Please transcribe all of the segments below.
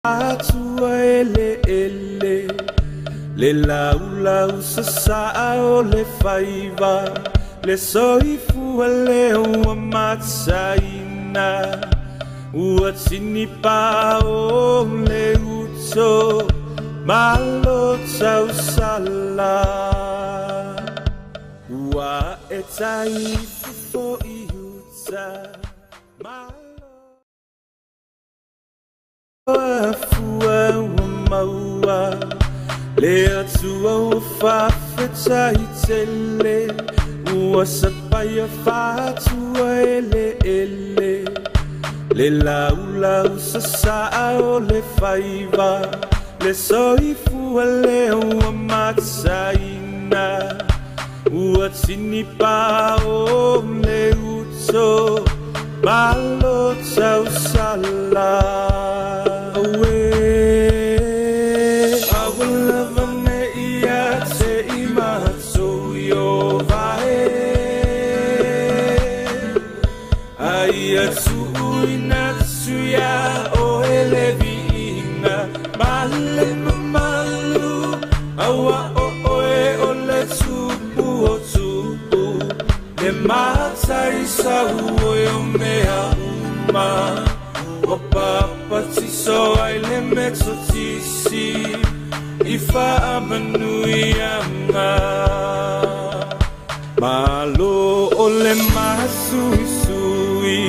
Atua ele ele le laulau sasaa o le faiva le soifua le ua mataina ua tinipa o le uto malo tausala ua e taifofo i uta malo afua ua maua le Atua ua faafetai tele ua sapaia faatua eleele le laulau sasaa o le faiva le soifua le ua mataina ua tinipa o le uto malo tausala. Aue aua lava ne ia te i matou i o vae aia tuuina atu ia oe le viiga ma le mamalu aua o oe o le tupu o tupu le mataisau oe o mea uma ua papatiso ai le metotisi i faamanuiaga malo o le masuisui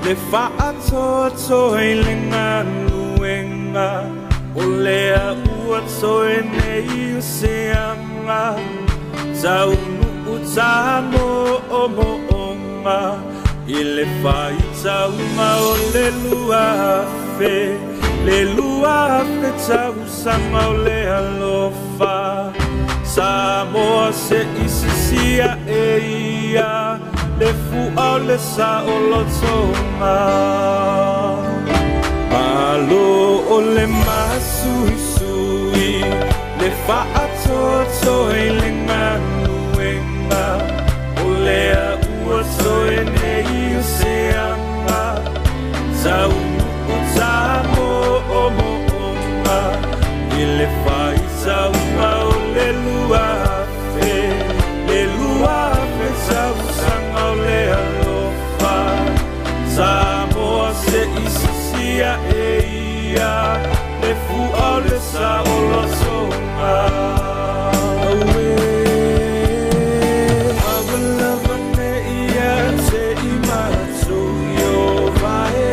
le faatoatoa i le galuega o lea ua toe nei o seaga taunuu tamoomo'oga i le faitauga o le 2000 le 2000 tausaga o le alofa Samoa se isisia e ia le fua o le saolotoga malo o le masuisui le faatoatoa i le galuega o lea ua toe nei o seaga taunuu tamoomo'oga i le faitauga o le 2000 le 2000 tausaga o le alofa Samoa se isisia e ia le fua o le saolotoga. Aue aua lava ne ia te i matou i o vae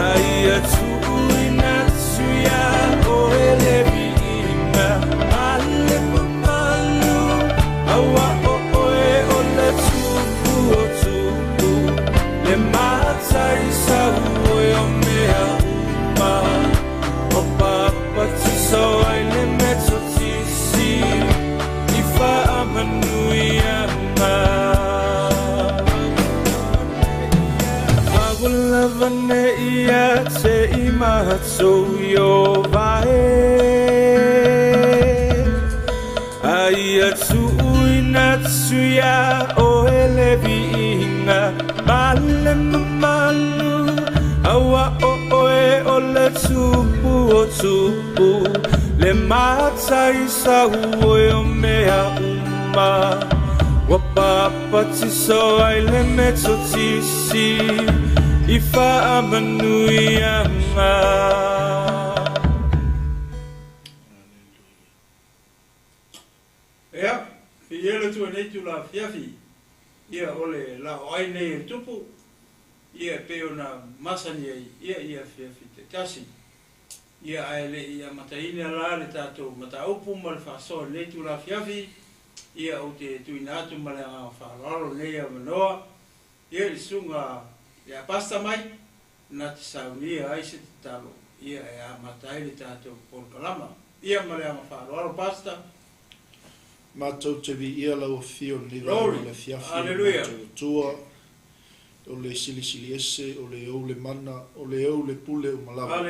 aia tuuina atu ia oe le viiga ma le mamalu aua o oe o le tupu o tupu le mataisau oe o mea uma o papatiso ai le metotisi i faamanuiaga aua lava ne ia te i matou i o vae aia tuuina atu ia oe le viiga ma le mamalu aua o oe o le tupu o tupu le mataisau oe o mea uma ua papatiso ai le metotisi i faamanuiaga. Ia, viia le Atua i lenei itula afiafi, ia o le laoai nei e le Tupu, ia e pei ona masani ai, ia i afiafi taitasi. Ia ae le i amataina la le tatou mataupu ma le faasoa i lenei itula afiafi, ia ou te tuuina atu ma le agaga faaaloalo lenei avanoa, ia i le susuga ia Pastor Mike, na te saunia ai se tatalo, ia e amata ai le tatou polokalama. Ia ma le agaga faaaloalo Pastor. Matou te viia lau afio i lenei vaega o le afiafi, o le matou Atua, o le Silisili Ese, o le ou le mana, o le ou le pule uma lava. O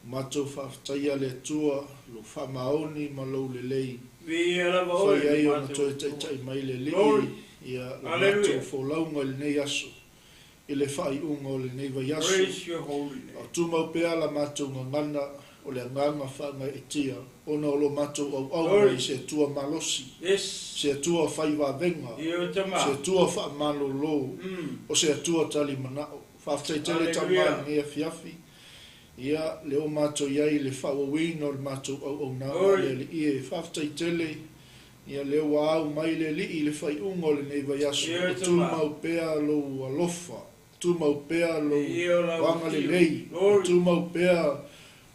matou faafetaia le Atua, lou faamaoni ma lou lelei, fai ai ona toe taitai mai le Alii ia la matou folauga i lenei aso. i le faaiuga o lenei vaiaso. Praise your holy A o name. tumau pea la matou gagana o le agaga faagaeetia ona o lo matou auauna Glory. i se Atua malosi, Yes. se Atua faivavega, Io se tama. Atua faamalōlō, o se Atua talimanao. Faafetai tele Tamā i Hallelujah. lenei afiafi. Ia, le o matou i ai i le faaauauina o le matou auaunaga Glory. le Alii e. Faafetai tele. Ia, lea ua au mai le Alii i le faaiuga o lenei vaiaso. Io O tama. tumau pea lou alofa, tumau pea lou Io lau agalelei, o Glory. tumau pea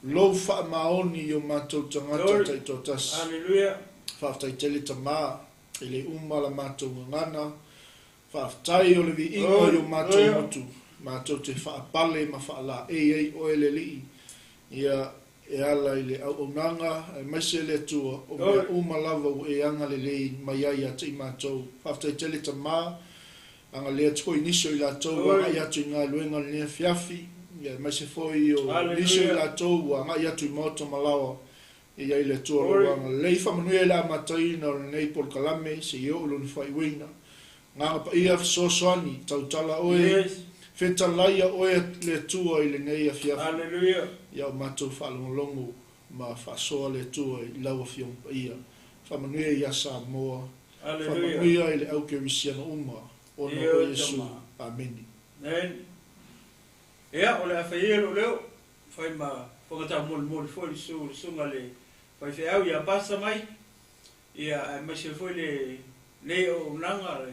lou faamaoni i o matou tagata Glory. taitoatasi. Hallelujah. Faafetai tele Tamā i le uma la matou gagana. Faafetai o le viiga Glory. i o matou Hallelujah. motu. Matou te faapale ma faalaei ai oe le Alii. Ia e ala i le auaunaga aemaise le Atua o mea Glory. uma lava ua e agalelei mai ai ia te i matou. Faafetai tele Tamā, agalea atu foi nisi o i latou ua Glory. agai atu i galuega o lenei afiafi. Ia aemaise foi o nisi o i Hallelujah. latou ua agai atu i maota ma laoa. Ia i le Atua Glory. lou agalelei. Faamanuia i le amataina o lenei polokalame seia oo lona faaiuina. Gaga paia fesoasoani, tautala oe, Yes. fetalaia oe le Atua i lenei afiafi. Hallelujah. Ia o matou faalogologo ma faasoa le Atua i lau afioga paia. Faamanuia ia Samoa, Hallelujah. faamanuia i le aukerisiano uma, ona Io o Iesu. tama. Ameni. Amen. Ia, o le afa ia lou leo, fai ma whakatau molimoli foi le su, le sunga le faifeau ia pasa mai. Ia, aemaise foi le nei auaunaga le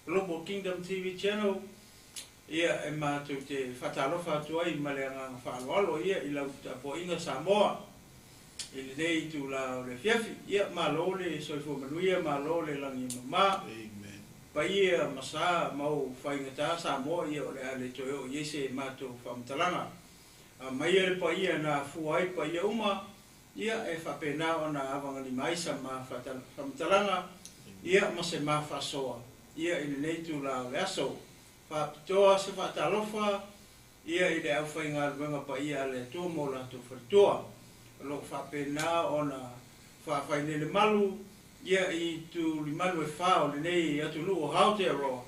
Global Kingdom TV Channel. Ia, e matou te whatalofa atu ai ma le agaga faaaloalo ia i lau tapuaiga Samoa. I lenei itulā o le afiafi. Ia, malo le soifua manuia, malo le lagi e mamā. Amen. Paia ma sa mau faigata Samoa ia o le a le toe oo i ai se matou faamatalaga. A maia le paia na afua ai paia uma, ia e faapena ona avagalima ai sa ma faamatalaga, ia ma se ma faasoa, ia i lenei itulā o le aso. Faapitoa se faatalofa, ia i le aufaigaluega paia a le Atua mo latou faletua. O loo faapena ona faafailele malu, ia i tulimalu e fā o lenei atunuu o Aotearoa,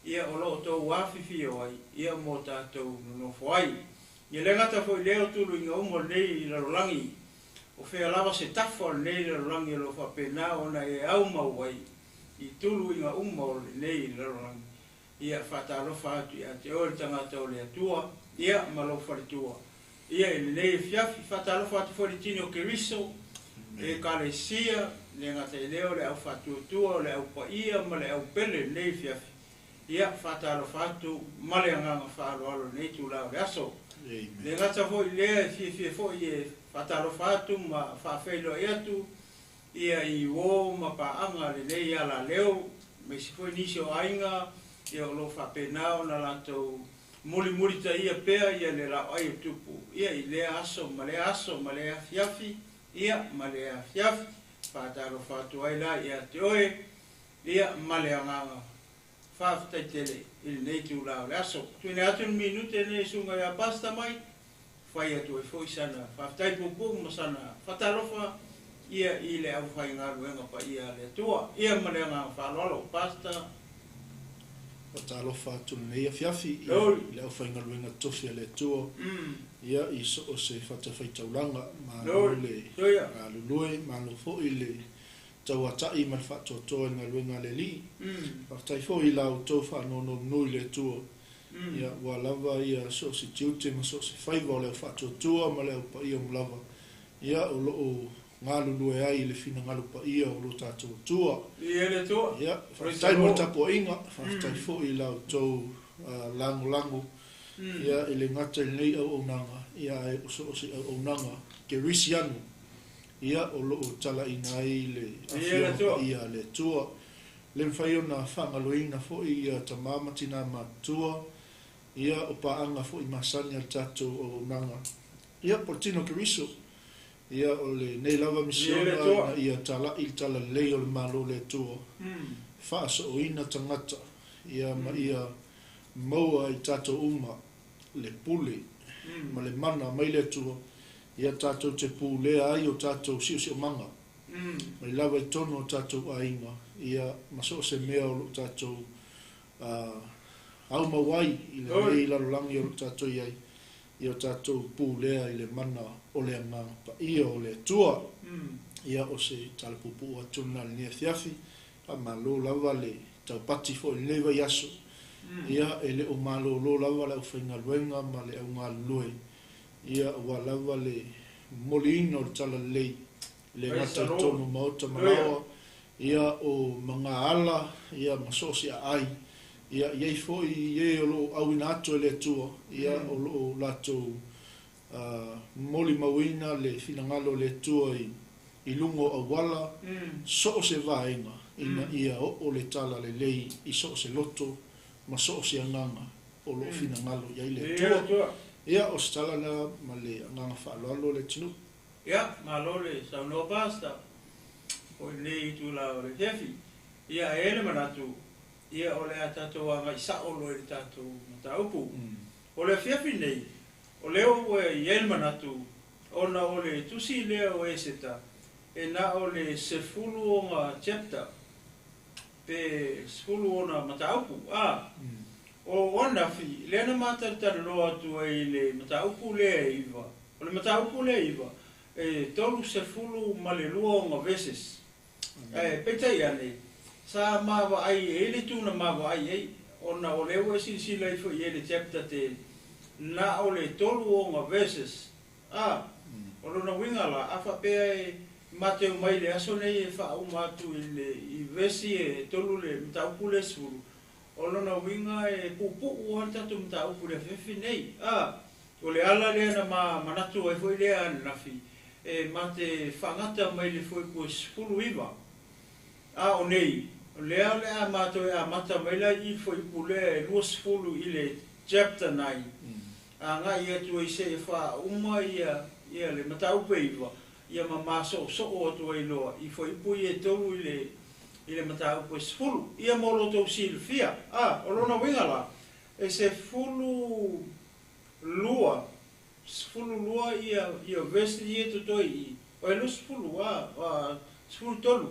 ia o loo tou afifio ai, ia mo tatou nonofo ai. Ia le gata foi lea o tuluiga uma o lenei lalolagi, o fea lava se tafa o lenei lalolagi o loo faapena ona e aumau ai i tuluiga uma o lenei lalolagi. Ia faatalofa atu ia te oe le tagata o le Atua, ia ma lou faletua. Ia i lenei afiafi, faatalofa atu foi le tino o Keriso, e ekalesia, le gata i lea o le aufaatuatua, o le aupaia ma le aupele lenei afiafi. Ia faatalofa atu ma le agaga faaaloalo lenei itulā o le aso. Amen. Le gata foi lea e fiafia foi e faatalofa atu ma faafeiloai atu, ia i uō ma paaga lenei alaleo, aemaise foi nisi o aiga, ia o loo faapena ona latou mulimulitaia pea ia le laoai o Tupu, ia i lea aso ma lea aso ma lea afiafi, ia ma lea afiafi. Faatalofa atu ai la ia te oe, ia ma le agaga faafetai tele i lenei itulā o le aso. Tuuina atu le minute lenei susuga ia Pastor mai, fai atu ai foi sana faafetai puupuu ma sana faatalofa, ia i le aufaigaluega paia a le Atua. Ia ma le agaga faaaloalo, Pastor. Faatalofa atu lenei afiafi i Glory. le aufaigaluega tofi a le Atua. Ia i so o se fatafaitaulaga, malo Glory. le Hallelujah. galulue, malo foi le tauata'i ma le faatoatoa i le galuega a le Alii. Faafetai foi i la outou faanonomanu i le Atua. Ia ua lava ia so o se tiute ma so o se faiva o le aufaatuatua ma le aupaia uma lava. Ia o loo galulue ai i le finagalo paia o lo tatou Atua. Ia le Atua. Ia, Praise the faafetai mo le Lord. tapuaiga, faafetai foi i la outou lagolago. Ia i le gata i lenei auaunaga, ia ae o so o se auaunaga kerisiano. Ia o loo talaina ai le Ia le afioga Atua. paia a le Atua. Le mafai ona faagaloina foi ia tamā ma tinā matutua, ia o paaga foi masani a le tatou auaunaga. Ia po o le tino Keriso. Ia o lenei lava Ia le misiona Atua. ina ia tala'i le talalelei o le Malo o le Atua. Faasooina tagata, ia ma ia maua i tatou uma le pule ma le mana mai le Atua. Ia tatou te pulea ai o tatou siosiomaga. Mai lava i totonu o tatou aiga, ia ma so o se mea o loo tatou aumau ai i lenei lalolagi o lo o tatou i ai, ia o tatou pulea i le mana o le Agaga Paia o le Atua. Ia, o se tala puupuu atu lena i lenei afiafi. Faamalo lava le taupati foi i lenei vaiaso. Ia, e le o malolo lava le aufaigaluega ma le au galulue, ia, aua lava le momoliina o le talalelei, e le gata i totonu o maota ma laoa, ia, o magaala, ia, ma so o se aai. Ia, e i ai foi e o lo o auina atu e le Atua, ia, o lo o latou molimauina le finagalo o le Atua i luga o auala, so o se vaega, ina ia oo le talalelei i so o se loto ma so o se agaga o lo o finagalo i ai le Atua. Ia, o se tala lena ma le agaga faaaloalo le atunuu. Ia, malo le saunoa Pastor o lenei itula o le afiafi. Ia, e i ai le manatu, ia o le a tatou agai sao loa i le tatou mataupu. O le afiafi nei, o lea ua i ai le manatu, ona o le tusi lea o Eseta, e na o le 10 ona chapter, pe 10 ona mataupu. A, o anafi, lea na matalatalanoa atu ai i le mataupu lea e 9. O le mataupu lea e 9, e 32 ona verses. Ae peitai ane, sa mavaai e i ai le itu na mavaai ai, ona o lea ua e silasila ifo i ai i le chapter 10, na o le 3 ona verses. A, o lona uiga la, a faapea e mateu mai le aso nei e faauma atu i le i vesi e 3 le mataupu lea 10, o lona uiga e puupuu lava le tatou mataupu i le afiafi nei. A, o le ala lea na ma manatu ai foi lea ananafi, e ma te faagata mai le fuaiupu e 19. A o nei, o lea o le a matou e amata mai la i le fuaiupu lea e 20 i le chapter 9, agai atu ai seia faauma ia ia le mataupu e 9, ia ma masoosoo atu ai loa i fuaiupu ia e 3 i le mataupu e 10. Ia mo lo outou silafia. A, o lona uiga la, e 12, 12 ia verse ia totoe i i, o e 20, a, 13.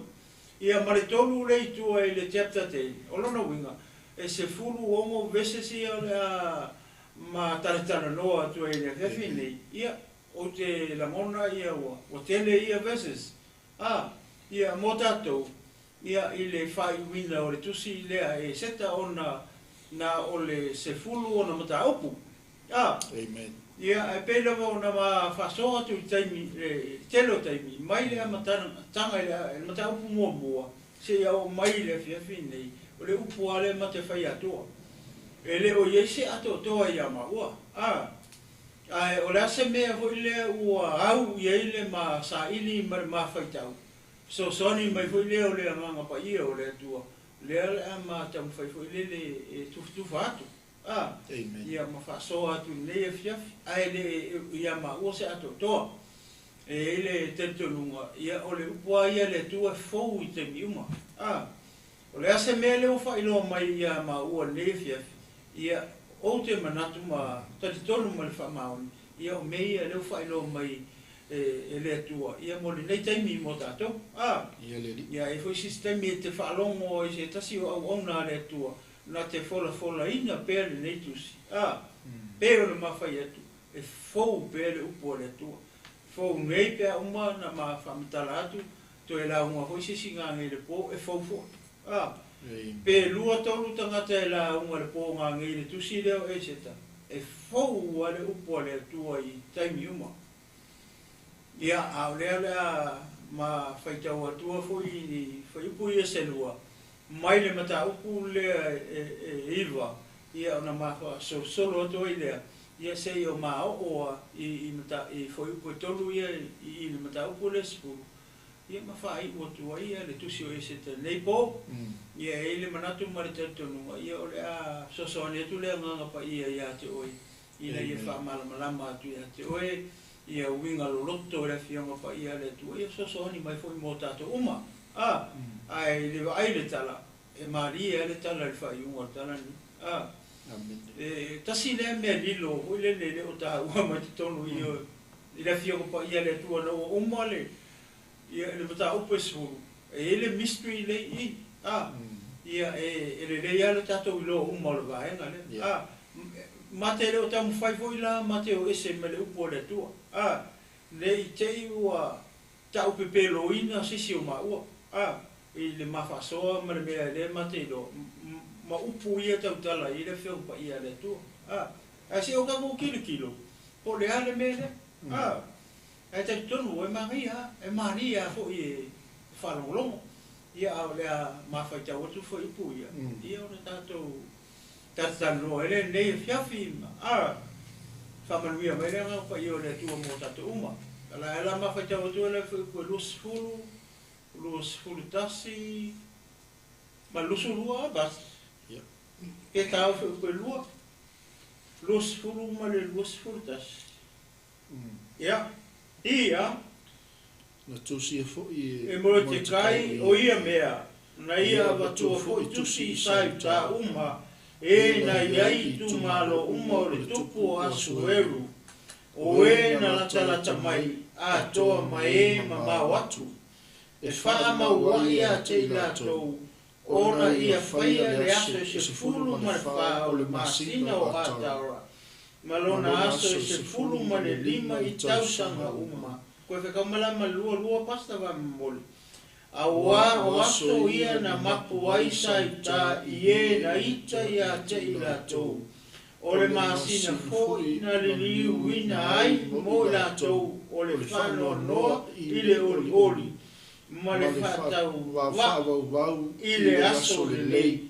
Ia ma le 3 le i tua i le chapter 10, o lona uiga, e 16 verses ia o le a ma talatalanoa atu ai i le afiafi nei. Ia, ou te lagona ia ua tele ia verses. A, ia mo tatou, ia i le faaiuina o le tusi lea e seta ona na o le 10 ona mataupu. A, Amen. Ia, ae pei lava ona ma faasoa atu i le taimi, le tele o taimi, mai le amataga i le mataupu muamua, seia oo mai i le afiafi nei, o le upu lava lea ma te fai atua. E le o i ai se atoatoa ia maua. A, ae o le a se mea foi lea ua au i ai le ma saili ma le mafaitau, fesoasoani mai foi lea o le Agaga Paia o le Atua, lea o le a ma taumafai foi lele e tufatufa atu. A, Amen. Ia ma faasoa atu i lenei afiafi, ae le ia maua se atoatoa. E i ai le talitonuga, ia o le upu lava ia a le Atua e fou i taimi uma. A, o le a se mea lea ua faailoa mai ia maua i lenei afiafi, ia ou te manatu ma talitonu ma le faamaoni, ia o mea ia lea ua faailoa mai e le Atua, ia mo lenei taimi mo tatou. A, Ia le Alii. Ia e foi se isi taimi e te faalogo ai se tasi o auauna a le Atua, na te folafolaina pea lenei tusi. A, pe o le mafai atu, e fou pea le upu a le Atua. Fou nei pe a uma na ma faamatala atu, toe lauga foi se isi gagei le po, e fou foi. A, Amen. pe 2 3 tagata e lauga le po gagei le tusi lea o Eseta, e fou a le upu a le Atua i taimi uma. Ia, a o lea o le a ma faitau atua foi i fuaiupu ia se 2, mai le mataupu lea e 9, ia ona ma faasolosolo atu ai lea, ia seia o ma oo a i fuaiupu e 3 ia i le mataupu lea 10, ia ma faaiu atu ai ia le tusi o Eseta nei po. Ia e i ai le manatu ma le talitonuga, ia o le a fesoasoani atu le Agaga Paia ia te oe, ina ia faamalamalama atu ia te oe, ia uiga loloto o le Afioga Paia a le Atua, ia fesoasoani mai foi mo tatou uma. A, ae i le vaai le tala, e malie ai le tala i le faaiuga o le tala lenei. A, Amen. e tasi lea mea lilo foi lele le o taua mai totonu i le Afioga Paia a le Atua na ua uma le ia le mataupu e 10, e i ai le mystery le i. A, Ia e lelei lava le tatou iloa uma o le vaega lea. A, ma te le o taumafai foi la ma te o ese mai le upu a le Atua. A, ne i te i ua taupepeloina se isi o maua, a, i le ma faasoa ma le mea lea ma te iloa, ma upu ia tautala ai le Afioga Paia a le Atua. A, ae se i o tatou tilotilo, po o le a le mea lea. A, ae talitonu e manaia lava, e malie lava foi e faalogologo. Ia, a o le a mafaitau atu foi upu ia, ia ona tatou talatalanoa ai lea i lenei afiafi, a, faamanuia mai le Agaga Paia o le Atua mo tatou uma. O le a mafaitau atu ai le fuaiupu e 20, 21 ma le 22, basi. Pe taua fuaiupu e 2, 20 ma le 21. Ia, ia. Na tusia foi e Moretekai o ia mea, na ia avatua foi tusi i Saiuta uma, e na i ai itumalo uma o le tupu o Asueru, o e na latalata mai, atoa ma e mamao atu, e faamauai ia te i latou, ona ia faia le aso e 14 o le masina o Atara, ma lona aso e 15 i tausaga uma. Koe whakaumalama lua lua pasta va momoli. Auā o aso ia na mapu ai Saiuta i e na ita ia te i latou. O le masina foi na liliuina ai mo i latou o le faanoanoa i le olioli, ma le faatauvaa i le aso lelei,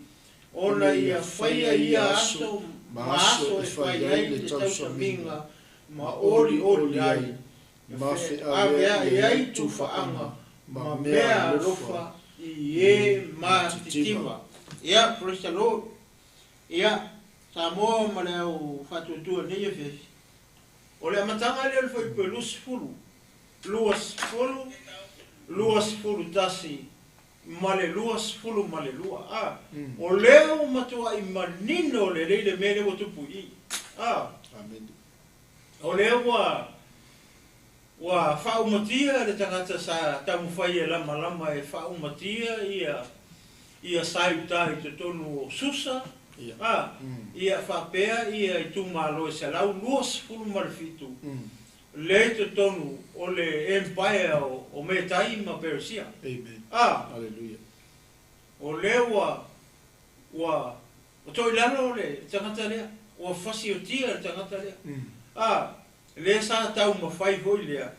ona ia faia ia aso ma aso e fai ai le tausamiga ma olioli ai, ma feaveai ai tufaaga ma mea alofa i e matitiva. Ia, praise the Lord. Ia, Samoa ma le au faatuatua nei afiafi. O le amataga lea o le fuaiupu e 20, 20, 21 ma le 22. A, o lea ua matuai manino lelei le mea lea ua tupu i i. A, Amen. O lea ua faaumatia le tagata sa taumafai e lamalama e faaumatia ia Saiuta i totonu o Susa. A, ia faapea ia itumalo e 127 le i totonu o le empire o Metai ma Perisia. Amen. A, Hallelujah. O lea ua toi lalo le tagata lea, ua fasiotia le tagata lea. A, le sa taumafai foi lea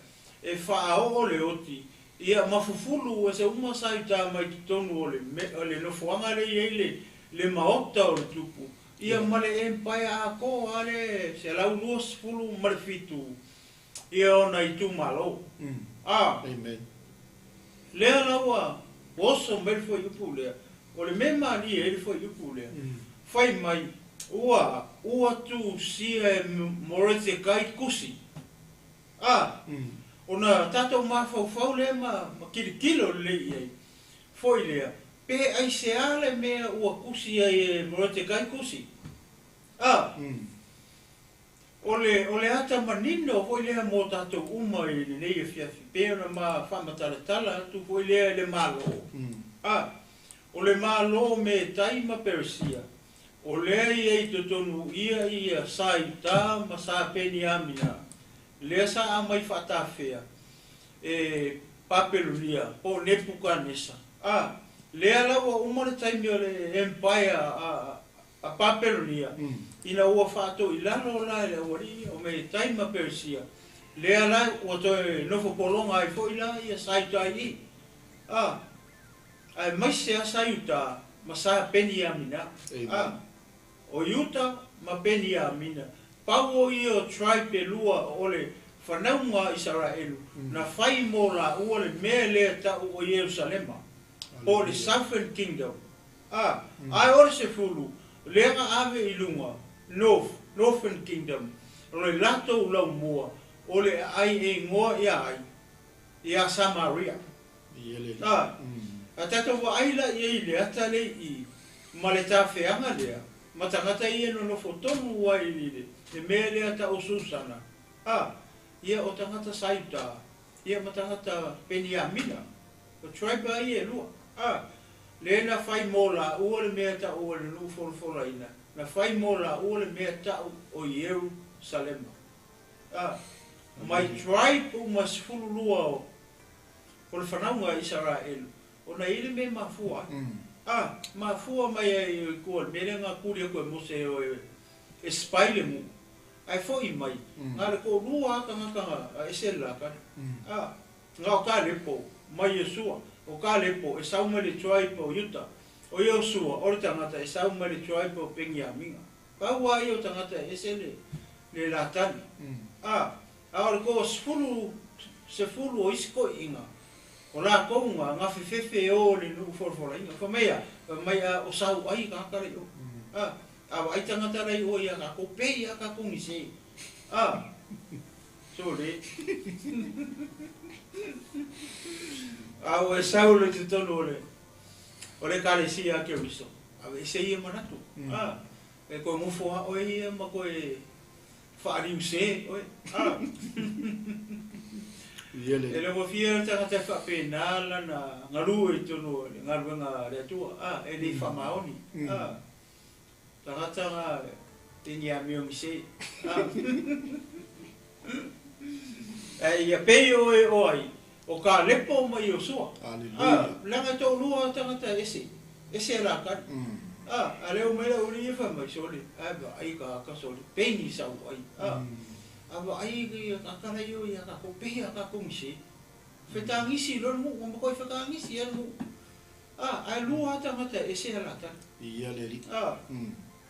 e faaoo le oti ia mafufulu e se uma Saiuta mai totonu o le nofoaga lea i ai le maota o le tupu, ia ma le empire atoa le 127 ia ona itumalo. A, Amen. Lea la ua oso mai le fuaiupu lea, o le mea malie ai le fuaiupu lea, fai mai ua tusia e Moretekai kusi. A, ona tatou mafaufau lea ma kilokilo lelei i ai, foi lea, pe aisea le mea ua kusi ai e Moretekai kusi. A, o le ata manino foi lea mo tatou uma i lenei afiafi, pe ona ma faamatalatala atu foi lea i le Malo. A, o le Malo Metai ma Perisia, o lea ia i totonu ia Saiuta ma sa Peniamina, lea sa amai faatafea e Papelonia po o Nepukanesa. A, lea la ua uma le taimi o le empire a Papelonia, ina ua faatoi lalo la e le aualii o Metai ma Perisia, lea la ua toe nofo pologa ai foi la ia Saiuta i i. A, ae maise a Saiuta ma sa Peniamina. A, o Iuta ma Peniamina, pau o ia o tribe e lua o le fanauga a Isaraelu, na fai mo laua le mea lea tau o Ierusalema, po o le Southern Kingdom. A, ae o le 10, lea na ave i luga, Northern Kingdom, o le latou laumua, o le aai e igoa ia ai, ia Samaria. A, a tatou vaai la i ai le ata le i, ma le tafeaga lea, ma tagata ia nonofo tonu ai i le mea lea tau Susana. A, ia o tagata Saiuta, ia ma tagata Peniamina, o tribe ai e lua. A, Le na fai mo laua le mea ta'u o le nu'u folafolaina, na fai mo laua le mea ta'u o Ierusalema. A, mai tribe uma 12 o o le fanauga a Isaraelu, ona e i ai le mea e mafua ai. A, mafua mai ai i tua i le mea lea na tuli atu e Mose e o e spy le nu'u, ae fo'i mai, na o le to'alua lava tagata na ese le latali. A, na o Kalepo ma Iosua. O Kalepo e sau mai le tribe o Iuta, o Iosua o le tagata e sau mai le tribe o Peniamina. Pau lava ia o tagata e ese le le latali. A, a o le toasefulu, sefulu o isi toeaiina, o latou na, na fefefe e o i le nuu folafolaina. Fai mai a, fai mai a o sau ai tagata la i o. A, a vaai tagata la i o ia tatou, pei a tatou ni se. A, sole. A ua e sau loa i totonu o le, o le Ekalesia a Keriso, aveese ia manatu. A, e toe nofo lava oe ia ma toe faaliuse oe. A, e laugofie le tagata e faapena lana galue i totonu o le galuega a le Atua. A, e le faamaoni. A, tagata na te ni amio ni se. A, ae ia pei oe o ai, o Kalepo ma Iosua. A, leaga e toalua tagata e ese, ese e lakali. A, a lea ua mai le aualii ia fai mai, sole, ae vaai tagata sole, pei ni sau ai. A, a vaai ia tagata la i o ia tatou, pei a tatou ni se. Fetagisi loa le nuu, ua matuai fetagisi lava le nuu. A, ae lua lava tagata e ese a latali. Ia le alii. A,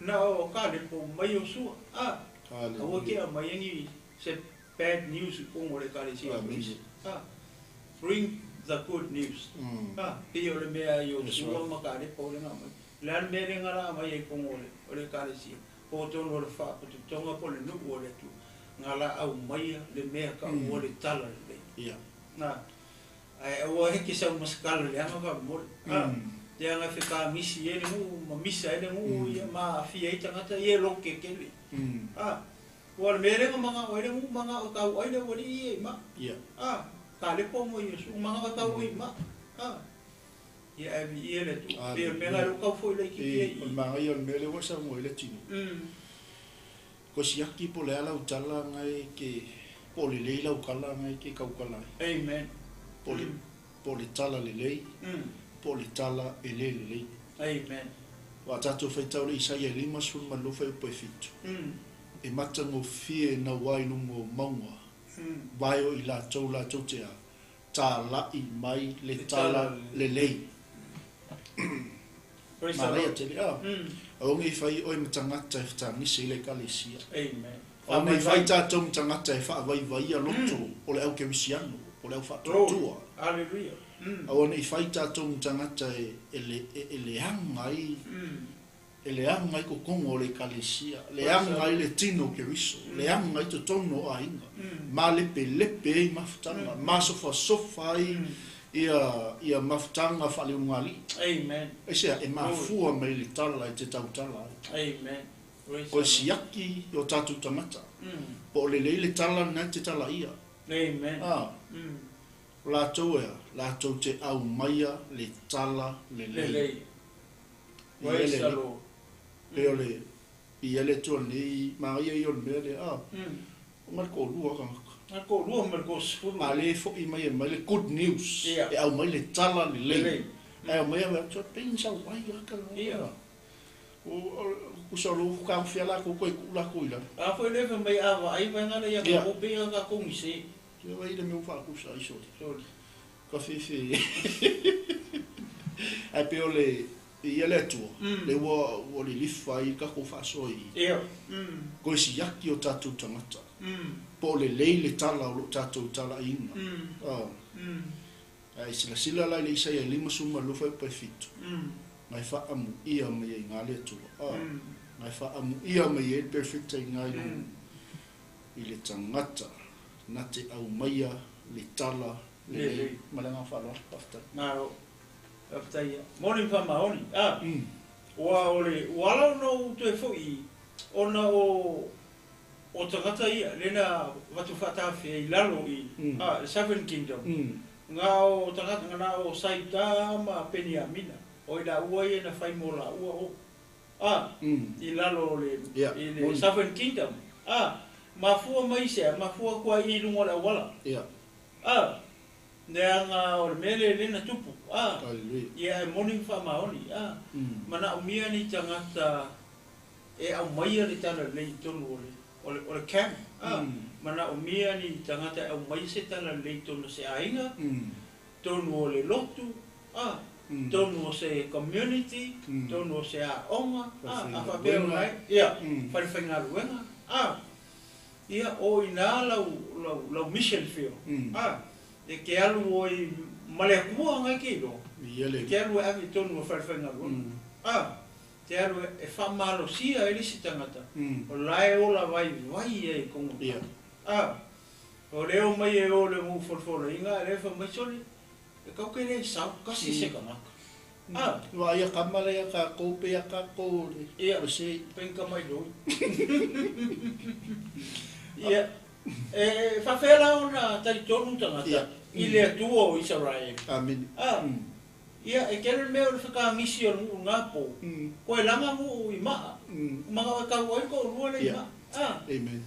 na o Kalepo ma Iosua. A, aua ke aumaia ni se bad news i totonu o le Ekalesia o Keriso. A, bring the good news. A, pei o le mea a Iosua ma Kalepo lea na aumai. O le a le mea lea na laa mai ai i totonu o le Ekalesia, po o totonu o le Faapotopotoga po o le nuu o le Atua, na la aumaia le mea taua le tala lelei. A, ae aua e te sau ma se tala leaga faamolemole. A, leaga e fetagisi ai le nuu ma misa ai le nuu ia ma aafia ai tagata ia e lototetele. A, Ua le mea lea na manao ai le nuu, manao e tau ai le aualii ia i maa. A, Kalepo ma Iesu, manao e tau ai i maa. A, ia ae viia le Atua. Pei o le mea lena lea ua tau foi laitiiti ai i. O le manaia o le mea lea ua saunoa ai le tino. Koe siaki po o le a lau tala na e ke, po o lelei lau tala na e ke tautala ai. Amen. Po o le, po o le tala lelei, po o le tala e le lelei. Amen. Aua a tatou faitau i le Isaia 52 fuaiupu e 7, e matagofie naua i luga o mauga, vae o i latou latou te a, tāla'i mai le tala lelei. Manaia tele, a. Aua ne i fai oe ma tagata e whatangise i le ekalesia. Aua ne i fai tatou ma tagata e faavaivaia loto o le au kerisiano, o le au faatuatua. Aua ne i fai tatou ma tagata e e leaga ai, e leaga ai totonu o le ekalesia, leaga ai le tino o Keriso, leaga ai totonu o aiga, malepelepe ai mafutaga, masofasofa ai ia ia mafutaga faaleulugalii. Amen. Aisea? E mafua mai le tala e te tautala ai. Amen. Praise Koe the Lord. siaki i o tatou tagata, po o lelei le tala lena e te talaia. Amen. A, o latou ea, latou te aumaia le tala lelei. Lelei. I Praise ele the alii. Lord. Pei o le, i ele atua lenei, manaia ia o le mea lea, a, o nga le toalua tagata. Nga le toalua ma le toasefulu. A le foi mai e aumai le good news, Ia. e aumai le tala lelei. Lelei. Ae aumai ave atu, pei ni sau ai aka le Ia. O, kusa o lou taofia lakou toe tuu lakou i lalo. A foi lea fai mai a vaai vaega lea ia Ia. tatou pei a tatou ni se. Ia vai le mea ua faakusa ai sole. Sole. Ka fefe. Ae pei o le ia le Atua, le ua ua lilifa ai le tatou faasoa i Ia. koe siaki o tatou tagata. Po o lelei le tala o loo tatou talaiina. Ae silasila la i le Isaia 52 fuaiupu 7, na e faaamuia mai ai i le Atua. Na e faaamuia mai ai le perefeta i i luga i le tagata na te aumaia le tala lelei. Ma le agaga faaaloalo. Faafetai. Malo. Faafetai ia. Moni ma faamaoni. A, ua o le, ua ala ona ou toe foi ona o, o tagata ia, lea na avatu faatafea i lalo i, a, le Southern Kingdom, na o tagata, na o Saita ma Peniamina. O i laua ia na fai mo laua o. I lalo o le, i le Southern Kingdom. Mafua mai i sea, mafua kua i lunga o le auala. Leaga o le mea lea lea na tupu. Ia e moni ma faamaoni. Manaomia ni tagata e aumaia le talalelei i totonu o le camp. Manaomia ni tagata e aumaia se talalelei i totonu o se aiga, totonu o le lotu, totonu o se community, totonu o se aoga, a faapea ona ai, ia, falefaigaluega. Ia, o i ina lau mission field. E ke alu oi ma le Atua ngai ke iloa. E te alu e ave i totonu o falefaigaluega. Te alu e faamalosia ai le isi tagata, o la e ola vaivai ai i koga. O le o mai e o le nuu folafolaina, a le fai mai sole, e kau ke le sau kasi se tagata. Ua ia kama le ia kākou pe ia kākou o le Ia, o se. Penka mai loi. Ia, e faafefea la ona talitonu tagata i le Atua o Isaraelu? Amene. Ia, e tele le mea o le fekagisi o le nuu gapo. Koe laga nuu i maa. Maga o e kau ai ko lua le i maa. Amen.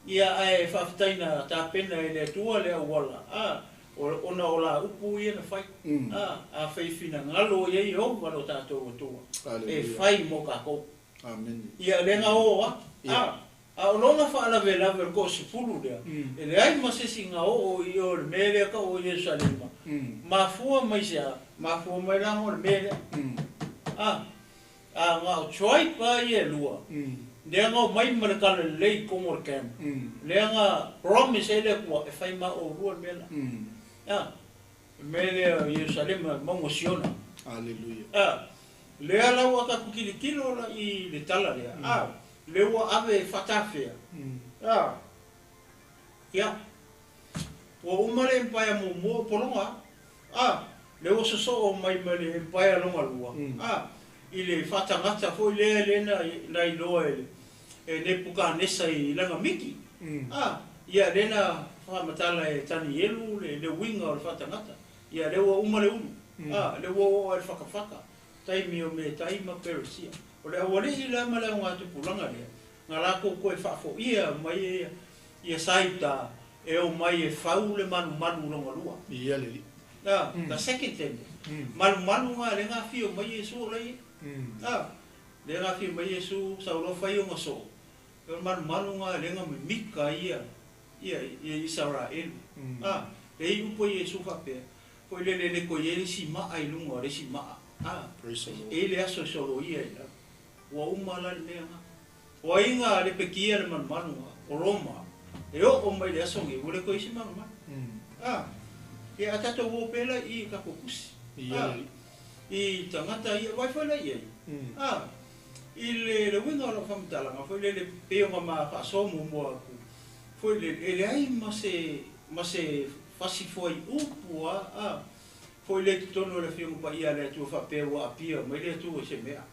Ia, ae faafetaina tapena e le Atua le auala. Ona o la upu ia na fai. A fai finagalo ia i o lo tātou Atua. E fai mo kākou. Amen. Ia, le nga o a. A o longa faalavelave o le toasefulu lea, e leai ma se isi na oo i o le mea lea ka o Ierusalema. Mafua mai sea, mafua mai laga o le mea lea. A na o tribe a ia e lua, lea na omai ma le talalelei i totonu o le camp, lea na promise ai le Atua e fai ma oulua le mea lena. Le mea lea o Ierusalema, mauga Siona. Hallelujah. Lea la ua tatou tilotilo la i le tala lea. Le ua ave e faatafea. Ia, ua uma le empire muamua o pologa. Le ua sosoo mai ma le empire longa lua. I le faatagata foi lea le na iloa e e Nepukanesa i lana miti. Ia le na faamatala e Tanielu le uiga o le faatagata. Ia le ua uma le ulu. Le ua oo ai le fakafaka. Taimi o Metai ma Peresia. O le aualii la ma le augatupulaga lea, na lakou toe faafoia mai e ia Saiuta e o mai e fau le malumalu longa lua. Ia le. The second temple. Malumalu nga le nga fio mai Iesu o lai. Le nga fio mai Iesu saulo fai o ngaso. O malumalu nga le nga mimika ia ia ia Israel. Le i upo Iesu faapea. Foi le le le ko ie si maa i lunga o le si maa. Praise the Lord. E le aso solo ia i la. Ua uma la le mea nga. O aiga le pekia le malumalu nga o Roma. E o mai le aso ngi ua le ko isi malumalu. Ia a tatou o pela i ka kukusi. Ia le. I tagata ia vai foi la ia. I le uiga o lau faamatalaga foi lele pei ona ma faasoa muamua atu. Foi le e leai ma se fasi fuaiupu a foi le totonu o le Afioga Paia a le Atua faapea ua apia mai le Atua i se mea.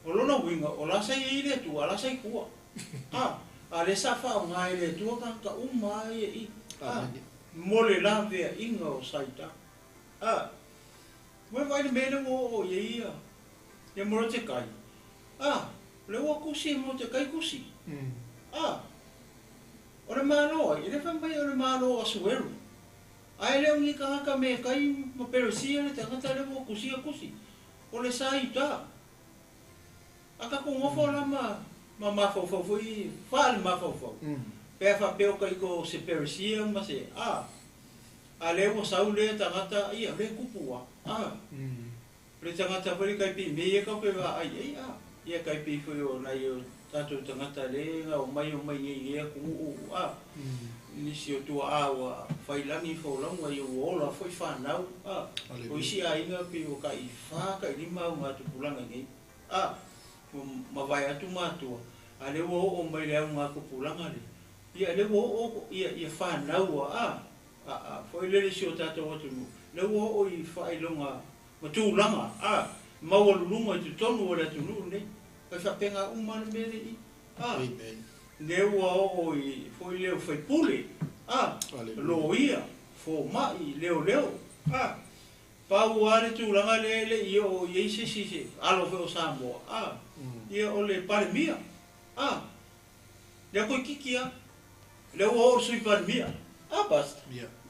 O lona uiga o la sa iai le Atua, a la sa i tua. A le sa faaaoga e le Atua tagata uma a ia i. Amen. Mo le laveaiga o Saita. Ua vaai le mea lea ua oo i ai ia. Ia Morotekai. Le ua kusi e Morotekai kusi. O le malo ai, e le fai mai o le malo o Asueru. Ae le o ni tagata Metai ma Peresia le tagata lea ua kusia kusi. O le Saiuta. A tatou nofo la ma mafaufau foi, faale mafaufau. Pe a faapea o taito se Peresia ma se, a lea ua sau lea tagata, ia, le kupu a. Le tagata foi le kai pi me ia kau pe vaai ai, ia kai pi foi o nai o tatou tagata le nga o mai nei ia ku u. Nisi o tua a ua failagi folauga ia ua ola foi fanau. O isi aiga pe o kai fa kai lima au gatupulaga nei. Ma vae atu matua. A le ua oo mai le augatupulaga le. Ia le ua oo ia ia fanau a. A foi lele si o tatou atunuu. Le ua oo i faailoga ma tulaga maualuluga i totonu o le atunuu lenei. Kai faapega uma le mea lea i. Amen. Le ua oo i foi leo faipule. Hallelujah. Loia, fomai, leoleo. Pau lava le tulaga lea e le i oo i ai se isi se alo foi o Samoa, a, ia o le Palemia, a, lea toeitiiti lava, lea ua oo le Sui Palemia, a Pastor,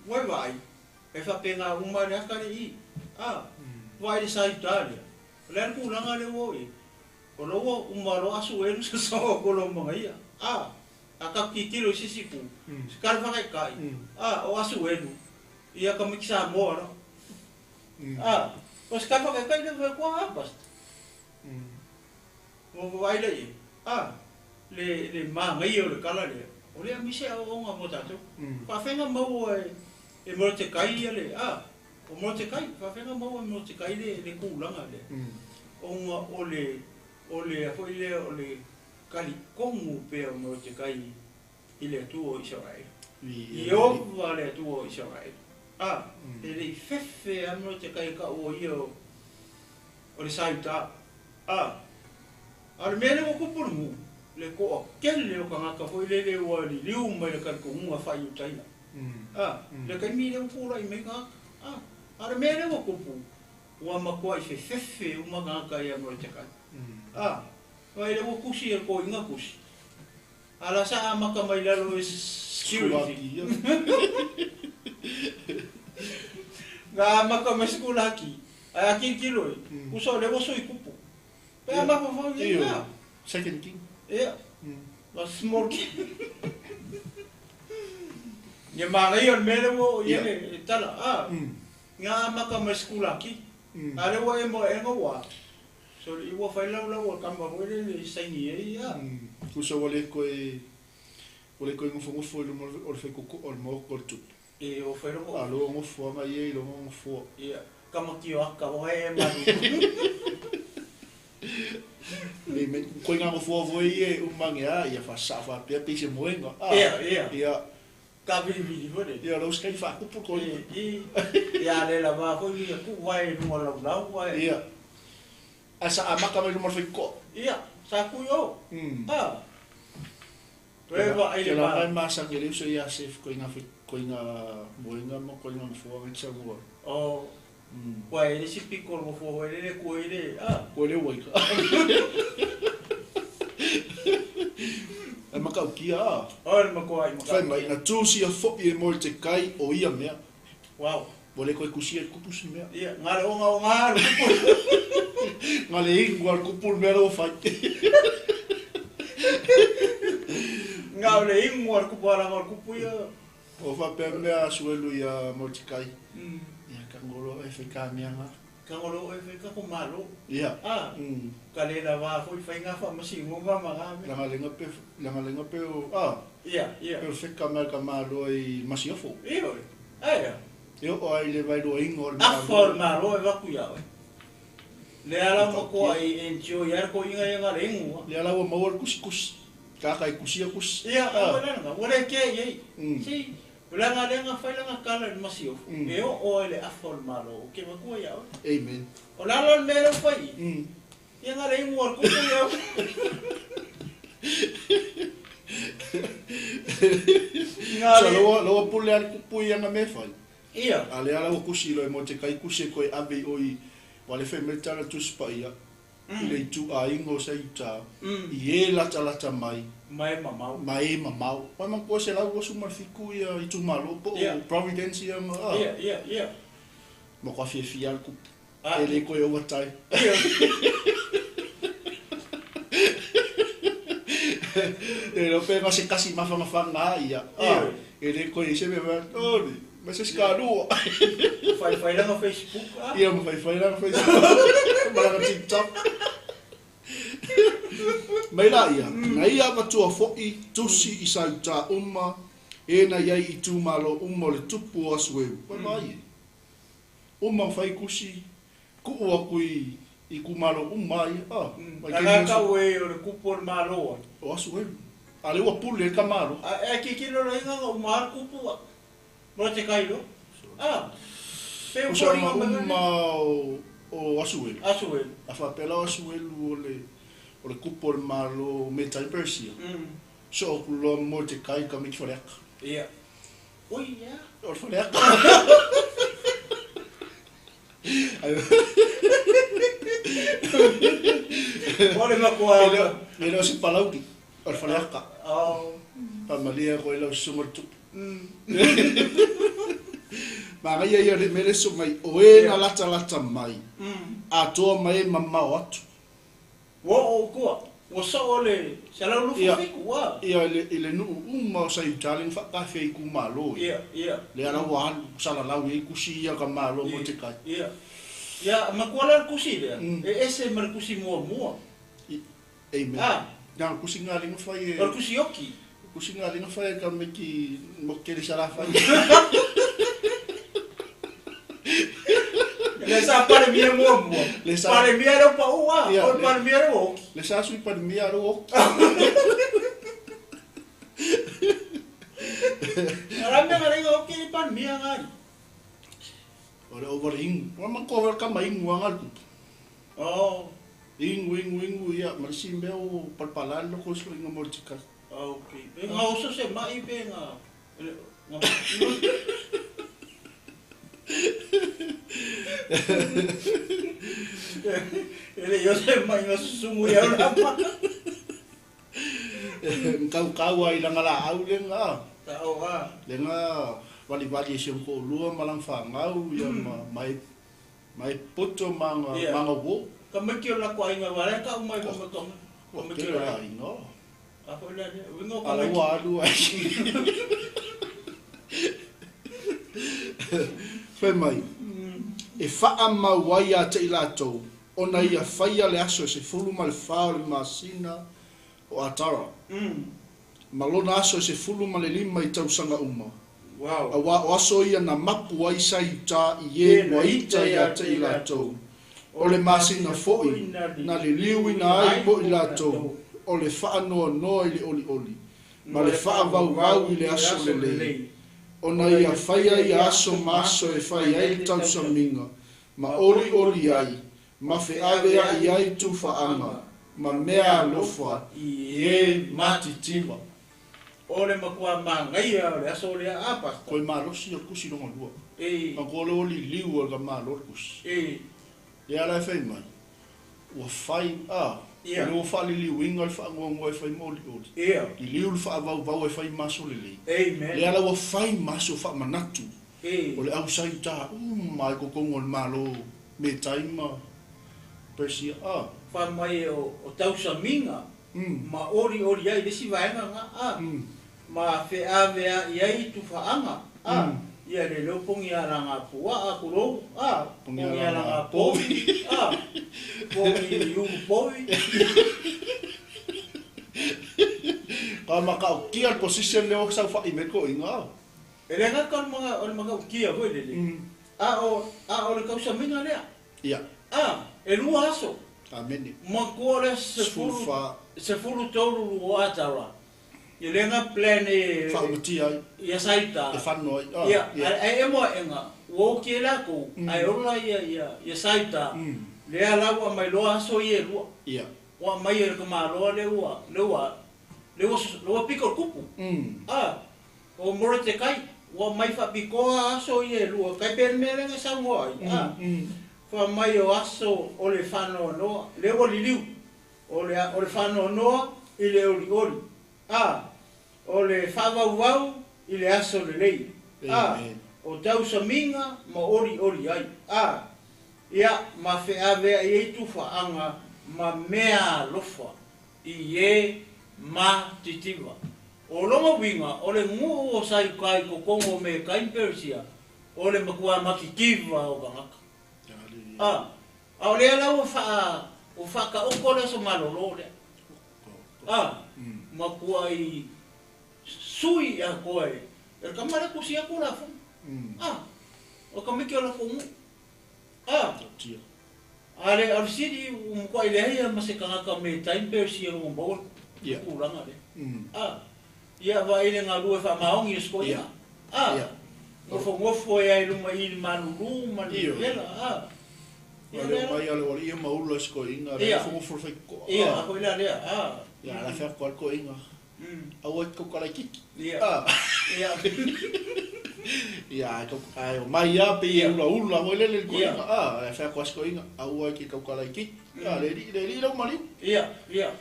ua e vaai, e faapena uma le ata lea i i, a, vaai i le sa Iuta lea, o le a le tulaga lea ua oo i ai? O la ua uma loa asu elu sasao atu lou manaia, a, a tatou tilotilo i se isi itu, se tala faataitai, a, o asu elu, Ia tamaiti Samoa la. A, o se tala faataitai lea fai atu a, Pastor. Ua vaai lea i ai, a, le, le manaia o le tala lea, o lea aemaise aoaoga mo tatou. Faafeaga maua e, e Molotekai ia le, a, o Molotekai, faafeaga maua e Molotekai le, le tulaga lea, ona o le, o le a foi lea, o le talitonu pea o Molotekai i le Atua o Isaraelu. Ieova le Atua o Isaraelu. A, e le i fefe lava Molotekai e tau o ia o le sa Iuta. A, a o le mea lea ua tupu i le nuu, le toatele o tagata foi lele ua liliu mai le talitonuga faa-Iutaia. A, le taimi lea ua tulai mai tagata. A, a o le mea lea ua tupu, ua matuai fefefe uma tagata ia Molotekai. A, vaai lea ua tusi e le toeaina tusi. A la sa amata mai lalo e security. Na amata mai sikulaki. Ae a tilotilo e, uso o lea ua sui kupu. Pe a mafaufau i ai na. Second king. Ia. Ma small king. Ia manaia o le mea lea ua oo i ai le tala. A, na amata mai sikulaki. A lea ua emo ae ua a. Sorry, ua fai laulau a tama foi lele i saini ai ia. Tusa ua le koe, ua le koe nofonofo i luma o le faikoko o le maota o le tupu. E ua fai loko. A loa nofo anga ia i lona nofoa. Ia, kama tio aka wa e malu. Nei me koe ngā nofoa foi ia e umange a ia whasaa whapea pei se moenga. Ah, Ia, ia. Ia. Ka vilivili foi lele. Ia, lau skai whaakupu koe. I, ia le lava foi ia ku wae i lunga laulau wae. Ia. Ae sa amata mai luma o le faitotoa. Ia, sa kui o. A. Toe vaai le ma. Ke la masani e le uso ia Sef koe nga koe nga moenga ma koe nga nofoa ngai te saunoa. O. Ua e le isi piko o le nofoa foi lele koe le, a. Koe le uaika. Ae matautia a. O le matua i matautia. Fai mai, na tusia foi e Moritekai o ia mea. Wow. Ua le toe tusia e le kupu si mea. Ia, na le ogaoga a le kupu. Na le inu a le kupu le mea la ua fai. Na o le inu a le kupu a laga o le kupu ia. O faapea mea a Suelu ia Moritekai. Ia, kangolo e fai ka mea nga. Kangolo e fai ka ko malo. Ia. A, ka le lava foi fai nga faamasinoga ma nga mea. Langa lenga pe, langa lenga pe o, a. Ia, ia. Pe o feka mea ka malo i Masiofo. Ioe. Aea. E oo ai le vailuaina o le Malo. Afa o le Malo e vaku ia oe. Lea la ua matua i enjoy ai le toeaina ia na le inu a. Lea la ua maua le kusikusi. Kaka i kusia kusi. Ia, ua le lena, ua le kea i ai. Si, leaga lea na fai lana tala i le Masiofo, e oo ai le afa o le Malo, ou te matua ia oe. Amen. O le ala o le mea lea ua fai i, ia na le inu a le kupu ia oe. So, lau, lau pule a le kupu i ana mea e fai. Ia. A lea la ua kusi loa e mo te kai kusi e koe ave i oi, ua le fai mai le tala Tusi Paia, i le ituaiga o sa Iuta, i e latalata mai, Ma e mamao. Ma e mamao. Ua manatua 127 ia itumalo po o Providence ia ma, a. Ia, ia, ia. Matua fiafia lava le kupu. E le koe overtime. E le pe ga se kasi mafangafanga ia. E le koe se me va. Ori, ma se skalua. Fai fai langa Facebook. Ia ma fai fai langa Facebook. Ma langa TikTok. Mai la ia, na ia avatua fo'i tusi i sa utā uma, e na iai i tūmalo uma o le tupu o Asueu. Wai mai e. Uma whai kusi, kuu aku i i kumalo uma ia, a, mai kei Ana tau e o le kupu o le malo ai. O asu e. A le ua pule e ka malo. A e kikilo la inga nga uma le kupu a. Mo te kai lo. A. Pe o foliga mai uma o o Asuelu. Asuelu. A faapea la o Asuelu o le o le kupu o le malo me tai Persia. So o kuloa mo te kai ka miti whareaka. Ia. Oi, ia. O le faleaka. O le matua. E le o se palauli, o le faleaka. Faamalie koe lau susuga le tupu. Magaia ia le mele so mai o e na latalata mai atoa mai e mamao atu. Ua oo tua, ua soo le 127 ua. Ia i le nuu uma o Saiuta le na faatafea i itumalo ia. Lea la ua alu salalau i ai kusi ia ka malo mo te kai. Ia. Ia matua la le kusi lea, e ese ma le kusi muamua. Amen. Na o le kusi nga le na fai e. O le kusi oki. Kusi nga le na fai e ka meki mo kele sala fai. Le sa palemia muamua. Le sa Palemia le pa ua, o palemia le oki. Le sa sui palemia le oki. Ala me ngare oki le palemia ngari. O le over ingu. Wa man ko ka mai ingu anga ku. Oh. Ingu ingu ingu ia marisi mea o palpala lo ko slo inga mortika. Okay. E nga oso se mai pe nga. Ele yo se mai nga susungu ia ora ma. Kau kau ai langa la au le nga. Ta o ga. Le nga vali vali se ko lua malang fa ngau ia ma mai mai poto manga manga wo. Ka mai ki o la ko ai nga wale ka mai ko ko. Ko mai ki la ingo. A ko le wingo ko mai. Ala alu ai. Fai mai. E whaa mau ai a te i lātou, ona ia whaia le aso e se fulu ma le whā o le masina o Atara. Ma lona aso e se fulu ma le lima i tausanga uma. Wow. A wā o aso ia na mapu ai sa i tā i e ua ita i a te i lātou. O le masina foi, na le liui na ai mo i lātou, o le whaa noa noa i le oli oli, ma le whaa vau vau i le aso le lei. Ona ia whaia ia aso ma aso e whai ai le tausaminga, ma oli oli ai, ma wheave ai ai tūwhaanga, ma mea alofa i e matitiwa. O le makua mangaia o le aso o le a pasta. Koe malosi o le kusi longa lua. E. Ma koe le oli liu o le ka malo le kusi. E. Le ala e whai mai, ua whai a, Ia. le ua wha liu inga le wha ngua e whai ma oli oli. Ia. I liu le wha vau vau e whai maso le lei. Amen. Le ala ua whai maso wha manatu. E. O le au sai tā, mai kokongo le malo, me taima, Persia a. Wha mai o tausaminga, ma ori ori ai, lesi vaenga nga a. Ma wheawea i ai tuwhaanga a. Ia le leo pongi ala ngā pua a kurou a. Pongi ala ngā povi a. Pongi iu povi. Ka maka o kia le position leo sau wha i me ko inga. E le ngā ka o le maka o kia hoi lele. A o le kausaminga lea. Ia. A, e lua aso. Amene. Ma kua le sefulu tolu lua atara. I le ngā plan e... Wha ai. Ia saita. E whano ai. Ia, ai e moa enga. Ua o kia lako, ai ora ia saita. Lea lau a mai loa aso i e lua. Ia. Ua mai e le kamaloa le ua, le ua, le ua piko le kupu. A, o more te kai, ua mai whapikoa aso i e lua. Kai pere mea lenga saungoa ai. A, wha mai o aso o le whanoa noa, le ua liliu. O le whanoa noa i le ori ori. A, o le whawau i le aso le lei. A, o tausaminga ma ori ori ai. A, ia ma wheawea i ei tuwhaanga ma mea alofa i e ma titiwa. O longa winga, o le nguu o sai kai kokongo me kai Persia, o le makua makikiwa o kangaka. A, a o lea lau o whaka oko le so malolo lea. A, makua i sui a koe, e ka mare kusi a kura fu. A, o ka miki o la fungu. A, ale o siri umkwa ile hea ma se kangaka me time Persia o mbawa kuranga le. A, ia va ile ngā lua wha maongi sko ia. A, ngofo ngofo ia i luma i manulu manulu. A, Ia le mai ale wali ia maula sko inga le fo fo ko. Ia, a ko ila lea. A. Ia la fa ko ko inga. Awa ko kala kiki. Ia. A. Ia. Ia, ai o mai a pe ia ula ula mo le le ko a e fa ko asko inga au ai ki kau kala ki. A le li le li lo mali. Ia, ia.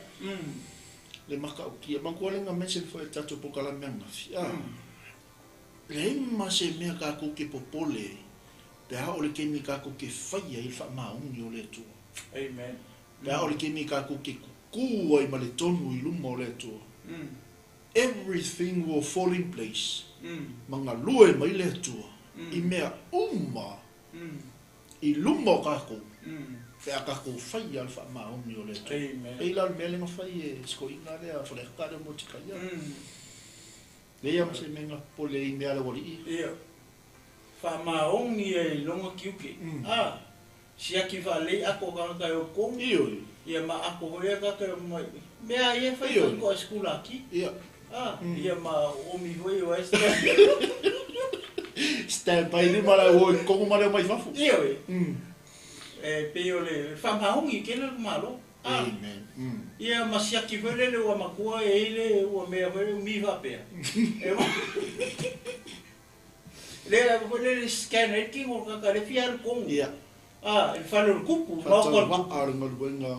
Le maka o kia ma ko le nga mention fo e tatou po kala mea nga fi. A. Le ma se mea ka ko ke popole. Pe a o le ke mi ka ko ke faia i fa maungi o le tua. Amen. Pe a o le ke mi ka ko ke kukua i ma le tonu i luma o le tua. Everything will fall in place. Manga lue mai le tua. I mea uma. I luma o kākou. Fe a kākou whai al wha maungi o le tua. Amen. E ila mea lenga whai e sko inga lea whale hakare mo tika ia. Le ia mase menga pole i mea le wali i. Ia. Wha maongi e longa kiuke. Ah. Siaki wha lei ako kanga kai o kongu. Iyo. Ia ma ako hoi ka kai mai. Mea ia whai whai ko a skula ki. Ia. Ah, ia ma omi hoi o este. Stand by ni mara o kongu mara mai fafu. Ia we. E pe o le wha maongi ke le malo. Ah. Amen. Ia ma siaki hoi le ua makua e ile ua mea hoi mi whapea. Le hoi le scan e kingo kaka le fiaru kongu. Ia. Ah, il falo il kupu, ma ko a le ngaluenga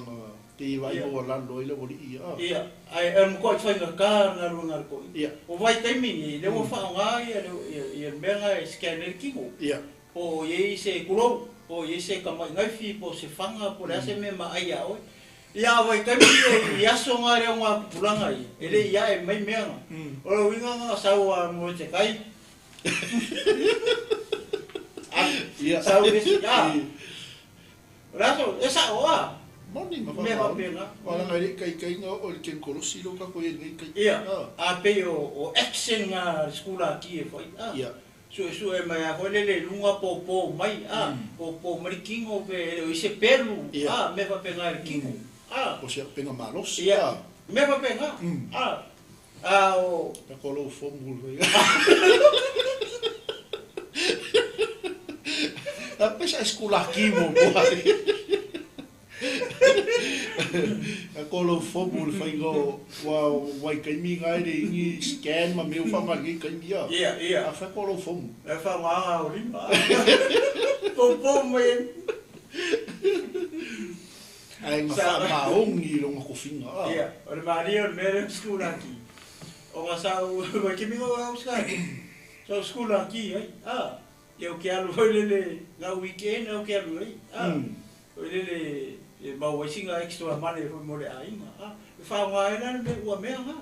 te vai o lalo ile woli ia. Ia, ai em ko fai nga ka nga lu nga ko. Ia. O vai taimi ni le o fa nga ia le ia menga e scanner kingo. Ia. Po ye se kulo, po ye se kama ngai fi po se fanga po le se me ma ai ia oi. Ia vai taimi ia so nga le nga pulanga ia. Ele ia e mai menga. O lo winga nga sa wa mo te kai. Ia. Sa o ia. Raso, esa oa. Moni ma Me fa. penga. Wala ngai kai kai nga o le ken kolosi lo ka ko ye ngai kai. Ia. A pe o action nga skula ki e foi. Ah. Ia. Su su e mai a foi le le lunga po po mai ah po po mai kingo pe o ise pelu. Ah, me fa penga el kingo. Ah. O se penga malos. Ia. Me fa penga. Ah. Ah o ta ko lo fomul. A pesa skula ki mo mo. A kolo fomu le whainga wa wai kaimi ngai le ingi scan ma meo whanga ngai kaimi a. Ia, ia. A whai kolo fomu. E whanga o lima. Po po mai. Ai nga wha maongi longa kofinga. Ia, o le maria o le mere skula ki. O nga sau, wa kimi ngo au skula. Sau skula ki, ai. Ah, ia o ke alu hoi lele, ngā weekend au ke alu ai. Ah. O lele e mau ai singa extra money foi mo le ainga. Ah, e whaonga ai nana me ua mea ngā.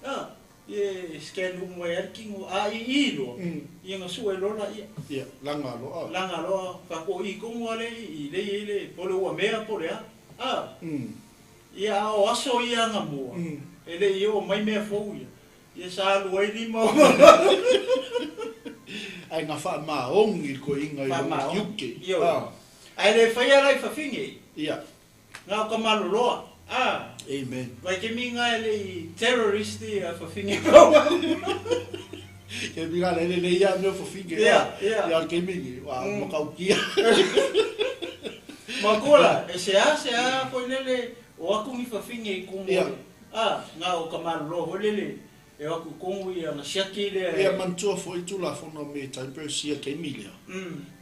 Ah, e scan umu ai ari kingo a i i loa. Ia nga sua e lola ia. Ia, langa loa. Langa loa, whako i kongo ale i le i le, pole ua mea pole a. Ah, ia o aso ia nga mua. E le i o mai mea fou ia. Ia sa alu ai lima o. Ai nga wha maongi ko inga i longa kiuke. Ia. Ai le whai ala i whawhinge. Ia. Ngā ka maloloa. Ah. Amen. Vai ke minga ele i terrorist ia whawhinge paua. Ke minga le le ia meo whawhinge. Ia, ia. Ia ke mingi. Wa makaukia. Makola, e se a foi lele o aku ni whawhinge i kongo. Ia. Ah, ngā o ka maloloa foi lele. E aku kongo ia nga siaki lea. Ia mantua foi tu la fono me taipere sia ke milia.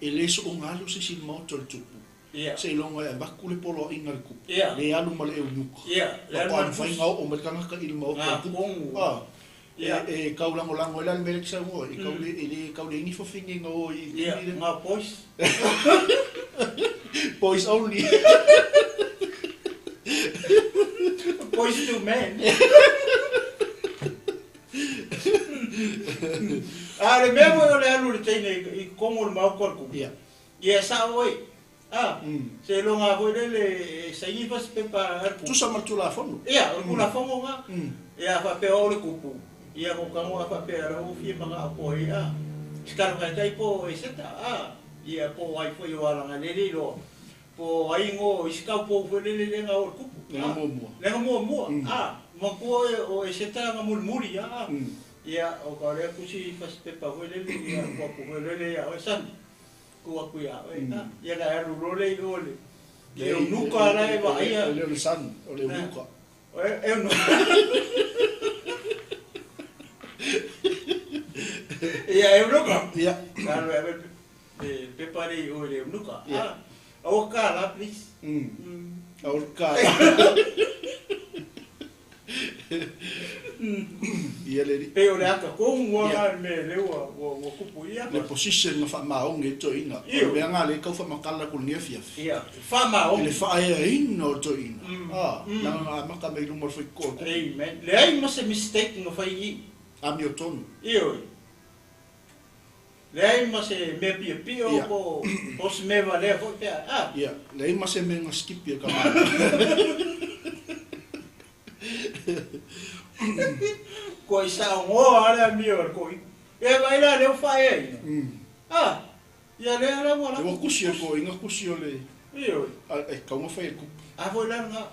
E le so o ngalo se sin maoto le tupu. Ia. Se longa e vaku le polo inga le kupu. Ia. Le alu ma le eunuka. Ia. Le alu ma le whainga o me kangaka i le maoto le kupu. Kongo. Ah. Ia. E kau lango lango ele mele kisa ngo. E kau le ele kau le ingi fofingi ngo i. Ia. Ngā boys. Boys only. Boys to men. Ah, le mea o le alu le teine i kongo le maoto le kupu. Ia. Ia sa oi. Ah, se longa foi lele saini fas pepa al kupu. Tusa ma tula fono. Ia, o kula fongo nga. Ia fa pe o le kupu. Ia ko kango fa pe ara o fie manga ko ia. Skar ka tai po e seta. Ah, ia po ai foi o ala lele lo. Po ai ngo iska po foi lele le nga o kupu. Le nga mua. Le nga mua. Ah, ma ko o e seta nga mulmuri ah. Ia o ka le kusi fas pepa foi lele ia ko ko foi lele ia o san. Kua kuia, ia ka aru role i ole. E o nuka la e wa ia. Le o san, o le nuka. E o nuka. Ia eunuka. Ia. Alu e ave le pepa lea i o i le eunuka. Ia. Aua kala, please. Aua kala. Ia le alii. Pei o le ata tonu lava le mea lea ua tupu i ia. Le position na faamaogi ai toeaina. O le mea lena lea e tau faamatala atu i lenei afiafi. Ia, faamaogi. I le faaeaina o le toeaina. Leaga na amata mai luma o le faitotoa o le tupu. Amen. Leai ma se mistake na fai i i. Amiotonu. Ioe. Leai ma se mea piopio po o se mea valea foi pe a. Ia, leai ma se mea na skipi e ka mana. Kua i saogoa lava le amio a le toeaina. Ia vaai la lea ua faaeaina. A, ia lea la ua lako. Ua kusi e le toeaina kusi o le. Ioe. E tatau ona fai e le tupu. A foi la lena.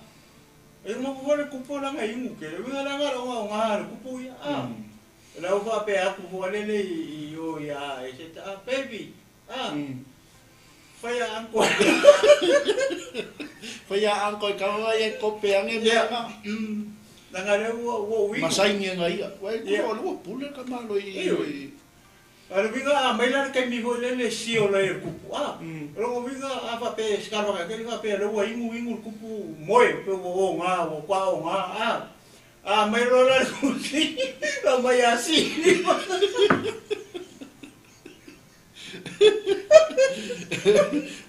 E nofo foi le kupu leaga e inu tele. Uiga la na o ogaoga le kupu ia. A, la ua faapea atu foi lele i o ia e se ta, baby. A, fai a uncle. Fai a uncle e kau ai e kope ange mea na. Leaga lea ua ua inu. Ma saini e ia. Ua e kua o lua pule ka malo i. A o le uiga a mai la le taimi foi lele e sio ai e le kupu, a, o lona uiga a faapea e sikala faatele faapea lea ua inu inu le kupu moe pe ua oga ua kua oga, a, a mai loa la le kusi a mai a sili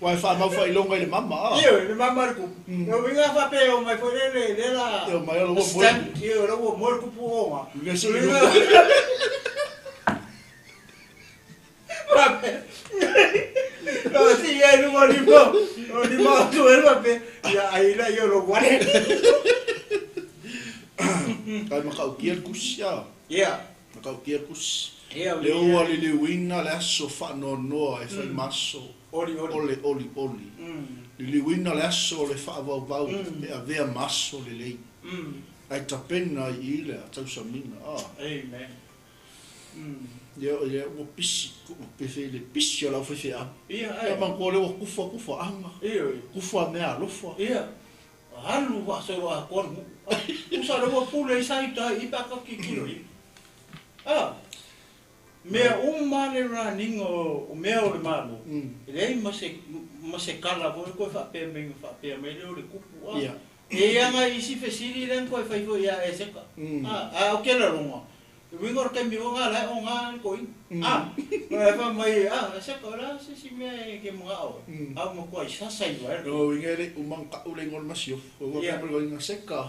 Ua e faamau faailoga i le mama, a? Ioe, le mama le kupu. O lona uiga a faapea e omai foi lele lea la E omai ua moe. Ioe, la ua moe le kupu oga. Uiga se i Kai matautia le tusi a. Ia. Matautia le tusi. Ia. Lea ua liliuina le aso faanoanoa e fai ma aso Oli oli. o le olioli. Liliuina le aso o le faavauvau e avea ma aso lelei. Ae tapena ai i i le tausamiga a. Amen. Ia, ia ua pisi, ua pefe i le pisi o lau faifeau. Ia, ae. Ia manatua lea ua kufa, kufa aga. Ioe. Kufa mea alofa. Ia. Alu faasolo atoa le nuu. Tusa lea ua pule ai sa i uta i i pe a tilotilo i ai. A, mea uma le running o mea o le Malo, e leai ma se, ma se kala foi lea toe faapea mai, faapea mai lea o le tupu. A, Ia. e i ai lava isi fesili lea na toe fai foi ia Eseka. A, a o kela loga, Le uiga o le taimi foi lena la e oga le toeaina. A, e fai mai, a, se o le a se isi mea e te manao ai? A ua matuai sasa i vae le Lona uiga e le i uma ona tau le igoa o le masiofo, ua Ia. faapea mai le seka.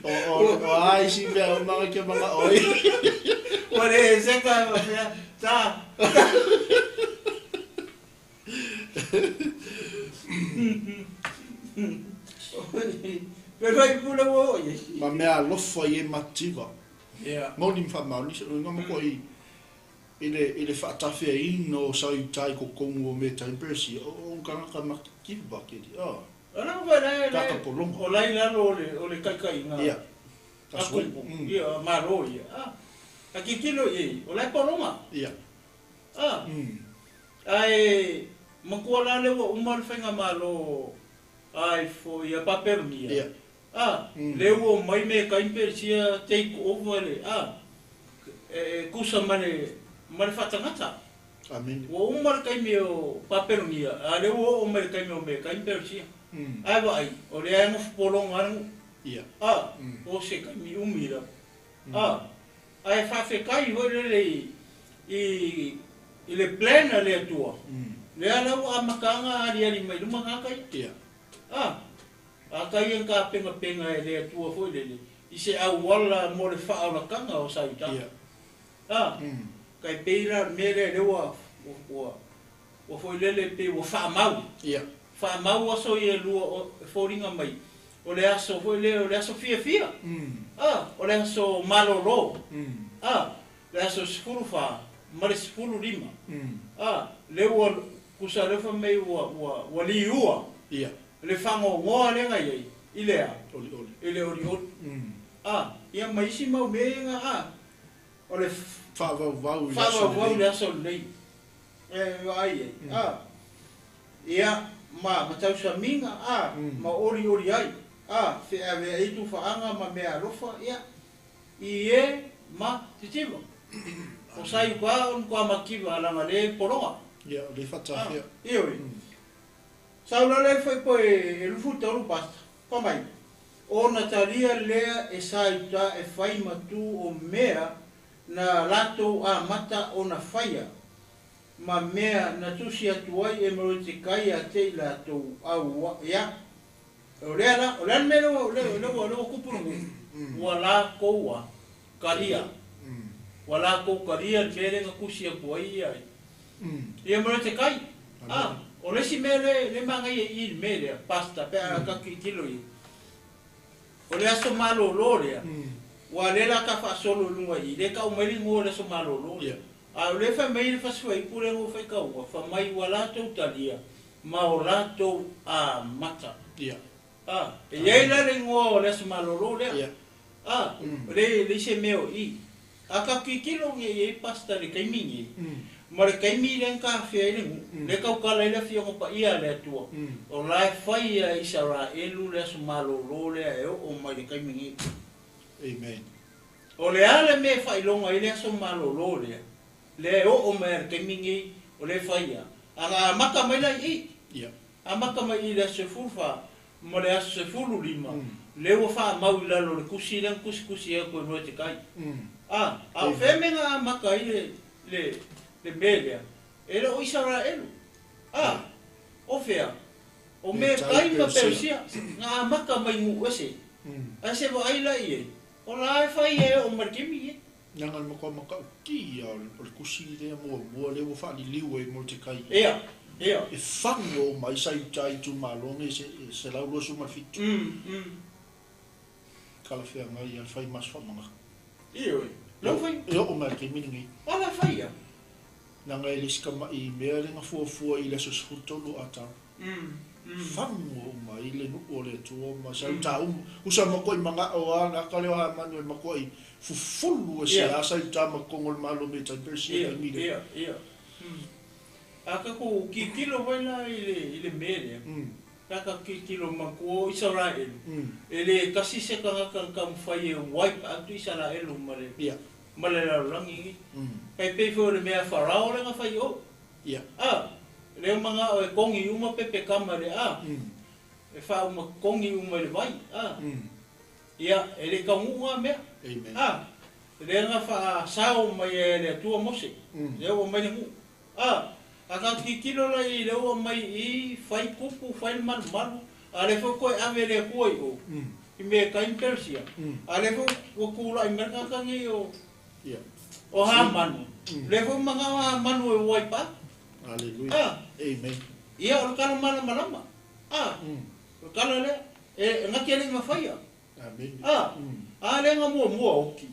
O, o, o a isi mea uma e te manao ai. Ua le seka e faapea, ta. Pe fai pule ua oo i ai. Ma mea alofa i e mativa. Ia. Moni ma faamaoni, se uiga matua i i le i le faatafeaina o sa i uta i totonu o mea tai Persia, o o tagata matitiva keli, a. O la foi la Tagata pologa. o la i lalo o le o le taitaiga Ia. a That's right. Kupu, ia, Malo ia. A, a tilotilo i ai, o la e pologa. Ia. A, ae matua la lea ua uma le faigamalo ai foi a Papelonia. Ia. A, lea ua omai me kai Perisia take over le, a, e tusa ma le, ma le faatagata. Amene. Ua uma le taimi o Papelonia, a lea ua oo mai le taimi o me kai Perisia. Ae vaai, o lea e nofo pologa lava le nuu. Ia. A, o se taimi umi lava. A, ae faafetai foi lele i, i, i le plan a le Atua, lea la ua amata ona aliali mai luma tagata ia. Ia. A, akai e tapenapena e le Atua foi lele i se auala mo le faaolataga o sa Iuta. Ia. A, kai pei la le mea lea lea ua, ua, ua foi lele pei ua faamau. Ia. Faamau aso ia e lua o e foliga mai o le aso foi lea o le aso fiafia. A, o le aso malolo. A, le aso 14 ma le 15. A, lea ua tusa lea fai mai ua, ua, ua liua. Ia. Le fagogoa lea na i ai i le a? Olioli. I le olioli. A, ia ma isi mau mea ia na, a, o le Faavauvau i le aso faavauvau i lelei. le aso lelei. E vaai ai. A, ia, ma tausamiga, a, ma olioli ai, a, feaveai tufaaga ma mea alofa, ia, i e ma titiva. O sa i kwa on kwa makiva langa le pologa. Ia, o le fatafea. Ioe. Sa ula le fai po e lufu taulu pasta. Fa mai. O na talia lea e sa i ta e fai matu o mea na latou a mata o na faia. Ma mea na tusi atu ai e Morotekai a te i latou au ia. O lea la, o lea le mea lea ua kupu le ua la koua kalia. Ua la kou kalia le mea lea na kusi atu ai ia. Ia Morotekai. Ah, o le isi mea le mangai e i le mea lea, pasta, pe a ka kilo i. O le aso malolo lea, ua le la ka faasolo i luga i, le ka umai le igoa o le aso malolo lea. A o le fai mai le fasifuaiupu lea ua fai kaua, fa mai ua latou talia, ma o latou amata. Ah, e iai la le igoa o le aso malolo lea. Ah, le isi mea o i. A ka kikilo nge i pasta le kaimi nge. Ma le kaimi le ka fea i le ngu. Le kaukala i le fionga pa ia le atua. O la e fai ia Israelu le aso malolo lea e o mai le kaimi nge. Amen. O le ale me whailonga i le aso malolo lea. Le o mai le kaimi nge o le fai ia. Aga maka mai la i. A maka mai i le aso fulfa ma le aso fulu lima. Le ua wha mau i lalo le kusi le kusi kusi e koe moe te kai. Ah, a o whemenga a maka i le mea lea. E le o Israelu. Ah, o whea. O mea kai ma Persia. Ngā maka mai ngu ese. A se wa ai la i e. O la e whai e o markemi e. Nanga le makoa makau ki ia o le kusi lea mua mua le ua whaaliliu e moe te kai. Ea, ea. E whango o mai sa i tai tu malonge se laulua su malfitu. Kala whea ngai al whai mas whamanga. Io e. Lau whai? E o mai ke mini. O la whai ia. Nanga e leska mai mea le nga fuafua i le aso sefulutolu a tau. Whango o mai le nu'u o le Atua ma sa uta uma. Usa mako'i maga'o a na ka leo Hamanu e mako'i fufulu e se asa i uta makongo le malo me tai Persia i mile. Ia, ia. A ka ku kikilo wai la i le mea lea. Ka kikilo makuo Israel. E le kasi se kanga kang whai e wipe atu Israel ma le. Ma le laloragi. Kai pei fo le mea Farao le nga whai o. Ah, leo manga o e kongi uma pepe kama le a. E wha uma kongi uma le vai. Ah. Ia, e le kaungu mea. Amen. Ah, le nga wha sao mai e le atua Mose. Leo mai le ngu. Ah, a ka kikilo la i leo mai i whai kupu, whai malu malu. A le fo koe ave le kua i o. I mea kain Persia. A le fo wakula i merka kangi o. O Hamanu. Le fo manga o Hamanu e waipa. Hallelujah. Ah. Amen. Ia o le kala mala malama. Ah. O le kala lea. E ngaki ale ngawhaia. Amen. Ah. A le nga mua mua oki.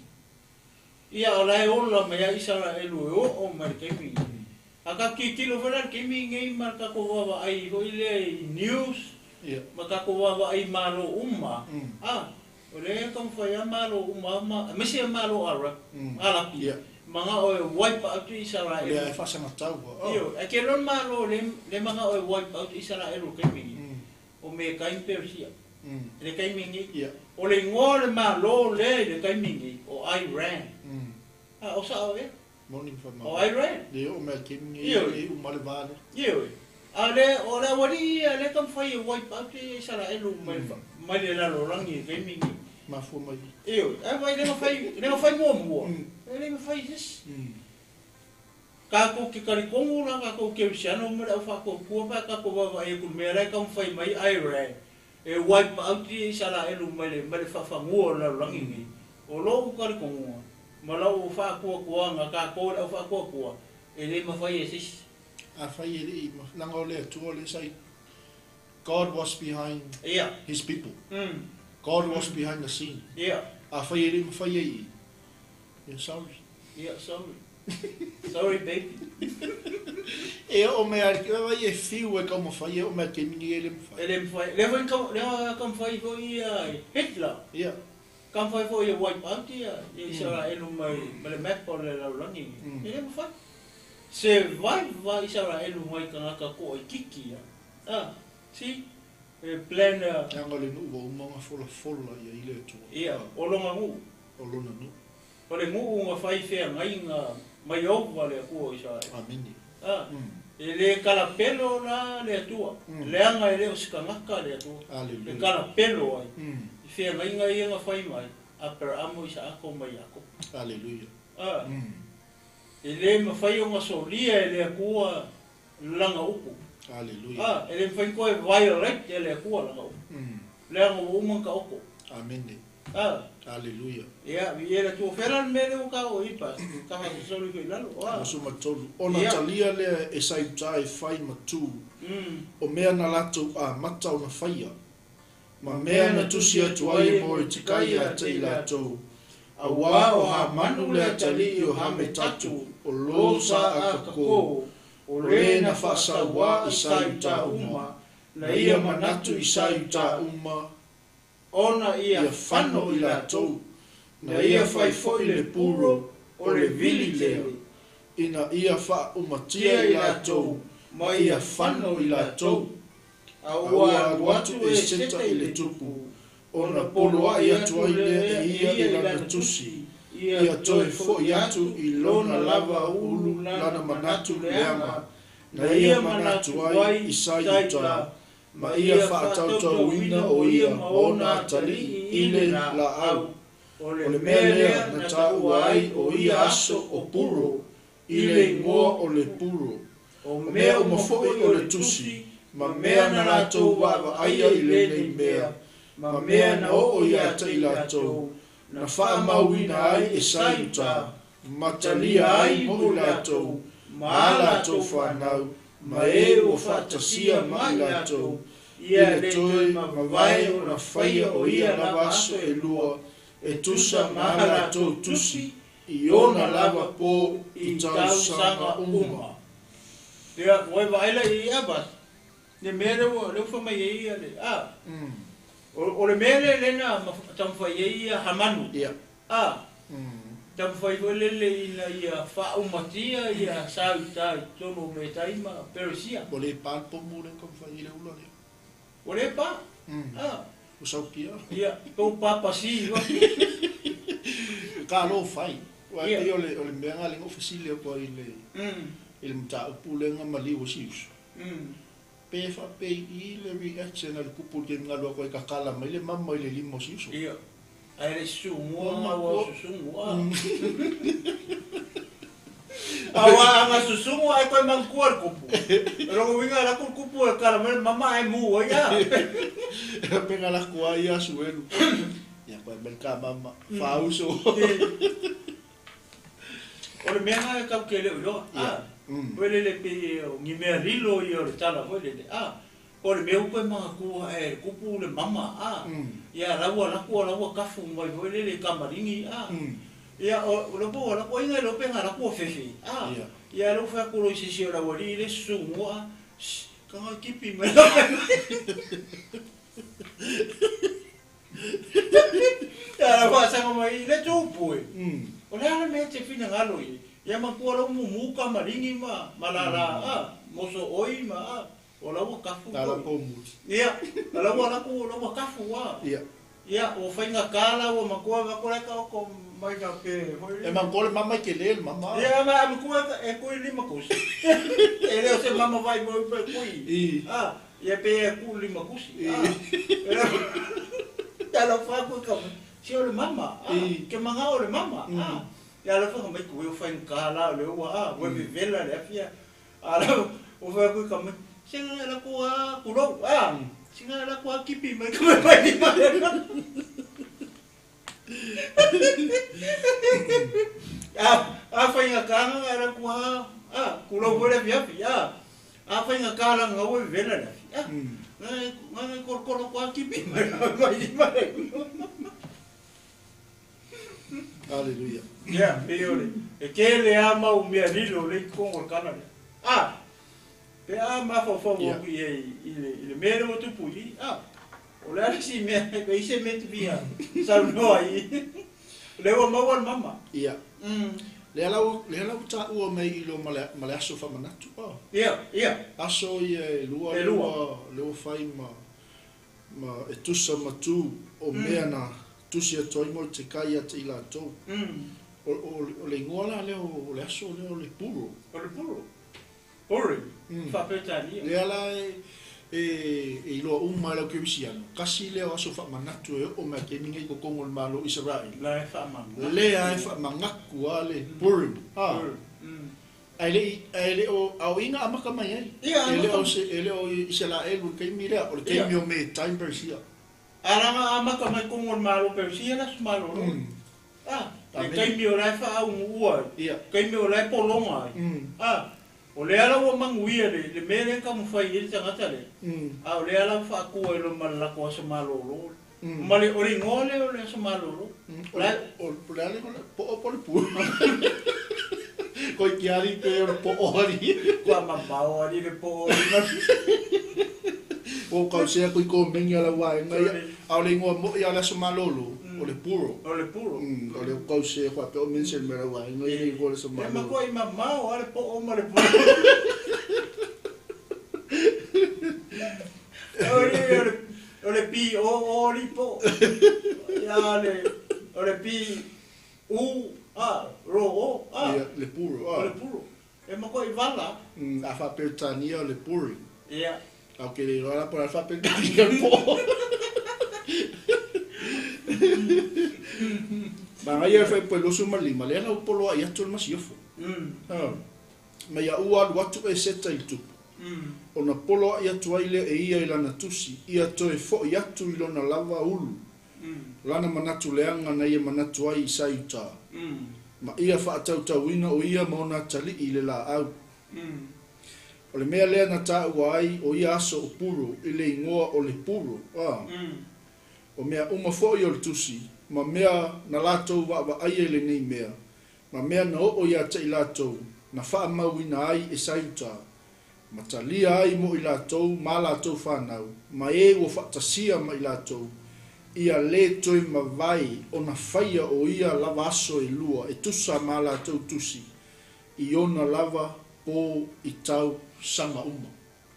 Ia o lae ola mai a Israelu e o o mai le kaimi. A ka kikilo whala le kaimi ngei ma ka ko wawa ai hoi le news. Ma ka ko wawa ai malo uma. Ah. O le ka mwhai malo uma ma. Mese malo Arab. Arapi. Manga o e wipe out Israel. Le e whasanga taua. Io, e ke lon malo le manga o e wipe out Israel o kaimi. O me kain Persia. Le kaimi ngi. O le ingoa le malo le le kaimi ngi o Iran. Ah, o sa o e? Morning for O Iran. Le o me kaimi ngi e umale vale. Io. A le o le wari le kam whai e wipe out Israel o mai le lalorangi e kaimi ngi. Mafua mai. Io, e vai le whai mua mua. E le whai sis. Ka ko ke karikongo la ka ko ke usiano mo le fa ko kua pa ka ko wa e ku me le ka whai mai Iran. E wipe out Israel mai le whawhangua la rangi ngi. O lo karikongo. Ma lo fa kua kua nga ka ko le fa kua kua. E le ma whai e sis. A whai e le langa o le atua le sai. God was behind his people. God was behind the scene. A whai e le ma whai e i. Yeah, sorry. Yeah, sorry. Sorry, baby. E o mea, e e fiu e kau mawhai, e o mea ke mini e le mawhai. E le mawhai. Le whai kau mawhai fo i Hitler. Yeah. Kau mawhai fo i wipe out ia. I Israelu mai le map o le laurangi. E le mawhai. Se vai vai Israelu mai kangaka ko i kiki ia. Ah, si? E plan... Nanga le nuu wa umanga fola fola ia i le atua. Ia, o longa ngu. O lona nuu. O le gu'u na fai feagaiga mai ova le Atua o Isaraelu. Amene. A, e lē kalapelo la le Atua, leaga e lē o se tagata le Atua e kalapelo ai i feagaiga ia na fai mai Aperaamo, Isaako ma Iakopo. Aleluia. A, e lē mafai ona solia e le Atua lana upu. Aleluia. A, e lē mafai toe violate e le Atua lana upu, leaga ua uma ona taoto. Amene. A, Aleluia. Ia, viia le Atua. Fela le mea lea ua taua i pa taha sosoli foi i lalo. A, Aso ma tolu. Ona talia lea e Saiuta e fai ma tu o mea na latou amata ona faia, ma mea na tusi atu ai e Moretekai ia te i latou, auā o Hamanu le atalii o Hametatu o lo sa Akako, o le na faasauā i Saiuta uma, na ia manatu i Saiuta uma, ona ia ia fano fano i i latou, latou, na ia fai foi le puro o le vili tele, ina ia faaumatia tia i i latou, latou, ma ma ia ia fano fano i i latou, latou, a a ua ua alu alu atu atu e Eseta Seta i i le le tupu, tupu, ona ona poloai poloai atu atu ai lea lea e e ia ia i i lana lana tusi, tusi, ia ia toe toe fo'i fo'i atu atu i i lona lona lava lava ulu ulu lana lana manatu manatu leaga, leaga, na na ia ia manatu manatu ai i ai Saiuta, Saiuta, ma ma ia ia faatautauina faatautauina o o ia ia ma ma ona ona atalii atalii i i le le laau. laau. O O le le mea mea lea lea na na taua taua ai ai o o ia ia aso aso o o Puro Puro i i le le igoa igoa o le Puro. O O mea mea uma uma foi foi o o le le tusi, tusi, ma ma mea mea na na latou latou vaavaaia vaavaaia i i lenei lenei mea, mea, ma ma mea mea na na oo oo ia ia te te i i latou, latou, na na faamauina faamauina ai ai e e Saiuta, Saiuta, ma talia talia ai ai mo mo i latou, latou, ma ma a a latou latou fanau, fanau, ma ma e e ua ua faatasia faatasia ma ma i i latou, latou, i ia le le toe toe mavae mavae ona ona faia faia o o ia ia lava lava aso aso e e lua, lua, e e tusa tusa ma ma a a latou latou tusi, tusi, i i ona ona lava lava po i i tausaga tausaga uma. uma. Ia, ua e vaai la i Abas, le mea lea ua lea ua fai mai ai ia le a, o le mea lea lea na taumafai ai ia Hamanu. A, taumafai foi lele ina ia faaumatia ia Sauta i totonu o Metai ma Peresia. Ua le pa le pomu lea taumafai i le ula lea. Ua le pa. A, Ua saupia. Ia, pou papasi. Ka lo fai. Ua pei o le mea nga le ngofesili ko i le i le mataupu lea nga maliu o siuso. Pe faapei i le reaction a le kupu ke ngalua ko i kakala mai le mama i le lima o siuso. Ia. Ai le susugua nga ua susugu a. Aua anga susugu ai koe mangkua le kupu. Loko winga la ku kupu e kala mai mama ai mu ai a. Pe nga la kua ia suelu. Ia koe mel ka mama. Fauso. O le mea nga e kau ke leo iloa. A. Foi lele pe o ngi mea lilo ia o le tala foi lele. A. O le mea upe mangakua e kupu le mama. A. Ia laua lakua laua kafu mai foi lele kamaringi. A. Ia o le po la ko inga lo pe nga la ko fefe. A. Ia lo fa ko lo sisi o la wali le sungua. Ka nga kipi mai la. Ia la fa sa mai le tupu e. O le ala me te fina ngalo i. Ia makua lo mumu ka maringi ma malala a moso oi ma a o la ua kafu. La pomu. Ia, la ua la ko la ua kafu a. Ia, o whainga kāla ua makua makua ka o ko mai ka pe. E mangkole mama i ke le mama. Ia ma makua e kui lima kusi. E leo se mama vai mo pe kui. Ah, ia pe e ku lima kusi. Ah. Ia la fa ku ka si o le mama. Ah, ke manga o le mama. Ah. Ia la fa mai ku o whainga kāla o le ua ah, ua vevela le afia. Ah, la o fa ku ka mai. Singa la ku a kulo. Ah. Singa la ku a kipi mai ka mai mai mai. A whainga kānga ara ku a kulo wele fiafi a whainga kālanga ue vela le afi a ngai korokoro ku a kipi mai mai mai. Hallelujah. Ia, pe ole. E ke le a mau mea lilo le kongo kana le. A pe a mawhawhau Ia. i le mea le tupu i a o le ala si mea pe i se mea via saunoa i le ua maua le mama. Ia. Le ala ta ua mai i lo ma le aso whamanatu. Oh. Ia, ia. Aso ia e lua E lua. le ua fai ma e tusa matu o mea na tusi a toi mo te kai a te i latou. O le igoa la lea o le aso lea o le puro. O le puro. Puri, Faa-Peretania. Lea la e iloa uma e le au kerisiano, tasi lea o aso faamanatu e oo mai taimi nei i totonu o le Malo o Isaraelu. La e faamanatu. Lea e faamanatu lava le Purim. Ae le i, ae le o aoina amata mai ai. Ia, E le amata. o se, e le o Isaraelu i le taimi lea, o le taimi o Metai ma Peresia. Alaga amata mai totonu o le Malo o Peresia le aso malolo. Ah, le Amen. taimi o la e faaaunuua ai. Taimi o la e pologa ai. Ah, o lea la ua manuia le mea lea e taumafai i ai le tagata lea. A o lea la ua faatua i lona ma le latou aso malolo. Ma le, o le igoa lea o le aso malolo. O le, o le a le igoa lea? Po'o po o le pua? Koi ke ali pe o le po'o ali. Kua mamao ali le po'o ali. Ua ou kausea kui komeni a lau aega ia. A o le igoa mo'i a o le aso malolo, o le puro. O le puro. O le kausea faapea o mention mai lau aega ia le igoa o le aso E malolo. matua i mamao a le po'o ma le puro. O le, o le P O O li po. Ia le, o le P U A R O A. Ia, le puro. O le puro. E matua i vala. A faa-Peretania o le puri. Ia. A ou te le iloa la po o le a le faa-Peretania o le po'o. Manaia le faaipu e 25, lea la ua poloa'i atu le masiofo. Ma ia ua alu atu Eseta i le tupu, ona poloa'i atu ai lea e ia i lana tusi, ia toe fo'i atu i lona lava ulu, lana manatu leaga na ia manatu ai i Saiutā, ma ia fa'atautauina o ia ma ona atalii i le laau. O le mea lea na taua ai o ia aso o Puro i le igoa o le Puro, a. O mea uma foi o le tusi, ma mea na latou vaavaaia i lenei mea, ma mea na oo ia te i latou, na faamauina ai e Saiutā, ma talia ai mo i latou ma a latou fanau, ma e ua faatasia ma i latou, ia lē toe mavae ona faia o ia lava aso e lua e tusa ma a latou tusi, i ona lava pō i tausaga uma.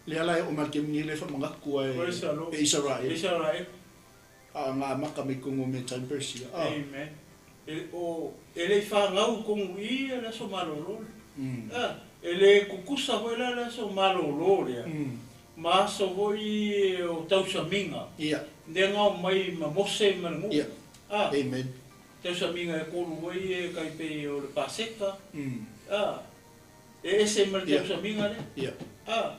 Lea la e oo mai i le taimi nei lea e faamanatu ai Praise the Lord. e Isaraelu. Isaraelu. A nga amata mai totonu o Metai ma Peresia. A. Amen. E, o, e le i fanau i totonu i i le aso malolo lea. A, e le kukusa foi la le aso malolo lea. Ma aso foi o tausamiga. Lea na omai ma Mose ma le nuu. A. Amen. Tausamiga e tolu foi e tai pei o le Paseka. A, e ese ma le tausamiga lea. A,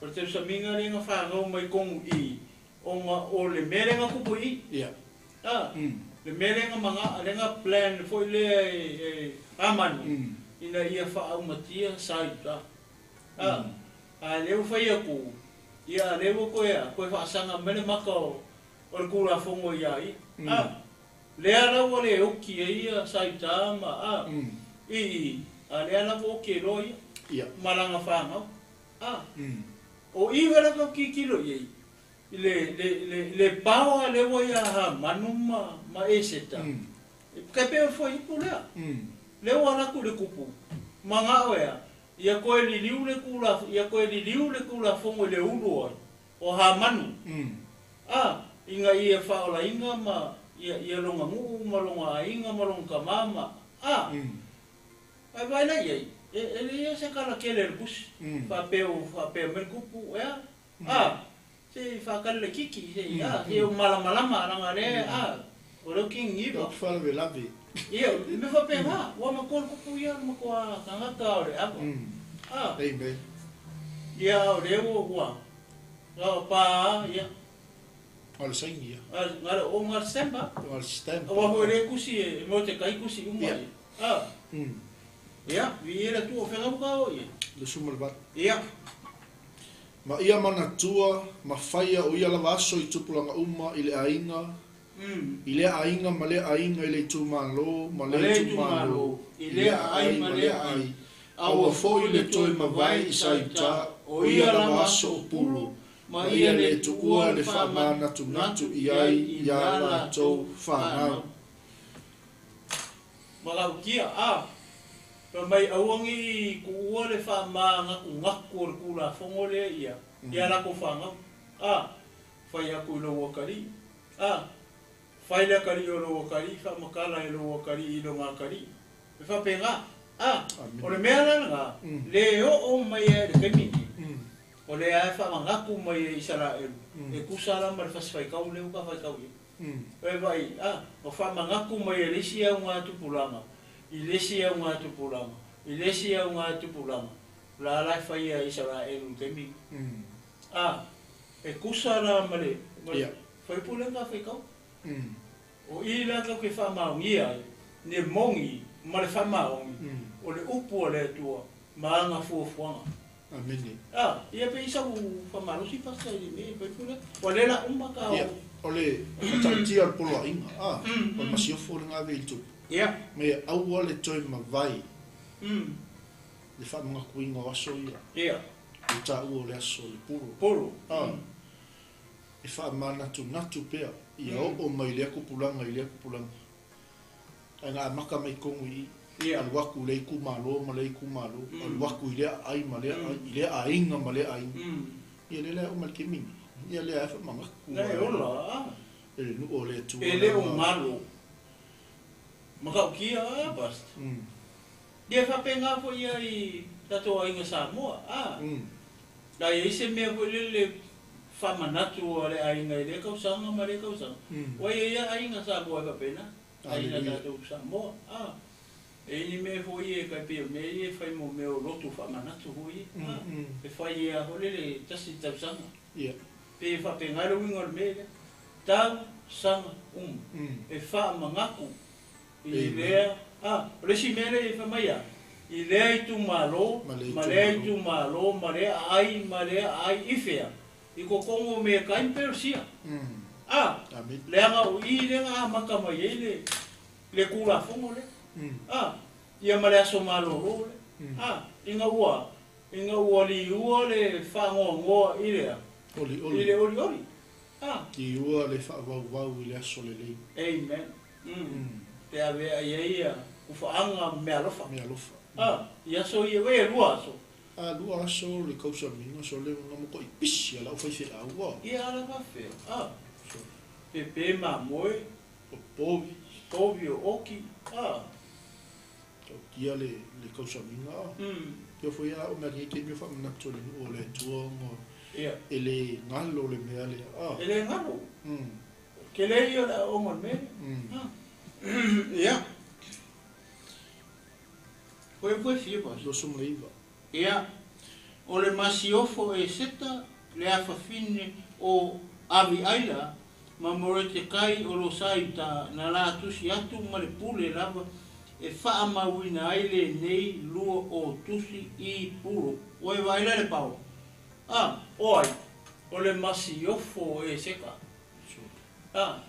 o le tausamiga lea na fanau mai totonu i i, ona o le mea lea na tupu i i. A, le mea lea na maga, lea na plan foi lea e Amanu, ina ia faaumatia sa i uta. A, a lea ua fai atu, ia a lea ua toe a, toe faasaga mai le maka o, o le Tulafono ia ia. A, lea la ua le oki ai ia sa i uta ma, a, i i, a lea la ua oki ai loa ia, ma lana fanau. A, o i vela tau tilotilo i ai, i le, le, le, le power lea ua ia Hamanu ma, ma Eseta. E tai pei o le fuaiupu lea. Lea ua alu atu i le tupu, mana'o ea, ia toe liliu le tula, ia toe liliu le Tulafono i le ulu ai o Hamanu, a, ina ia faaolaina ma ia, ia lona nuu ma lona aiga ma lona tama ma, a, ae vaai la i ai, e, e leai lava se tala tele a le tusi, faapea ua faapea mai le tupu, ea, a, se i faatali laitiiti, se i, a, se i ou malamalama, leaga o lea, a, o lea ou te niniva. Ou te faalavelave. Ia, o mea faapena, ua matua le tupu ia, o le matua tagata o le ava. A. Amen. Ia, a o lea ua, ua, ua pa, ia. Na o le saini ia. Na o le, na o le stamp lava. Na o le stamp. Aua foi o lea e tusi e Mordekai tusi uma ia. A. Ia, viia le Atua o fea ua o i ai. 28. Ia. Ma ia manatua, ma faia o ia lava aso i tupulaga uma i le aiga, i lea aiga ma lea aiga i le itumalo ma lea itumalo, i lea aai ma lea aai, aua foi le toe mavae i Saiutā, o ia lava aso o Puro, ma ia le tuua le faamanatunatu i ai iā latou fanau. Matautia, a, fai mai aua ne i tuua le faamanatunatu o le Tulafono lea ia, ia latou fanau, a, fai atu i lou atalii, a, fai le atalii o lou atalii, faamatala e lou atalii i lona atalii. E faapena, a, o le mea la lena, le oo mai ai i le taimi lenei, o lea lava e faamanatu mai e Isaraelu, e tusa la ma le fasi faitau lea ua ta faitau i ai. E vaai, a, ua faamanatu mai e le isi augatupulaga, i le isi augatupulaga, i le isi augatupulaga, o la la e faia e Isaraelu i le taimi lenei. A, e tusa la ma le, ma le fuaiupu lea na ta faitau. O i la tatou te faamaonia ai le moni ma le faamaoni o le upu a le Atua ma ana fuafuaga. Amene. A, ia pe i sau faamalosi pastor i le mea fuaiupu lea. Ua le la uma ka o. Ia, o le matautia o le poloaiga, a, o le masiofo lena ave i le tupu. Ia. Ma ia aua le toe mavae le faamanatuina o aso ia. Ia. Le taua o le aso o le pulu. Pulu. A. E faamanatunatu pea ia oo mai lea tupulaga i lea tupulaga. Ae na amata mai tonu i i, alu atu i lea itumalo ma lea itumalo, alu atu i lea aai ma lea aai, i lea aiga ma lea aiga. Ia lea la e oo mai i le taimi lenei, ia lea lava e faamanatu La e ola a. E le nuu o le Atua E le o galo. Matautia a Pastor. Ia e faapena foi ia i tatou aiga Samoa a. La e i ai se mea foi lele faamanatu a le aiga i lea tausaga ma lea tausaga. Ua i ai lava aiga Samoa e faapena, aiga tatou Samoa a. E i ai ni mea foi ia e tai pei o mea ia e fai mo mea o lotu faamanatu foi ia a. E fai lava foi lele tasi le tausaga. Pei e faapena le uiga o le mea lea. Tausaga uma e faamanatu I lea, a, o le isi mea lea e fai mai a, i lea itumalo, ma lea itumalo, ma lea aai, ma lea aai, i fea? I totonu o Metai ma Peresia. A, leaga o i lea na amata mai ai le, le Tulafono lea. A, ia ma le aso malolo lea. A, ina ua, ina ua liua le faanoanoa i le a? I le olioli. A. Liua le faavauvau i le aso lelei. Amen. Pe avea i ai ia ufaaga ma meaalofa. Meaalofa. A, i aso ia, ua e lua aso. A, lua aso le kausamiga so le na mokoʻi pisi a lau faifeau a. Ia ala faafefea. A, pepe mamoe. O povi. Povi o oki. A. Tautia le le kausamiga a. Ia foi a o mea nei taimi o faamanatu o le nuu o le Atua ona e le galo le mea lea a. E le galo. Tele ia o le aoaoga o le mea lea. Ia. Koe koe fia pa. 29. Ia. O le masiofo e Seta le afafine o Aviaila ma Moretekai o lo sa i uta na la tusi atu ma le pule lava e faamauina ai lenei lua o tusi i Puro. Ua e vaai la le pao? A, o ai? O le masiofo e Seta. A,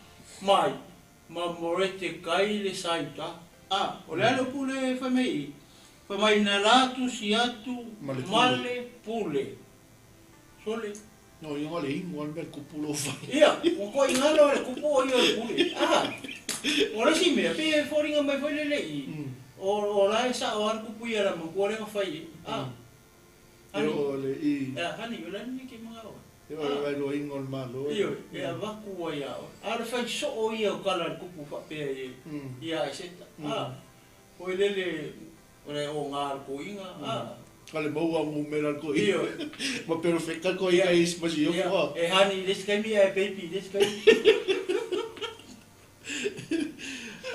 mai, ma Moretekai le sa i uta. A, o le a le upu lea e fai mai i i? Fai mai na la tusi atu ma le pule. Sole. No ia le ingoa le mea le kupu lo fai. Ia, ua koʻi galo le kupu o ia o le pule. A, o le isi mea, pei e foliga mai foi lele i i, o, o la e sao lava le kupu ia le matua lea na fai i ai. A, E oo le i. E a, honey, o le a le mea ke manao ai? E oo le vaeluaina o le Malo. Ioe, e avatu ai ia oe. A o le fai soo ia o tala a le kupu faapea i ia Eseta. A, foi lele o le oga a le toeaina, a. A le maua numera le toeaina. Ioe. Ma perofeta le toeaina i isi masiofo, a. E honey i le isi taimi ae baby i le isi taimi.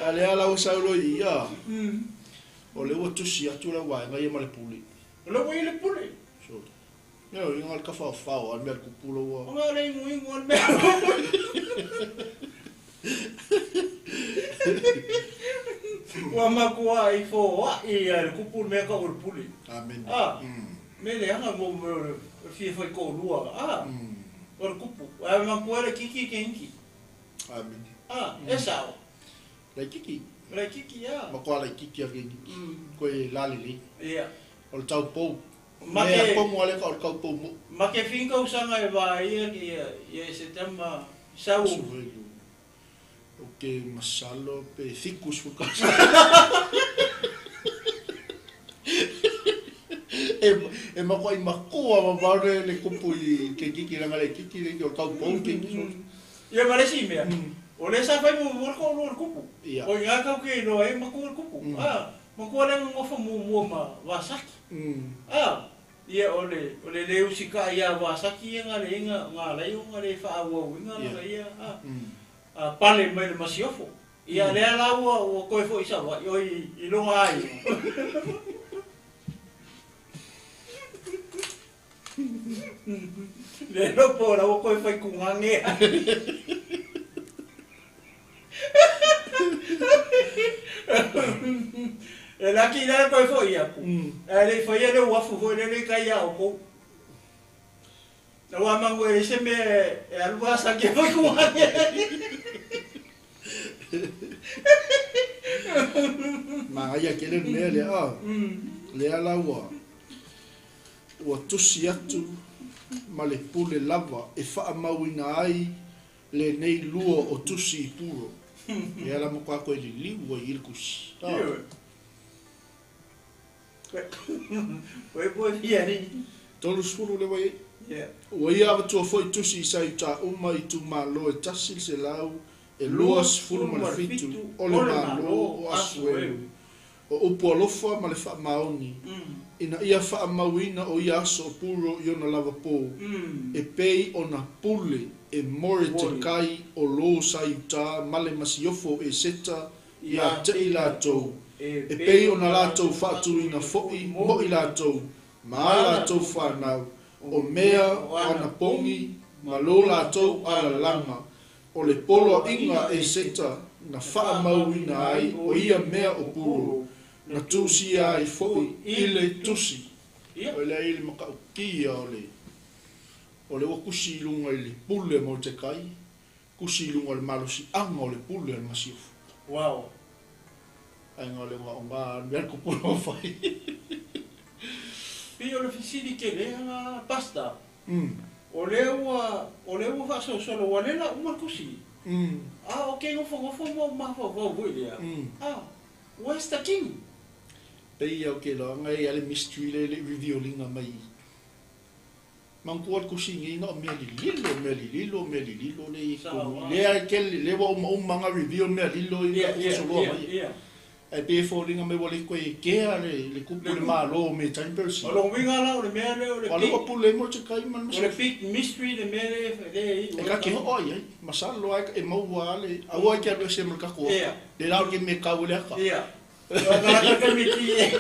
A lea la ua sau loa i i, a. O lea ua tusi atu lau vaega ia ma le pule. O lea ua i le pule. So, ia o inga le tafaofao a le mea le kupu lo ua. O nga le ingoingo a le mea. Ua matua i foai a le kupu le mea kau o le pule. Amen. A, me leaga mo mo le fia fai toalua. A, o le kupu. Ae matua le kiki ke inki. Amen. A, e sao. Laititi. Laititi, ia. Matua laititi a le Koe la lelei. Ia. O le taupou. Ma Mea ke komu a le ka o le taupou mo. Ma ke finka usanga e va ia ke ia ia se tama sau. Suvelu. O ke masalo pe fikus fu ka. E e makoa i makoa ma vau le le kupu i ke kiki langa le kiki le o taupou ke ki. Ia ma le isi mea, o lea sa fai muamua le toalua o le kupu. Ia. O i ina tatou te iloa ai e matua le kupu. A. Matua le nonofo muamua ma Vasaki. A, ia o le, o le le usitaʻi ia Vasaki ia na leai na, na alai ona le faaauauina lana ia, a, a pale mai le masiofo. Ia lea la ua, ua toe foi i Savaii, oi, i lona aiga. Le iloa po o la ua toe fai tugage E laki la toe foi atu, ae le i faia le uafu foi lele i tai ia outou. Aua manu e leai se mea e alu a saki e fai tugage ai. Manaia tele le mea lea, lea la ua Ua tusi atu ma le pule lava e faamauina ai lenei lua o tusi i Puro. E ala matua koe liliu ai i le tusi. 30 le wai ai. Ua ia avatua foi tusi i Saiutā uma i itumalo e 127 o le Malo o Asuelu. O upu alofa ma le faamaoni, ina ia faamauina o ia aso o Puro i ona lava pō, e pei ona pule e Moretekai o lo Saiutā ma le masiofo o Eseta iā te i latou, e pei ona latou faatuina foʻi mo i latou ma a latou fanau, o mea o ana pogi ma lo latou alalaga, O le poloaiga Eseta na faamauina ai o ia mea o Puro, na tusia ai foi i le tusi. O le ai le matautia o le o le ua tusi i luga i le pule a Mordekai, tusi i luga o le malosiaga o le pule a le masiofo. Wow. Aiga o le ogaoga le mea le tupuna ua fai. Pei o le fesili tele lava Pastor. O lea ua, o lea ua faasolosolo ua le la uma le tusi. A o ke nofonofo ma ou mafaufau foi lea, a, where's the king? Pei ia o ke loaga e ia le mystery le le reveal-ina mai manatua le tusi nei na o mea lililo, mea lililo, mea lililo le i totonu. Lea e tele, lea ua umauma na reveal mea lilo ia na faasoloa mai. Ae pei e foliga mai ua le toe kea le kupu i le Malo o Mea Time Persia. O lona uiga la o le mea lea o le big. Ua pule ai Mordecai ma le O le big mystery le mea lea e iu ai. E ka ke hoʻo ai ai. Masalo lava e maua lava le, aua e te alu ese ma le tatou aka. Le la o le taimi e kau ai le aka. Ia. Ua laka le taimi e ti e.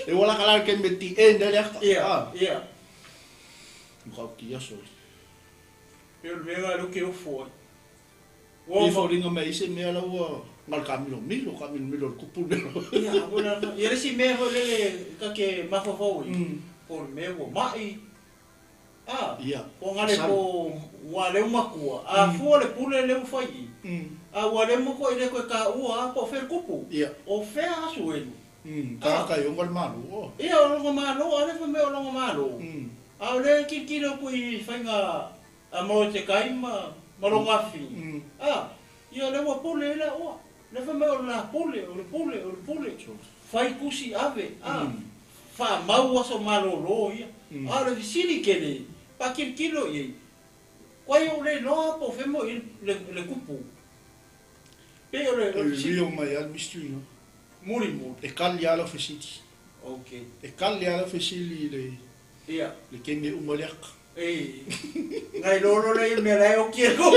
Le ua laka la le taimi e ti e le aka. Ia, ia. Matautia sole. Pei o le mea lena lea ou te ofo ai. Pei e foliga mai ai se mea la ua na o le taamilomilo, taamilomilo o le kupu le. Ia, ia le isi mea foi lele ta te mafaufau ai, po o le mea ua mai, a, po o gale po ua leu matua, a fua le pule lea ua fai i, a ua le matua i le toe taua a po o fea le kupu, o fea Asuelu. Tagata e ona le Malo. Ia, o lona Malo, a lea fai mai o lona Malo, a o lea e tilotilo atu i faiga A Morotekai ma ma lona afifina, a, ia lea ua pule ai la ua, lea fai mai o le la pule, o le pule, o le pule, fai tusi ave, a, faamau aso malolo ia. A o le fesili tele, paatilotilo i ai, kuai ou le iloa po o fea moi le, le kupu. Pei o le, o le fesili. E reveal mai lava le mystery no. Muli muli. E kali lava lau fesili. Okay. E kali lava lau fesili i le, Ia. le taimi e uma ai le aka. Ei, ngai lolo le i mea la e oki e kou.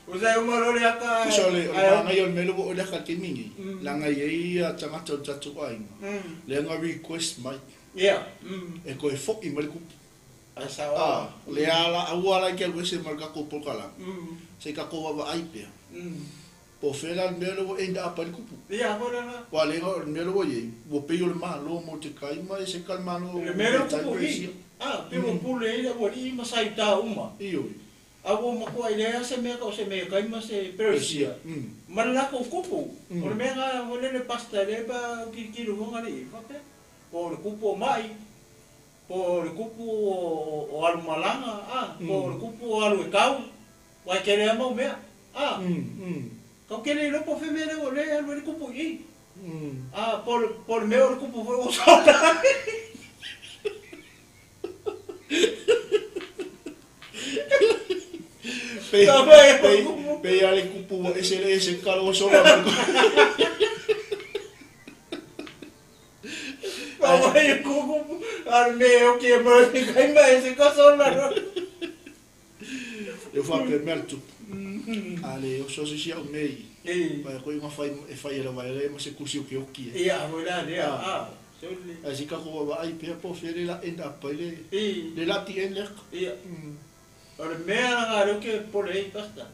O sai uma lo le aka. Tusa o le manaia o le mea lea ua oo i le aka i le taimi nei, leaga e i ai ia tagata o le tatou aiga, lea na request mai e toe foʻi mai le kupu. Ae sao. A, lea la, aua la e te alu ese ma le tatou polokalame, se i tatou vaavaai pea. Po o fea la le mea lea ua end up ai le kupu. Ia, foi lea la. Aua lea o le mea lea ua i ai, ua pei o le Malo mo te kai ma e se ka le Malo Le mea lea ua kupu i, a, pei ua pule ai le aualii ma sa Iuta uma. Ioe. A ua matuai leai lava se mea tau o se mea kai ma se Persia ma le latou kupu. O le mea lena foi lele pastor lea pe a tilotilo foi galii i faapea, po o le kupu o mai, po o le kupu o alumalaga, a, po o le kupu o alu e kau, Aua e tele lava mau mea. A, kau te le iloa po o fea mea lea ua lea e alu ai le kupu i i. A, po o le mea o le kupu foi ua sola ai. Pe ia le kupu wa ese le ese kalo sola. Ai kupu ar me o ke mo kai ma ese ka sola. E fa pe mea tu. Ale o so si o mei. Vai ko inga fai e fai era vai le ma se kusi o ke oki. Ia mo la le a. Ai si ka ko wa ai pe po fere la enda pa le. Le la ti en le. Ia. O le mea nga le ke pole i pasta.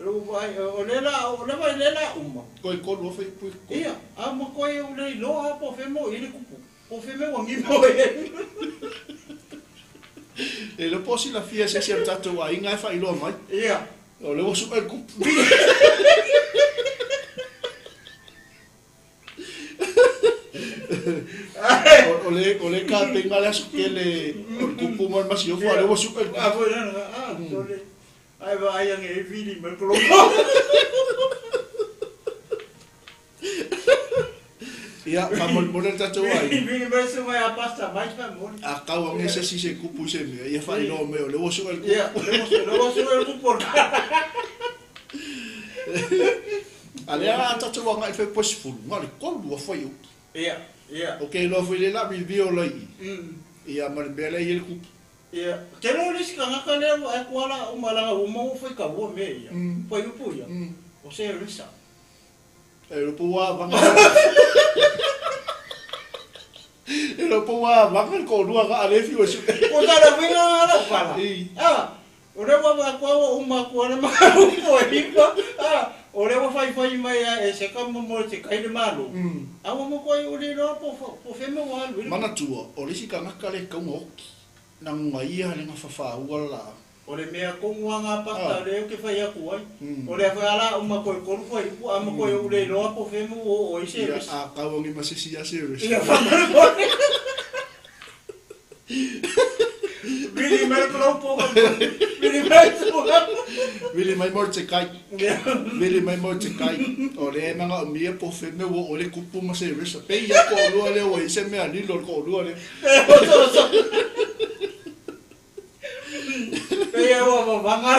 Vai o le la o le vai le la uma. Koi ko lo fai pui. Ia, a mo koi o le lo a po fe mo i le kupu. Po fe me wangi mo e. E le posi la fia se se tato a inga fa ilo mai. Ia. O le osu el kupu. O le ka tenga le asu ke le kupu mo ma si o fa le osu el kupu. A foi na a tole. Ai va ai ange e vili me ko. Ia, fa mo mo le tato ai. Vili me se vai a pasta mai fa mo. A kau ange se si se kupu se me. Ia fa ilo me o le osu el kupu. Ia, le osu el kupu. Ale a tato anga i fe posfulu, ngale kolu a fai o. Ia, ia. O ke lo foi le la review la i. Ia ma le bele i le kupu. Ia, te lo le sika ngaka le o kuala o malanga o mo foi ka o me ia. Foi upu ia. O se risa. E lo pua vanga. E lo pua vanga ko lua ga ale fi o su. Ko ta la winga la pala. Ah, o le wa kwa o ma kwa le ma o i pa. Ah, o le wa fai fai mai e se ka mo mo te kai le malo. A mo ko o le lo po po fe mo wa lu. Mana tua, o le sika ngaka le ka ngoki. Na ngai le ngafafa ua la. O le mea kongu anga pasta le ke fai aku ai. O le fa ala o ma ko ko fai ku a mo ko o le lo po fe mo o i se. A ka o ngi ma se si a se. Ia fa. Vili mai ko po. Vili mai so. Vili mai mo te kai. Vili mai mo te kai. O le manga o mia po fe me o le kupu ma se risa. Pe ia ko lua le o i se mea ni lo ko lua le. Pe ia o vanga.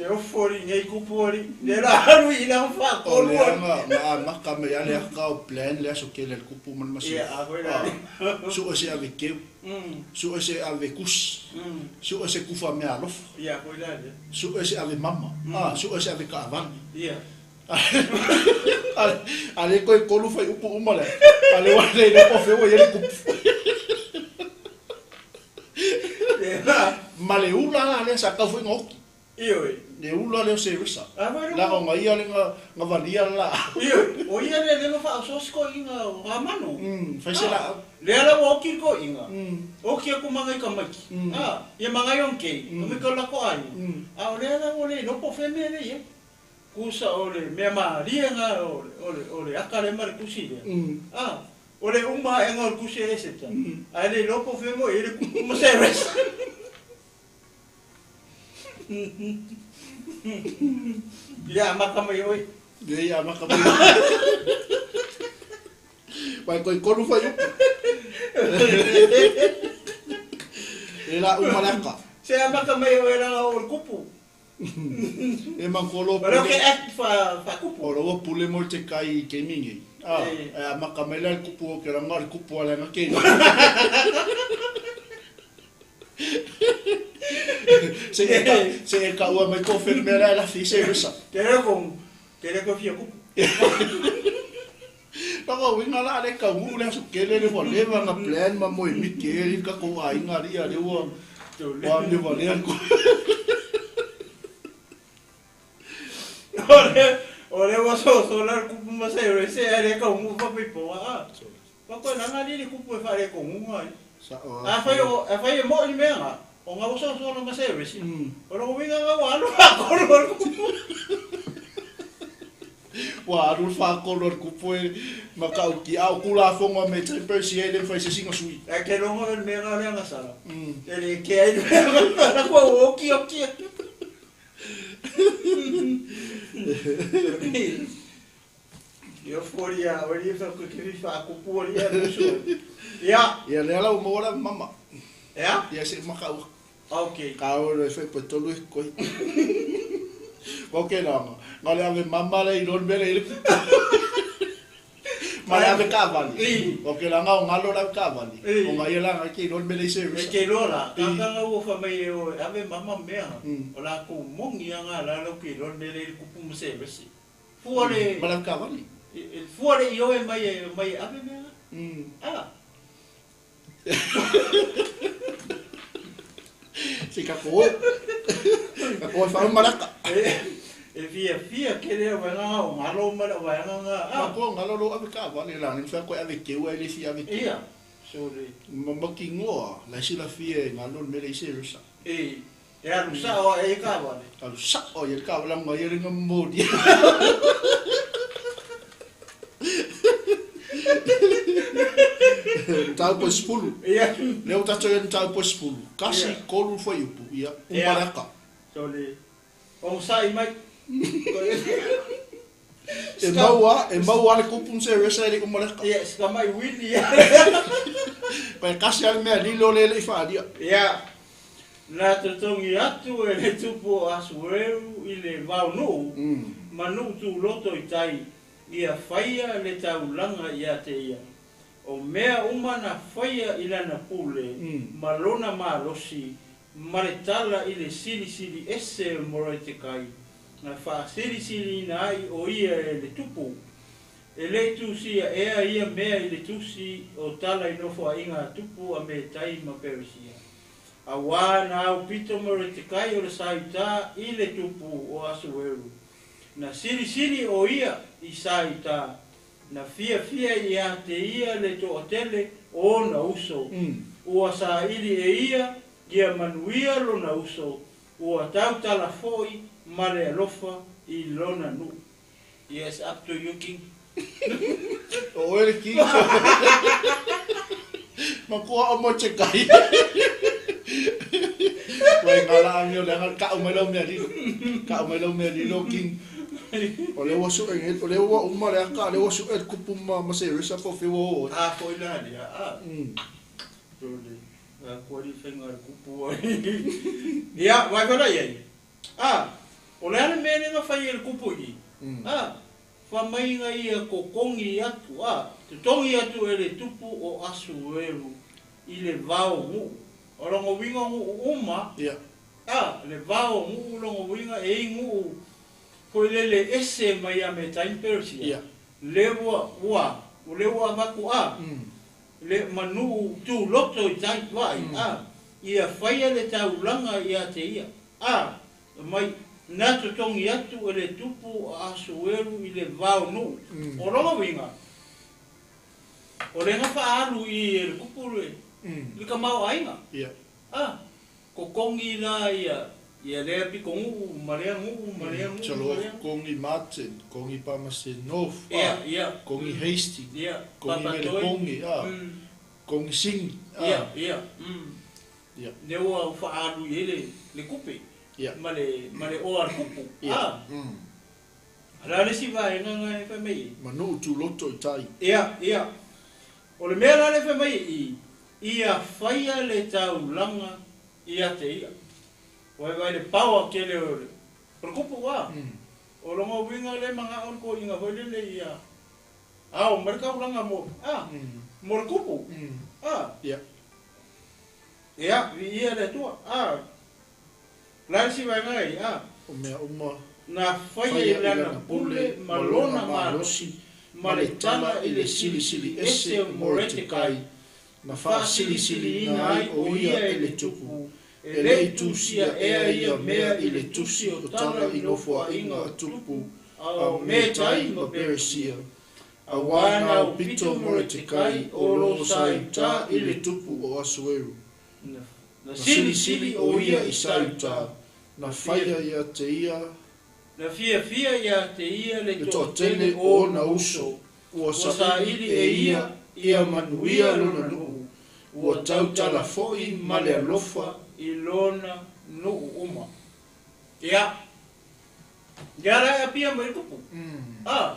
E o fori nei kupu ori. Ne la haru i la fa ko lua. Ma ma ka me ale ka o plan le so ke le kupu man ma se. Ia a foi la. Su o se ave ke. Su o se ave kus. Su o se kufa me alof. Ia foi la. Su o se ave mama. Ah, su o se ave ka avan. Ia. Ale ko ko lu fai upu uma le. Ale wa le le po fe o ye kupu. Ma le ula le sa ka foi ngoki. Io Le ula le se risa. La o ngai le nga valia la. Io o ia le le fa so sko inga ramano. Fai se la. Le ala o ki ko inga. O ki ko mangai ka maki. Ah, ia mangai on ke. No me ko la ko ai. A o le ala o le no po fe me le ia. Kusa o le mea maria nga o le aka le mare kusi le. Ah, o le uma e nga kusi e se ta. A le no po fe mo e le kupu mo se risa. Ia maka mai oi. Ia maka mai. Vai koi kolu fai upu. E la umalaka. Se a maka mai oi la o kupu. E mangolo pule. O ke act fa fa kupu. O lo pule mo te kai ke mingi. Ah, e maka mai la kupu o ke ranga kupu ala nga ke. Se e ka ua mai ko fermera la fi se risa. Te re ko fia kupu. Paka winga la le ka u le su kele le wa le nga plan ma mo mi ke ri ka ko ai nga ri ale wa. Wa me wa le ko. O le wa so so la kupu ma se re se ale ka u fa pe po a. Pa ko na nga li kupu e fa le ko ngu ai. A fai o a fai mo ni me nga. O nga so so no ma se re si. O lo winga nga wa lo ko lo kupu. Wa aru fa ko lo kupu e ma ka o ki au kula fonga me te persi e le fai se singa sui. E ke longo el me nga le nga sala. E le ke ai me nga ko o ki o ki. Io fuori a ori fa ko ki fa kupu ori a musu. Ia. Ia le ala o mo mama. Ea? Ia se makau. Okay. Ka o le fe po tolu e koi. Ko ke la. Nga le ave mama le i lon mele i le. Ma le ave ka vali. O ke la nga o ngalo la ka vali. O nga ia la nga ke lon mele i se. E ke lola, ka ka nga ua fa mai e o ave mama mea. O la ko mongi anga la lo ke lon mele i kupu mo se vesi. Fua le Ma le ka vali. Fua le i oe mai e mai ave mea. Ah. Se ka ko. Ka ko fa malaka. E fia fia ke le wa nga o ngalo ma wa nga nga. Ma ko ngalo lo ave ka vali la ni fa ko ave ke wa le si ave. Ia. Sorry. Ma ki ngoa la si la fia ngalo mele i se rusa. E e alu sa o e ka vali. Alu sa o e ka vali nga ye nga modi. Tau po spulu. Ia. Leo tato ia tau po spulu. Kasi kolu fo iupu. Ia. Umbaraka. Sorry. O sa i mai. E maua le kupu se resa le umbaraka. Ia, ska mai wili. Pa kasi al mea lilo le le whaaria. Ia. Na totongi atu e le tupu asueru i le vaunuu. Manu tu loto i tai. Ia whaia le taulanga ia te ia. O mea uma na whaia i lana pule, ma lona malosi, ma le tala i le silisili ese o Moretekai. Na whaasilisili ina ai o ia e le tupu. E le tusia ea ia mea i le tusi o tala i nofo a inga tupu a me tai ma Perisia. A wā na au pito Moretekai o le saita i le tupu o Asueru. Na silisili o ia i saita. Na fia fia ia te ia le to'atele o na uso. Ua sa'ili e ia ia manuia lona uso. Ua tautala fo'i ma le alofa i lona nu'u. Yes, up to you, King. O oe le King. Ma kua o mo te kai. Wai ngā la angi o le anga ka'u mai lau mea lilo. Ka'u mai lau mea lilo, King. O le ua su'e o le ua uma le aka, le ua su'e le kupu ma se resa po whiwa o. A foi la lia, a. Tole, a kua li whenga le kupu ai. Ia, wai wala iai. A, o le ale mea lenga whai e le kupu i. A, wha mainga ia kokongi atu, a, te tongi atu e le tupu o Asueru i le vao nguu. O longo winga nguu uma, a, le vao nguu longo winga e i nguu. Ko le ese mai a me tai Persia. Le ua ua, o le ua vaku a. Le manu tu loto i tai vai a. Ia whaia le taulanga ia te ia. A, mai na totongi atu e le tupu a Asueru i le vao nuu. O longo winga. O le nga whaalu i e le kupu le. Le ka mau ainga. A, kokongi la ia. Ia lea piko nguu, marea nguu, marea nguu. Chalo, kongi Martin, kongi Pamase North, kongi Hastings, kongi Mele kongi, kongi Singh. Ia, ia. Ne ua whaalu i le le kupe, ma le oa le kupu. Ala le siva e nganga e whamei. Manu tu loto i tai. Ia, ia. O le mea la le whamei i, ia whaia le taulanga ia te ia. Wai wai le pawa ke le o le kupu wa. O longo winga le manga on ko inga hoi le ia. A o marka ulanga mo. A mo le kupu. A. Ia. Ia, vi ia le tua. A. La si vai ngai a. O mea uma. Na whaia i lana pule ma lona malosi ma le tala i le silisili ese o Moretekai. Na whaasilisili ina ai o ia e le tupu. E le tusia ea ia mea i le tusi o tala i nofo a inga a tupu a me tai ma Perisia. A wāna o pito Moretekai o lo saita i le tupu o Asueru. Na silisili o ia i saita, na whaia ia te ia. Na fia fia ia te ia le toatele o na uso. Ua sa'ili e ia, ia manuia lona nu'u. Ua tautala fo'i ma le alofa i lona nu'u uma. Ia. Ia la e apia mai kupu. A.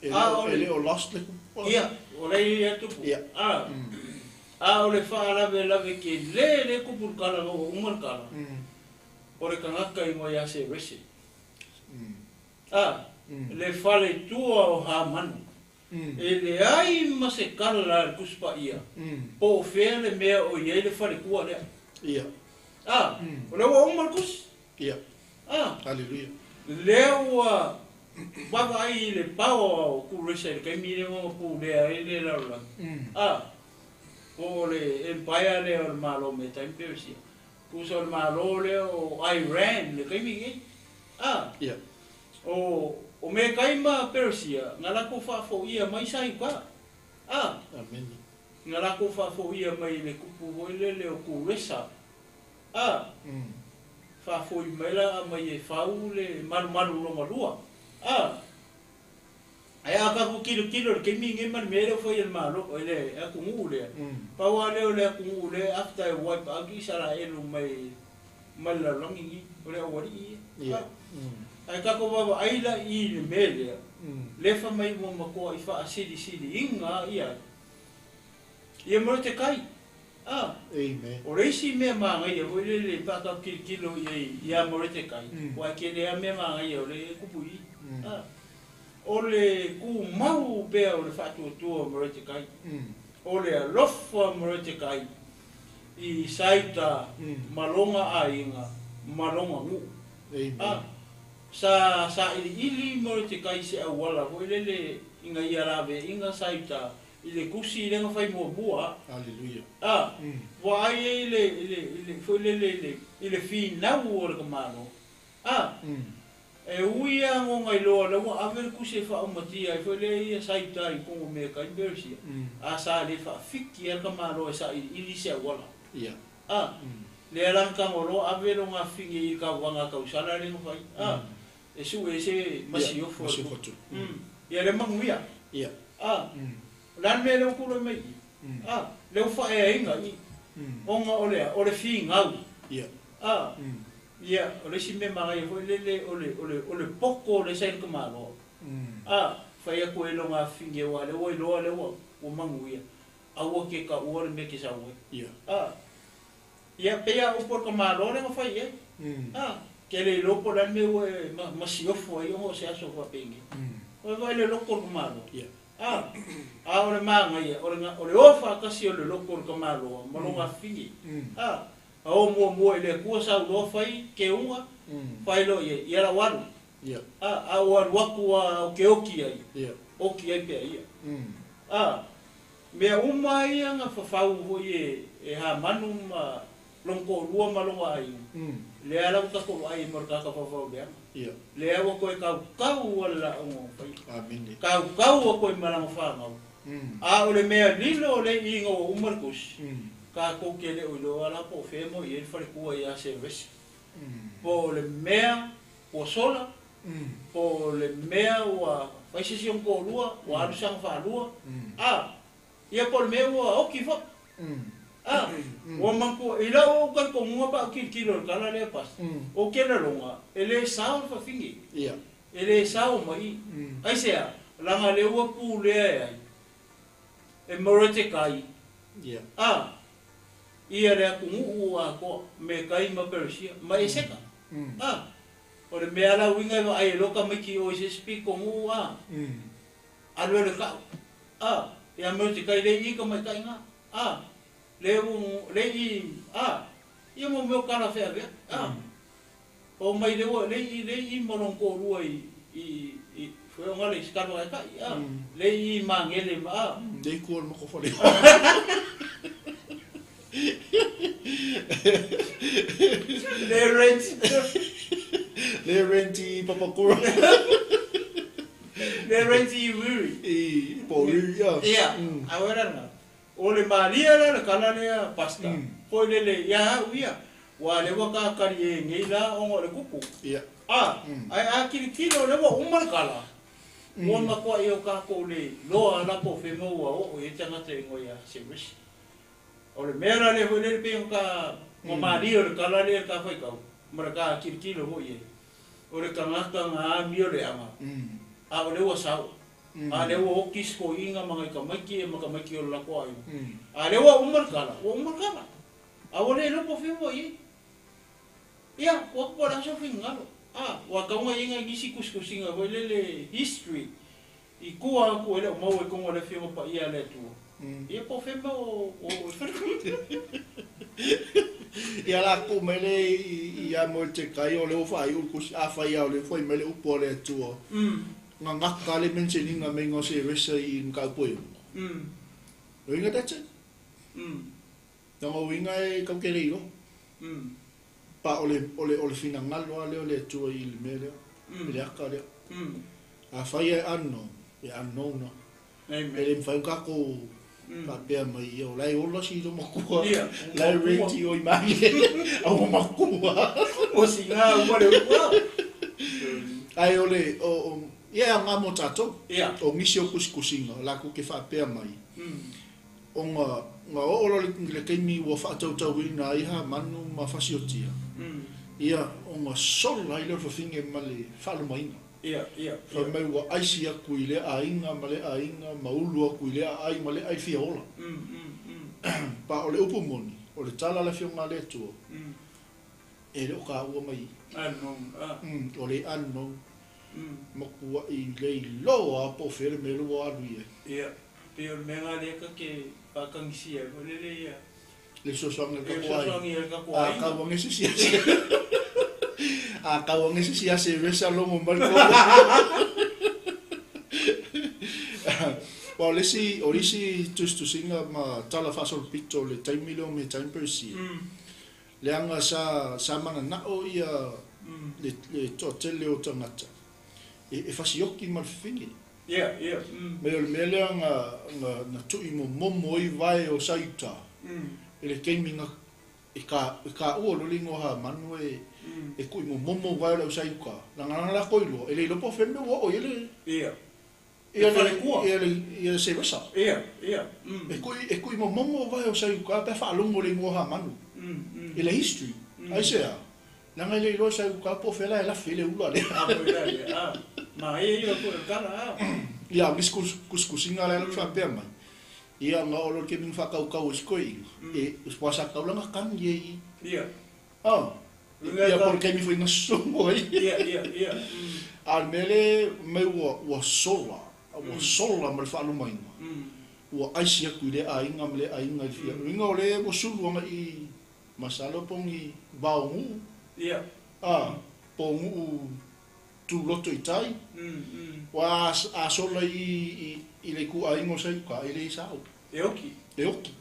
E le o lost le kupu. Ia, o le ia tupu. Ia. A. A o le faalavelave kelē lea e tupu i le kala ina ua uma le kala, o le tagata igoa ia Serese. A, le faletua o Hamanu. E leai ma se kala a le Tusi Paia po o fea le mea o i ai le faletua lea. A, o lea ua uma le Tusi. A, lea ua vaavaai i le power o Kuresa i le taimi lea na pulea ai le lalolagi. A, po o le empire lea o le Malo o Metai ma Peresia. Tusa o le Malo lea o Iran i le taimi lenei. A, o Metai ma Peresia na latou faafoia mai sa Iuta. A, na latou faafoia mai i le tupu foi lele o Kuresa. A, faafoi mai la aumai e fau le malumalu lona lua. A, ae a tatou tilotilo i le taimi lenei ma le mea lea ua fai e le Malo, e le atunuu lea, pau lava lea o le atunuu lea after e wipe out Isaraelu mai mai le lalolagi lenei, o le aualii ia. A, ae tatou vaavaai la i le mea lea, lea fai mai ua matuai faasilisiliina ia ai ia Moretekai. A, Amen. O le isi mea manaia foi lele pe a tatou tilotilo i ai ia Moretekai, aua e tele lava mea manaia o lea e tupu i i. A, o le tumau pea o le faatuatua o Moretekai, o le alofa o Moretekai i Saita ma lona aiga ma lona nuu. Amen. A, sa sailiili Moretekai i se auala foi lele ina ia laveaiina Saita i le tusi lea na fai muamua. Hallelujah. A, vaai ai i le, i le, i le, foi lele i le, i le finau o le tamaloa. A, e ui lava ona iloa o lea ua ave le tusi e faaumatia ai foi lea ia Saita i totonu o Mekai ma Peresia, a sa le faafiki lava le tamaloa e sailiili se auala. A, lea la na tago loa ave lona afine i le tauvaga a tausala lea na fai. A, e sue ai se masiofo a le Masiofo atu. Ia le manuia. A, o le a le mea lea ua tulai mai i i? A, lea ua faaeaina i i, ona o le a? O le finau. A, ia, o le isi mea manaia foi lele, o le, o le, o le poto lea sa i le tamaloa. A, fai atu ai lona afine aua o lea ua iloa lea ua, ua manuia, aua te taua le mea e te sau ai. A, ia, pei lava upu a le tamaloa lea na fai i ai. A, te le iloa po o le a le mea ua e masiofo ai ona o se aso faapenei. Ua vaai le loto o le tamaloa. A, a o le manaia, o le, o le o faatasi o le loto o le tamaloa ma lona afine. A, a o muamua i le Atua sau loa fai keuga, fai loa i ai, ia lau alu. A, a ua alu atu lava ou te oti ai, oti ai pea ia. A, mea uma ia na fafau foi e, e Hamanu ma lona toalua ma lona aiga, lea la ua tatou vaai ai ma le tagata faufau leaga. Lea ua toe tautau a le laoga o faia. Amene. Tautau atu ai ma lana fanau. A o le mea lilo o le ina ua uma le tusi, tatou te le o iloa la po o fea mo i ai le faletua ia Serese. Po o le mea ua sola, po o le mea ua fai se isi ona toalua, ua alu sana faalua, a, ia po o le mea ua oti foi. A, ua manatua, i lau ou talitonuga pe a ou tilotilo i le tala lea Pastor, ou te lagona, e le sao le fafine, e le sao mai i. Aisea? Leaga lea ua pulea e ai, e Moretekai, a, ia le atunuu atoa, Metai ma Peresia, ma Eseka. A, o le mea la uiga e vaai ai loa tamaiti i o i se isi pitonuu, a, alu e le tau, a, ia Moretekai le i tamaitai na, a, le u, le i, a, ia mo mea o tala feavea, a, o mai le ua, le i, le i ma lona toalua i, i, i, foi o gale i se tala e tai, a, le i magele ma, a. Le i kua le moko fale. Le rent. Le rent i Papakura. Le rent i Wiri. I Pōriri, ia. Ia, a oe ranga. O le malie la le kala lea Pastor, foi lele ia au ia, ua lea ua kakali e nei la ona o le kupu. A, ae a tilotilo o lea ua uma le kala, ua matuai o tatou le iloa la po o fea mea ua oo i ai tagata i igoa ia Seresi. O le mea la lea foi lele pei ona ta ua malie o le kala lea le ta faitau ma le ta tilotilo foi i ai, o le tagata na amio leaga, a o lea ua sao. A lea ua oki isi toeaiina ma nai tamaiti ia ma tamaiti o le latou aiga. A lea ua uma le tala, ua uma le tala. A ua le iloa po o fea ua i ai. Ia, tuu atu po o le a sou finagalo. A, ua tatau ona i ai nai nisi tusitusiga foi lele history i tua atu e le o maua i totonu o le Afioga Paia a le Atua. Ia po o fea mea o o Ia la ku mai le ia mo te kai o le o fai u kusi a fai a o le foi mai le upu a le Atua. Gagaka le mentioninga me ngo se resa i nga pue. O inga that's it. Na ngo inga e kau ke leilo. Pa o le o le o le finagalo a le o le Atua i le mea lea. I le aka lea. A fai e unknown, e unknown na. Amen. E le mawhai kako faapea mai ia o lai ola si lo makua. Ia. Lai reti o i mai. Au makua. Ua siga uma le upu. Ai o le o ia ngā mo tātou. Ia. O ngisi o kusikusinga la ku ke faapea mai. O ngā ngā o olo le keimi ua whaatautauina ai ha manu ma fasiotia. Ia o ngā sola i le whawhinge ma le whaalomainga. Ia, ia. Whai mai ua aisi aku i le ainga ma le ainga, ma ulu aku i le ai ma le ai fia ola. Pa o le upu moni, o le tala le fionga le atua, e le o ka ua mai. Unknown. Ah. O le unknown. Makua i le loa po fere me lua alu ia. Ia. Pe o le mea ngā lea ka ke whakangisia, o le le ia. Le sosoanga ka E koai. sosoangi e ka A koai. kauange se sia se. A kauange se sia se vesa longo mai ko. Wa o le si o le si tustusinga ma tala fasol pito le taimi leo me taimi persi. Le anga sa sa mana na o ia le le toatele o tangata. E fasioki ma le fefine. Ia, ia. Me o le mea lea nga nga na tui mo momo i vai o Saiuta. E le keimi nga e ka ua lo lingo ha manu e e kui mo momo vai o lau Saiuka. La ngana la koilo e le ilopo whenua ua o i le Ia. ia le Falekua. ia le ia se wesa. Ia, ia. E kui mo momo vai o Saiuka pe whaalongo le ingoa ha manu. E le history. Ai se a. Nanga le iloa Saiuka po whela e la whele ula le. A, mo ila ia. A. Ma ia ia ko e kala a. Ia, mis kuskusinga le alu whapea mai. Ia nga olo ke minga whakaukau o sikoi. E uswasa kaulanga kangi e i. Ia. Ah. Ia por ke mi foi nga songo ai. Ia, ia, ia. A mele me ua ua sola, ua sola ma le whaalumainga. Ua aisi aku i le ainga ma le ainga i fia. Inga o le ua sulu anga i masalo pongi vaongu. Ia. Ah, pongu tu loto i tai. Ua a sola i i le ku ainga o sai ka i le isao. E oki. E oki.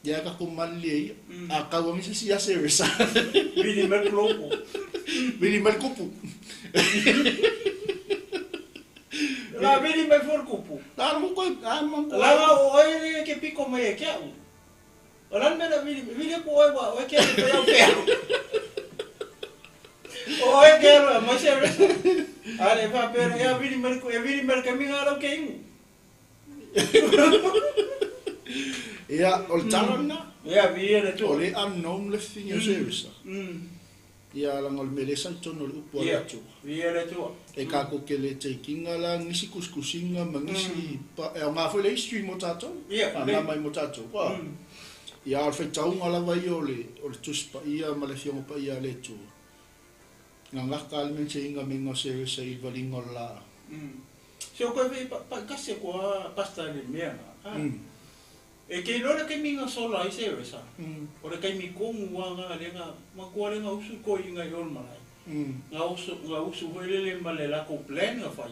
Ia ka kumali e ia. A kauangi se sia se resa. Vili mai kulopo. Vili mai kupu. La vili mai for kupu. La mo koe, a mo koe. La o oi le ke piko mai e kia u. O lan mena vili, vili ku oi wa, oi ke te au pea. O oi ke ro, mai se resa. Ale fa pera, ia vili mai ku, e vili mai ka minga lau ke ingu. Ia, o le tala na. Ia, vi le tu. O le unknown le fingi o se resa. Ia langa o le mele sai tono le upu a le atua. Vi le tu. E kako ke le te kinga la ngisi kuskusinga ma ngisi pa e o ngā foi le history mo tātou. Ia, A ngā mai mo tātou. Wa. Ia o le whaitaunga lava ia o le tusi pa ia ma le fionga pa ia le atua. Ngā ngaka le mense inga me ngā se resa i valinga o la. Se o koe pa kase koa pasta le mea nga. E ke iloa le kaimi nga sola ai se resa. O le kaimi kongu wa nga le nga makua le nga usu ko i nga i ol malai. Nga usu hoi lele ma le lako plan nga whai.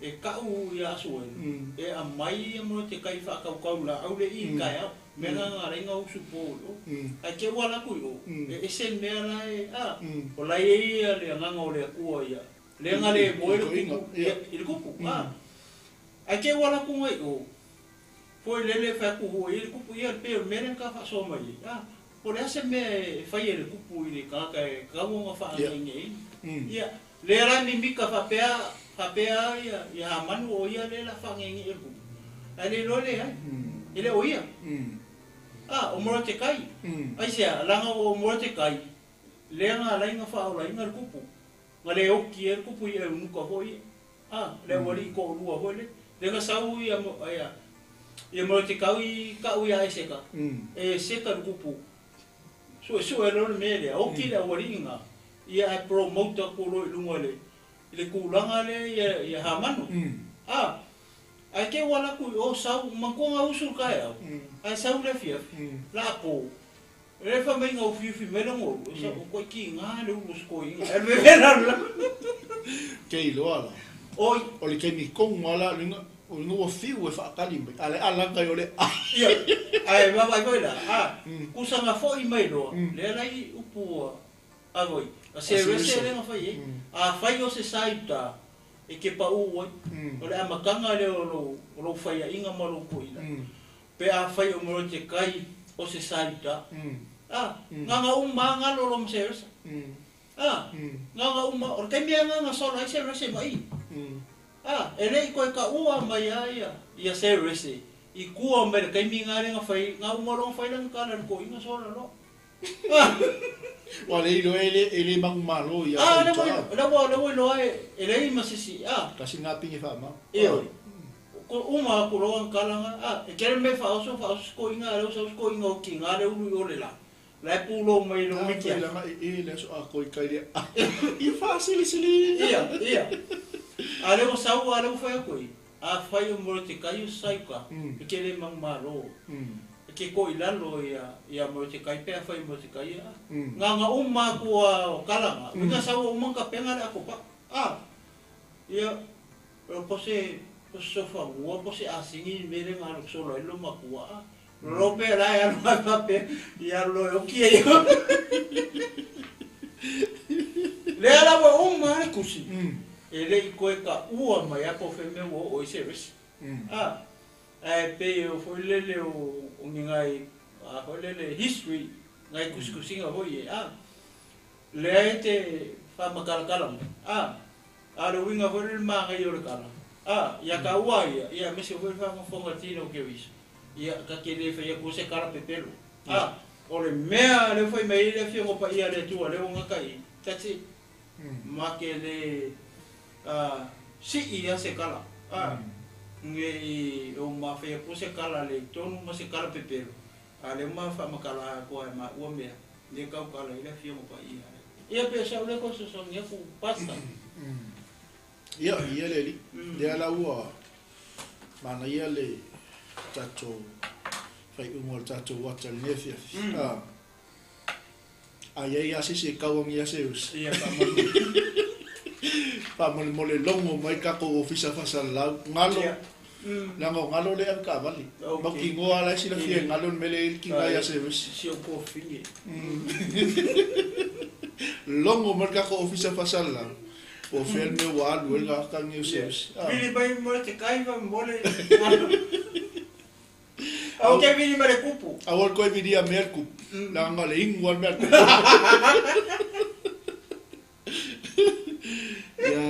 E kau i aso e. E a mai ia mo te kai whakaukau la au le i kai au. Me nga nga le nga usu po o. Ai ke wala kui o. E ese mea la e a. O lai e ia le nganga o le akua ia. Le nga le moe le kupu. I le kupu. Ai ke wala ku ngai o. Foi lele whaku hoi le kupu ia pe o mere ka whasoa mai. Po le ase mea e whai e le kupu i le kaka e kaunga whaangai nei. Ia, le ra mimika whapea ia, ia ha manu o ia le la whaangai e le kupu. Ai le loa le ai, e le o ia. O mora te kai. Ai sea, langa o mora te kai, le nga lainga whaola inga le kupu. Nga le oki e le kupu i e unuka hoi. Le aualii to'olua foi le lega sau ia ia ia Molotekau i ka'u iā Eseka e Eseka le tupu su'esu'e loa le mea lea oti le auali'iga ia ae promote atu loa i luga i le i le tulaga lea ia ia Hamanu a ae te ua alu atu i o sau manatua usu le taeao ae sau le afiafi la apo le fai mai ufiufi mai lona ulu e sau koe tiga le ulu o se toeaina ae vevela la Ke iloa la. Oi. O le taimi tonu lava la luga o luga ua fiu e faatali mai a le ala kai o le ai. Ia ae vaavaai foi la a kusaga fo'i mai loa lea lai upu a voi a Serese lea na fai ai afai o se sa i uta e ke pa'ū ai o le amataga lea o lou faia'iga ma lou to'ila pe afai o Molotekai o se sa i uta a gaga uma galo lo ma Seresa a gaga uma o le taimi agaga sola ai Serese ma i a e le'i koe ka'ua mai a ia ia Serese i kua mai le taimi ga le ga fai ga uma loga fai lana kala le to'iga sola loa. Ua le iloa e le manumalo ia a le ua le ua le ua iloa e leai ma sisi a kasi ngā pingi whaamau. Ioe ko uma aku loa kalaga a e kele me fa'aoso fa'aoso se to'iga a le usau se to'iga o kiga le ulu i o le la la e pulou mai lo miti a langa e le so a koi kai le i whaasilisili. Ia ia a le ua sau a le ua fai aku i afai o Molotekai o sauka e kele manumalo e ke ko'i lalo ia ia Molotekai pe afai Molotekai a gaga uma aku a o kalaga uiga sau uma kapenga le akopa a ia o pose sofa ua pose asigi me le ngalo solo ai lo makua a lo pe la ya lo pa pe ia lo o ki ia le ala ua uma le kusi e le i koe ka ua mai a po fe me ua o i service a ae pe o foi lele o ni ngai a foi lele history ngai kusikusiga foi e a lea e te faamakalakala mai a a le uiga foi lele magai o le kala a ia ka ua ia ia mese foi faafofoga tino ke wiso ia ka ke le fai aku se kala pepelo a o le mea le fai mai le afioga paia le Atua le uga kai that's it ma ke le a si'i ia se kala a nge i o ma fai aku se kala le tonu ma se kala pepelo a le ma faamakala ko ai ma ua mea le kau kala i le afioga paia ia pe sa le ko so so ngia ku pasta. Ia, ia le li. Lea la ua mana ia le tatou fai ungo le tatou wata le nefia. Ah. A ia ia se se kauangi ia se us. Ia ka mo. Pa mo mo le longo mai ka ko ofisa fa lau ngalo. Langa ngalo le au ka vali. Ma ki ngoa la si la fie ngalo mele il ki ngai ia se us. Si o ko finge. Longo mai ka ko ofisa fa lau. O fel me wa alu el ka ngi se us. Vili mai mo te kai va mo le. Au ke vili mai le kupu. Awal koe vidia merku. Langa le ingua merku. Ia.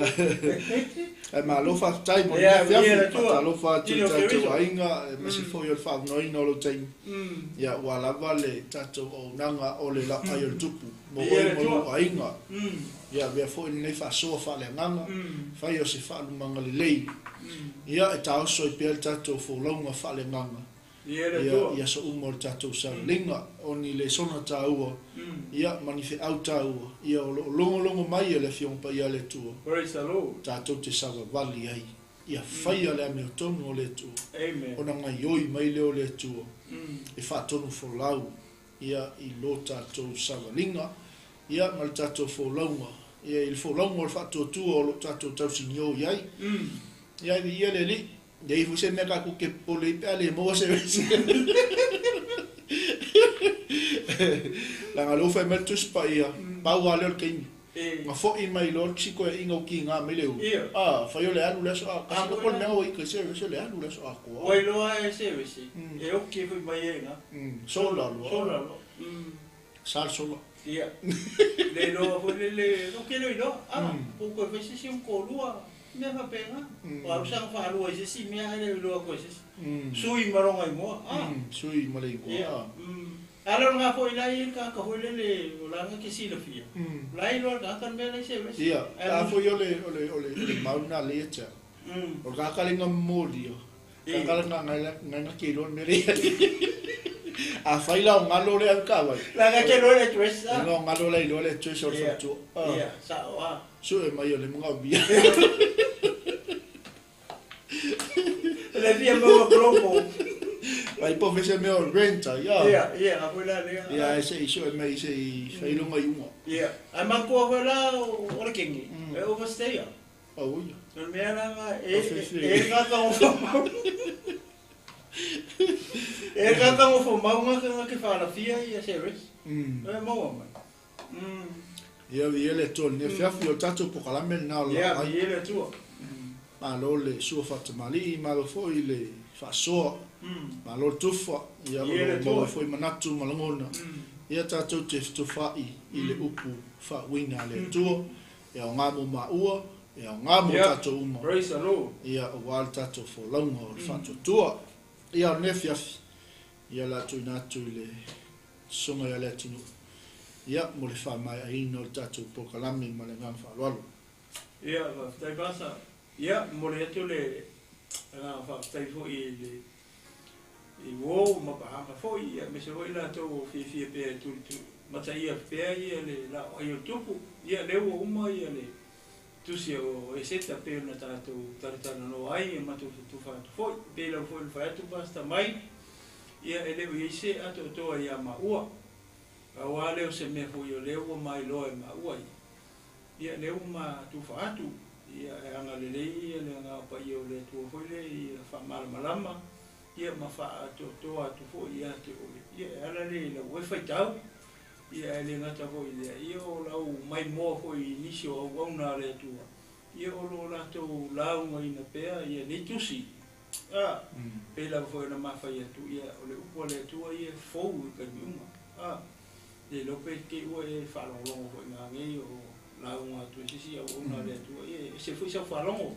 E malo faafetai mo Ia, le ia, afiafi. Tua. Faatalofa atu i Tino tatou Keriso. aiga, e masi foi o le faavanoaina o lou taimi. Ia, ua lava le tatou auaunaga o le lapai o le tupu. Mo Ia, oe le mo lou Tua. aiga. Ia, avea foi lenei faasoa faaleagaga. Fai o se faalumaga lelei. Ia, e taoso ai pea le tatou folauga faaleagaga. Ia le Ia, Tua. ia so uma o le tatou savaliga. O ni lesona tāua. Ia, ma ni feau tāua. Ia, o loo logologo mai e le Afioga Paia a le Atua. Praise the Lord. Tatou te savavali ai. Ia faia le amiotonu o le Atua. Amen. Ona gaioi mai lea o le Atua. E faatonu folau. Ia, i lo tatou savaliga. Ia, ma le tatou folauga. Ia, i le folauga o le faatuatua o loo tatou tausigiō i ai. Ia, ia le Alii. Ia i se mea ka ku ke pole i pe a le maua se vese. Langa le ufa e mele tusi pa ia. Pau a leo le kaimi. E. Nga fo'i mai lo le siko e inga uki ngā mai le u. Ia. Ah, fai o le alu le aso a. Kasi Ah, ko koe le mea o i kai se vese le alu le aso a koa. Oi loa e service. E o ke foi mai e nga. Sola loa. Sola loa. Sal sola. Ia. Le loa foi le le o ke le loa. Ah, po ko foi se si un ko lua. Mea faapena. O au sanga faalua i se si mea le loa ko se. Sui maronga i moa. Ah. Sui ma le ingoa. Ia. Ah. Ala nga foi la i ka ka foi lele o la nga ke silafia. La i loa ka ka mea lai se vesi. Ia, a foi o le o le o le le mauna le ia. O ka ka lenga moli. Ka ka nga nga nga nga ke lo me le. A fai la o ngalo le au ka wai. La nga ke lo le dress. Nga ngalo le lo le dress o le tu. Ia, sa o a. Su e mai o le mga bia. Le fia mo globo. Ai po fese me o renta, ia. Ia, ia, a foi la le. Ia, ese iso e mai se i whailonga i unga. Ia, ai makua foi la o le kengi. E overstay. Oh, ia. No mea la nga e e nga ka o fo. E nga ka o fo mau nga ka ke whala fia ia se res. E maua mai. Ia, ia le tō ne fiafi o tātou pokalame nā o la. Ia, ia le tua. Malo le sua whatamali, malo foi le whaasoa. Malo tufa, ia o maua foi manatu malangona. Ia tātou te tuwhai i le upu whaawina le tua. Ia o ngā mō maua, ia o ngā mō tātou uma. Praise the Lord. Ia o wāle tātou wholaunga o le whaatuatua. Ia o ne fiafi, ia la tui nātu i le songa ia le atinu. Ia mo le whaamai aina o le tātou pokalame ma le ngā whaalualu. Ia, whaatai pasa. Ia, mo le atu le ngā whaatai foi i le i wō mapahanga foi, ia me se foi la tau fiafia pea e turi tu mata ia pea ia le la o ai o tupu, ia le ua uma ia le tusi o eseta pea na tātou taratara no ai e matu tufa atu foi, pe lau foi le whai atu pasta mai, ia e leo i se ato toa ia maua. Au a leo se mea foi o leo ua mai loa e maua ia. Ia leo ma tufa atu, ia e anga lelei ia le anga pa ia o le tua foi le ia whaamalamalama, ia ma whaatotoa atu foi ia te oe. Ia e ala le lau e whaitau, ia e le ngata foi lea, ia o lau mai moa foi i nisi o au au nā le atua. Ia o lo lātou launga ina pea, ia nei tusi. A, pe lau foi na mawhai atu, ia o le upu a le atua, ia fou i kai miunga. A, le lope te ua e whaalongolongo foi ngā ngei o launga atu e sisi au au nā le atua. Ia e se foi sau whaalongo.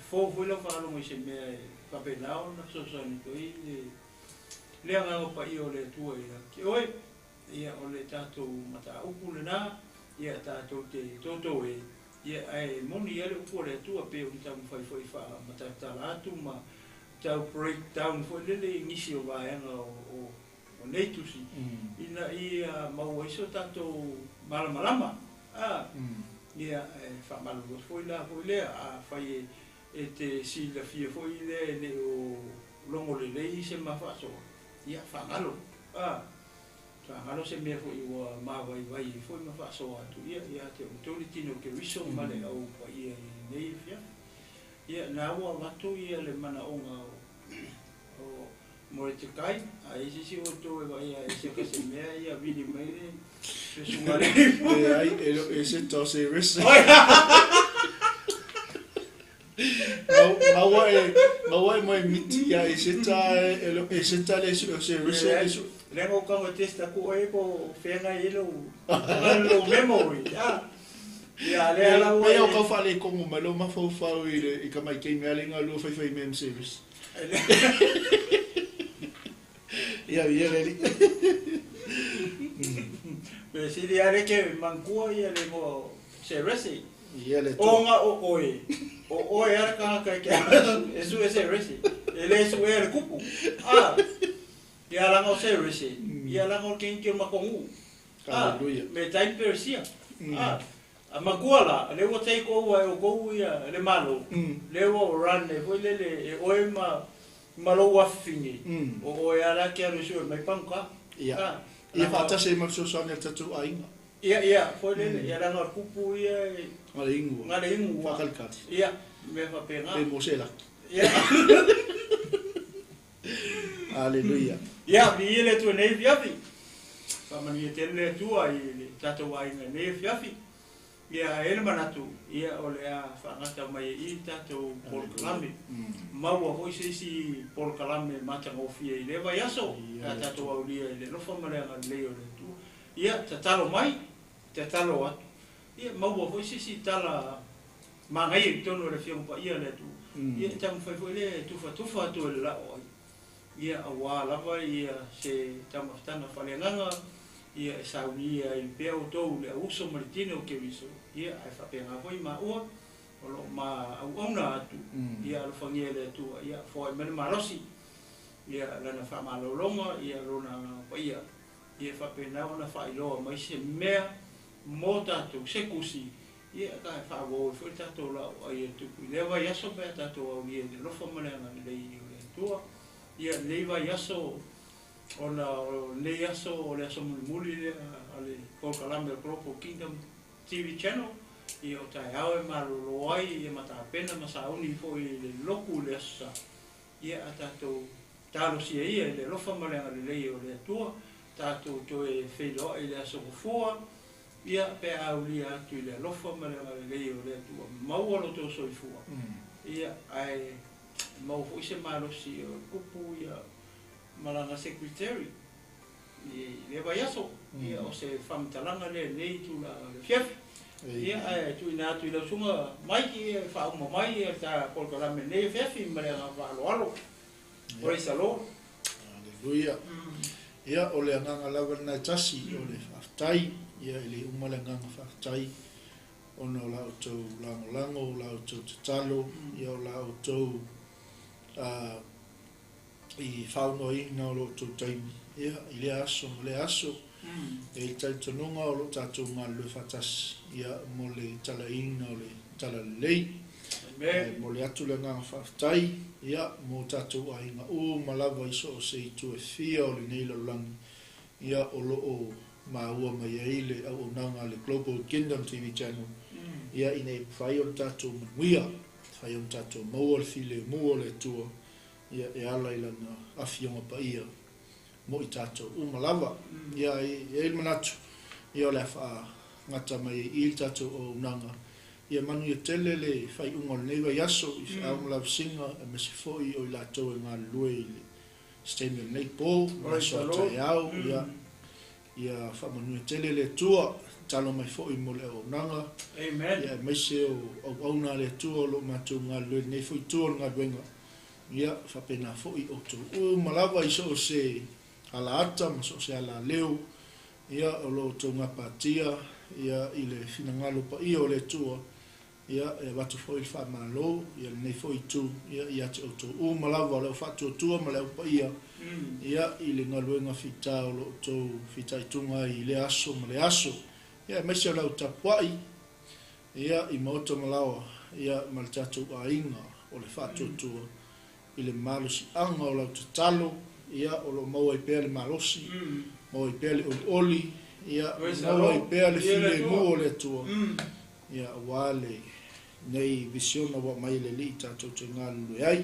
Fou foi lau whaalongo i se mea e whapenao na sosani toi le le anga pa i o le atua ia. Ke oe, ia o le tātou mata upu le nā, ia tātou te toto e, ia e moni ia le upu o le atua pe o tamu whai whai wha matatala atu ma tau breakdown foi lele i nisi o vaenga o nei tusi. Ina ia maua iso tātou malamalama. A, ia e whamalolo foi la foi lea, a whai e te silafia foi lea le o longo lelei se mawhaasoa. Ia whangalo. A, whangalo se mea foi ua mawai vai foi mawhaasoa atu. Ia, ia te o tōri tino ke riso ma le au pa ia i nei fia. Ia, nā ua watu ia le mana onga o mo le te kai, a e sisi o tō e vai a e se ka se mea ia vili mai le pesunga le. E ai, e se tō se riso. Maua e mai miti ia e se tā e se tā le su se riso le su. Lengo kanga testa ku e po whenga i lo lo memory. Ia le ala ua. Ia o kau whale kongo mai lo mawhau i le i ka mai kei mea lenga lua whai whai mem service. Ia ia le. Me siri are ke mangkua ia le mo service. Ia le o nga o oe. O oe ara ka ka ke e su e service. E le su e le kupu. Ah. Ia langa o service. Ia langa o kenki o makongu. Hallelujah. Me tai persia. Ah. A makua la, le ua take over e o kou ia le malo. Le ua o run e foi lele e oe ma malo wafini. O oe ala ke alu su e mai panka. Ia. Ia whaatase e mausosoani al tatu ainga. Ia, ia, foi lele, ia langa kupu ia e... Ngā le ingua. Ngā le ingua. Whakalikati. Ia, me whapenga. E mo se laki. Ia. Hallelujah. Ia, vi ia le tua nei fiafi. Whamani e tele le tua i le tātou ainga nei fiafi. Ia, e le manatu, ia o le a whaangata mai e i tātou polokalame. Maua hoi se isi polokalame matangofia i le vai aso. A tātou aulia i le lofa ma le anga lei o le tua. Ia, tatalo mai, tatalo atu. Ia, maua hoi se isi tala mangai i tonu le fionga pa ia le atu. Ia, e tamu whai foi le tufa tufa atu e le lao ai. Ia auā lava ia se taumafataga faaleagaga, ia e saunia ai pea outou le auuso ma le tino o Keriso, ia ae faapena foi maua o loo ma auauna atu, ia alofagia e le Atua, ia foai mai le malosi, ia lana faamalologa, ia lona agaga paia, ia faapena ona faailoa mai se mea mo tatou se tusi, ia ka e faaauau ai foi le tatou laauai e tupu i lea vaiaso pe a tatou aulia i le alofa ma le agalelei o le Atua. Ia lenei vaiaso ona o lenei aso o le aso mulimuli lea a le polokalame o le Global Kingdom TV Channel, ia o taeao e malolo ai ia ma tapena ma sauni foi i le lotu i le Aso Sa, ia a tatou talosia ia i le alofa ma le agalelei o le Atua, tatou toe feiloai i le Aso Gafua, ia pe a aulia atu i le alofa ma le agalelei o le Atua, maua lo outou soifua, ia ae maua foi se malosi o le tupu ia ma lana secretary i lea vaiaso, ia o se faamatalaga lea i lenei itula o le afiafi. Ia ae tuuina atu i lau susuga Mike e faauma mai le ta polokalame i lenei afiafi ma le agaga faaaloalo. Praise the Lord. Haleluia. Ia, o le agaga lava lena e tasi, o le faafetai. Ia, e le uma le agaga faafetai ona o la outou lagolago, o la outou tatalo, ia o la outou i faaonoaina o lo outou taimi, ia, i lea aso ma lea aso. E i ai le talitonuga o lo o tatou galulue faatasi, ia, mo le talaina o le Talalelei. E momoli atu le agaga faafetai, ia, mo tatou aiga uma lava i so o se itu e fia o lenei lalolagi, ia, o lo o maua mai ai le auaunaga a le Global Kingdom TV Channel, ia, ina ia mafai ona tatou manuia, mafai ona tatou maua le filemu o le Atua, ia, e ala i Lana Afioga Paia mo i tatou uma lava. Ia, e i ai le manatu, ia, o le a faagata mai ai i i le tatou auaunaga. Ia manuia tele le faaiuga o lenei vaiaso i feau ma lavasiga, aemaise foi o i latou e galulue i le se taimi o lenei po ma le aso a taeao. Ia, ia faamanuia tele le Atua, tatalo mai foi mo le auaunaga. Ia, aemaise o auauna a le Atua o lo o matou galulue i lenei foi itu o le galuega. Ia, faapena foi outou uma lava i so o se alaata ma so o se alaleo, ia, o lo outou gapatia, ia, i le finagalo paia o le Atua, ia, e avatu foi le faamalo, ia, lenei foi itu, ia, ia te outou uma lava o le au faatuatua ma le au paia, ia, i le galuega fita o lo outou fitaituga ai i lea aso ma lea aso, ia, aemaise o le au tapuai, ia, i maota ma laoa, ia, ma le tatou aiga o le faatuatua i le malosiaga o lau tatalo, ia, o lo o maua ai pea le malosi, maua ai pea le olioli, ia, maua ai pea le filemu o le Atua, ia, aua lenei visiona ua aumai e le Alii tatou te galulue ai.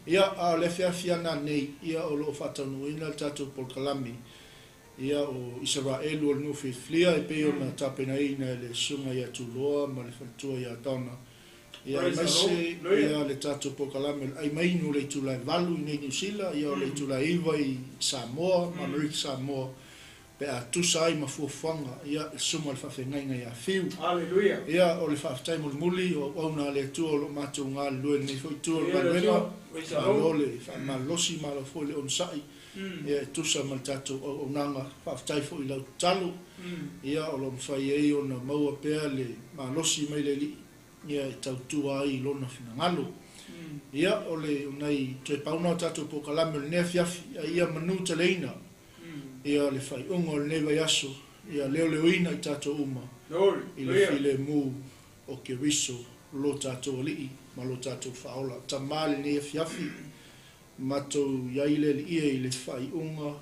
Ia, a o le afiafi ana nei, ia, o lo o faataunuuina le tatou polokalame, ia, o Isaraelu o le nuu filifilia e pei ona tapenaina e le Susuga ia Tuloa ma le faletua ia Donna, ia, aemaise ia le tatou polokalame o le ai mainu o le itula e 8 i nei Niu Sila, ia, o le itula e 9 i Samoa ma Amerika Samoa, pe a tusa ai ma fuafuaga, ia, le Susuga o le Faafeagaiga ia Fiu. Ia, o le faafetai mulimuli o auauna a le Atua o lo o matou galulue i lenei foi itu o le galuega, malo le faamalolosi, malo foi le onosai, ia, e tusa ma le tatou auaunaga. Faafetai foi i lau tatalo, ia, o lo o mafai ai ona maua pea le malosi mai le Alii, ia, e tautua ai i lona finagalo. Ia, o le nai toe pauna o tatou polokalame o lenei afiafi, a ia manuteleina, ia, le faaiuga o lenei vaiaso, ia leoleoina i tatou uma i le filemu o Keriso lo tatou Alii ma lo tatou Faaola. Tama lenei afiafi, matou i ai le Alii i le faaiuga,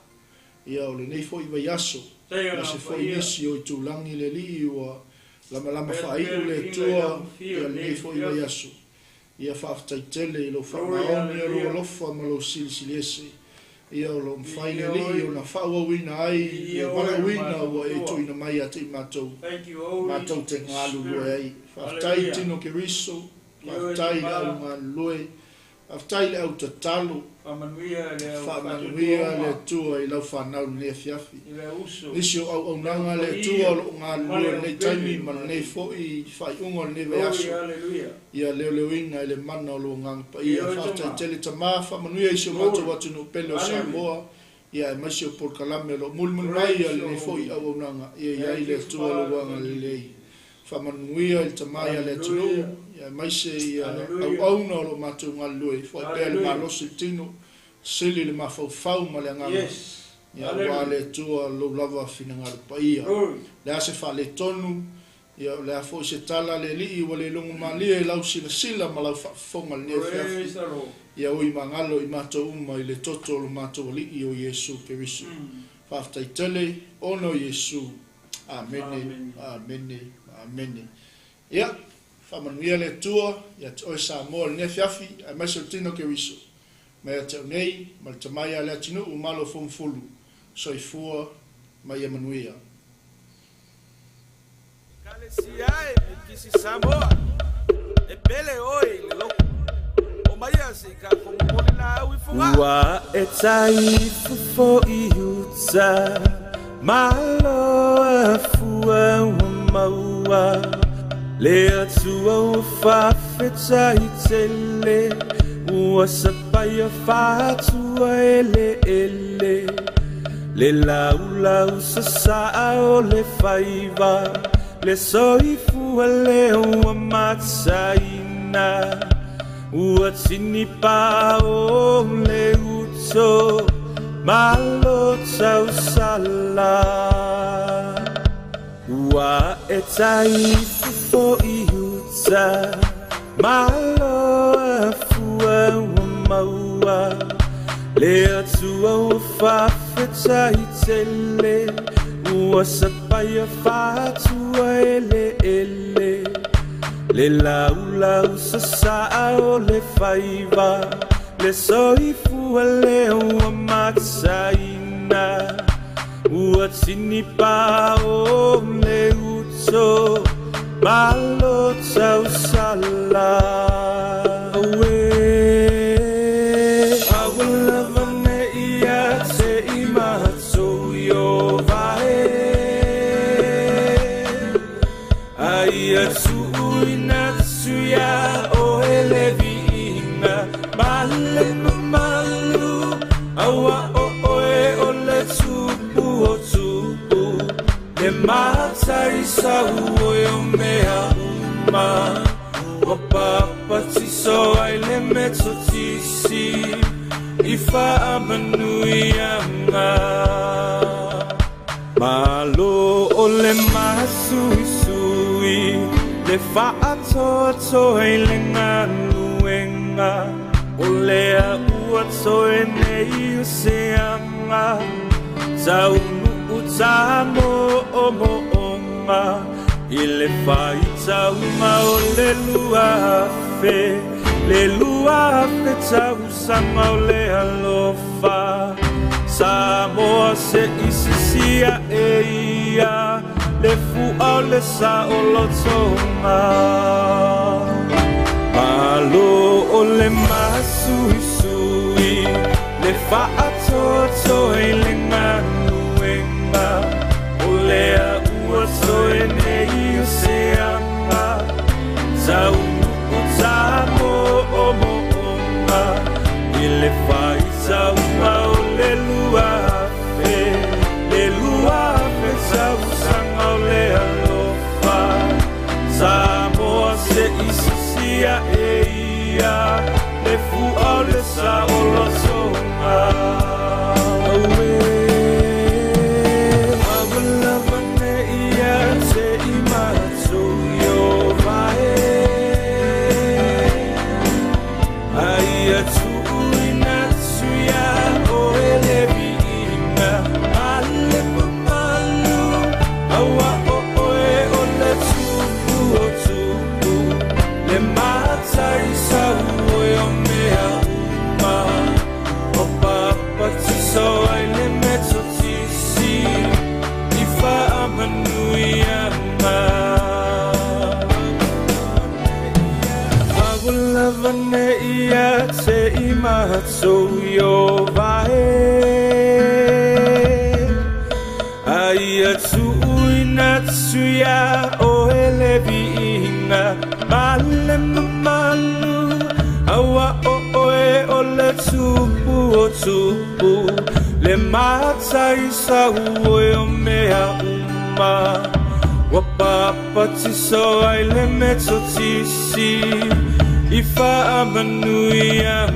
ia, o lenei foi vaiaso, ma se foi nisi o itulagi le Alii ua lamalama faaiu le Atua, ia, lenei foi vaiaso. Ia faafetai tele i lou faamaoni o lou alofa ma lou silisili ese, ia, o lo o mafai le Alii ona faaauauina ai le valaauina ua e tuuina mai ia te i matou, matou te galulue ai. Faafetai i tino Keriso, faafetai i le au galulue. Faafetai i le au tatalo. Faamanuia le au Faamanuia le Atua i lau fanau i lenei afiafi. I le uso. Nisi o auaunaga le Atua o lo o galulue i lenei taimi ma lenei foi faaiuga o lenei vaiaso. Ia leoleoina i le mana o lou Agaga Paia. Faafetai tele Tama, faamanuia i si o matou atunuu pele o Samoa, ia aemaise o polokalame o lo o mulimuli mai ia lenei foi auaunaga. Ia i ai le Atua lou agalelei. Faamanuia i le Tama ia le atunuu, ia aemaise ia auauna o lo o matou galulue, foai pea le malosi i le tino, sili le mafaufau ma le agaga, ia aua le Atua lou lava finagalo paia. O le a se faaletonu, ia o le a foi se tala a le Alii ua le logo malie i lau silasila ma lau faafofoga i lenei afiafi, ia ui magalo i matou uma i le toto o lo matou Alii o Iesu Keriso. Faafetai tele ona o Iesu. Amene, amene, amene. Ia, faamanuia le Atua ia te oe Samoa i lenei afiafi, aemaise o le tino Keriso. Mai ia te au nei, ma le Tama ia Leatinuu Malo Fomufulu, soifua ma ia manuia. Ekalesia e Mikisi Samoa, e pele oe i le loku. Omaia se i kākou momoli laau i Fogaa. Ua e tai fofo i uta, malo afua ua maua, le Atua ua faafetai tele, ua sapaia faatua eleele, le laulau sasaa o le faiva, le soifua lea ua mataina, ua tinipa o le uto, malo tausala. Ua e tai fofo i uta, malo afua ua maua, le Atua ua faafetai tele, ua sapaia faatua eleele, le laulau sasaa o le faiva, le soifua lea ua mataina, ua tinipa o le uto, malo tausala. Aue, aua lava ne ia te i matou i o vae, ai atu ina tuia o ele viina, male mamalu, aua o oe o le tupu o tupu, le matai sau oe o mea uma, ua papatiso ai le metotisi, i faamanuiaga. Malo o le masuisui, le faatoatoa i le galuega, o lea ua toe nei o seaga, taunuu ta moomooga, i le faitauga o le 2000, le 2000 tausaga o le alofa, Samoa se isisia e ia, le fua o le saolotoga. Malo o le masuisui, le faatoatoa i le galuega, o lea ua toe nei o seaga, taunuu ta moomooga, i le faitauga o le 2000, le 2000 tausaga o le alofa, Samoa se isisia e ia, le fua o le saolotoga. Aue, aua lava matou Ieova e. A ia tuuina atu iā oe le viiga ma le mamalu, auā o oe o le Tupu o tupu, le Mataisau oe o mea uma. Ua papatiso ai le Metotisi i faamanuiaga.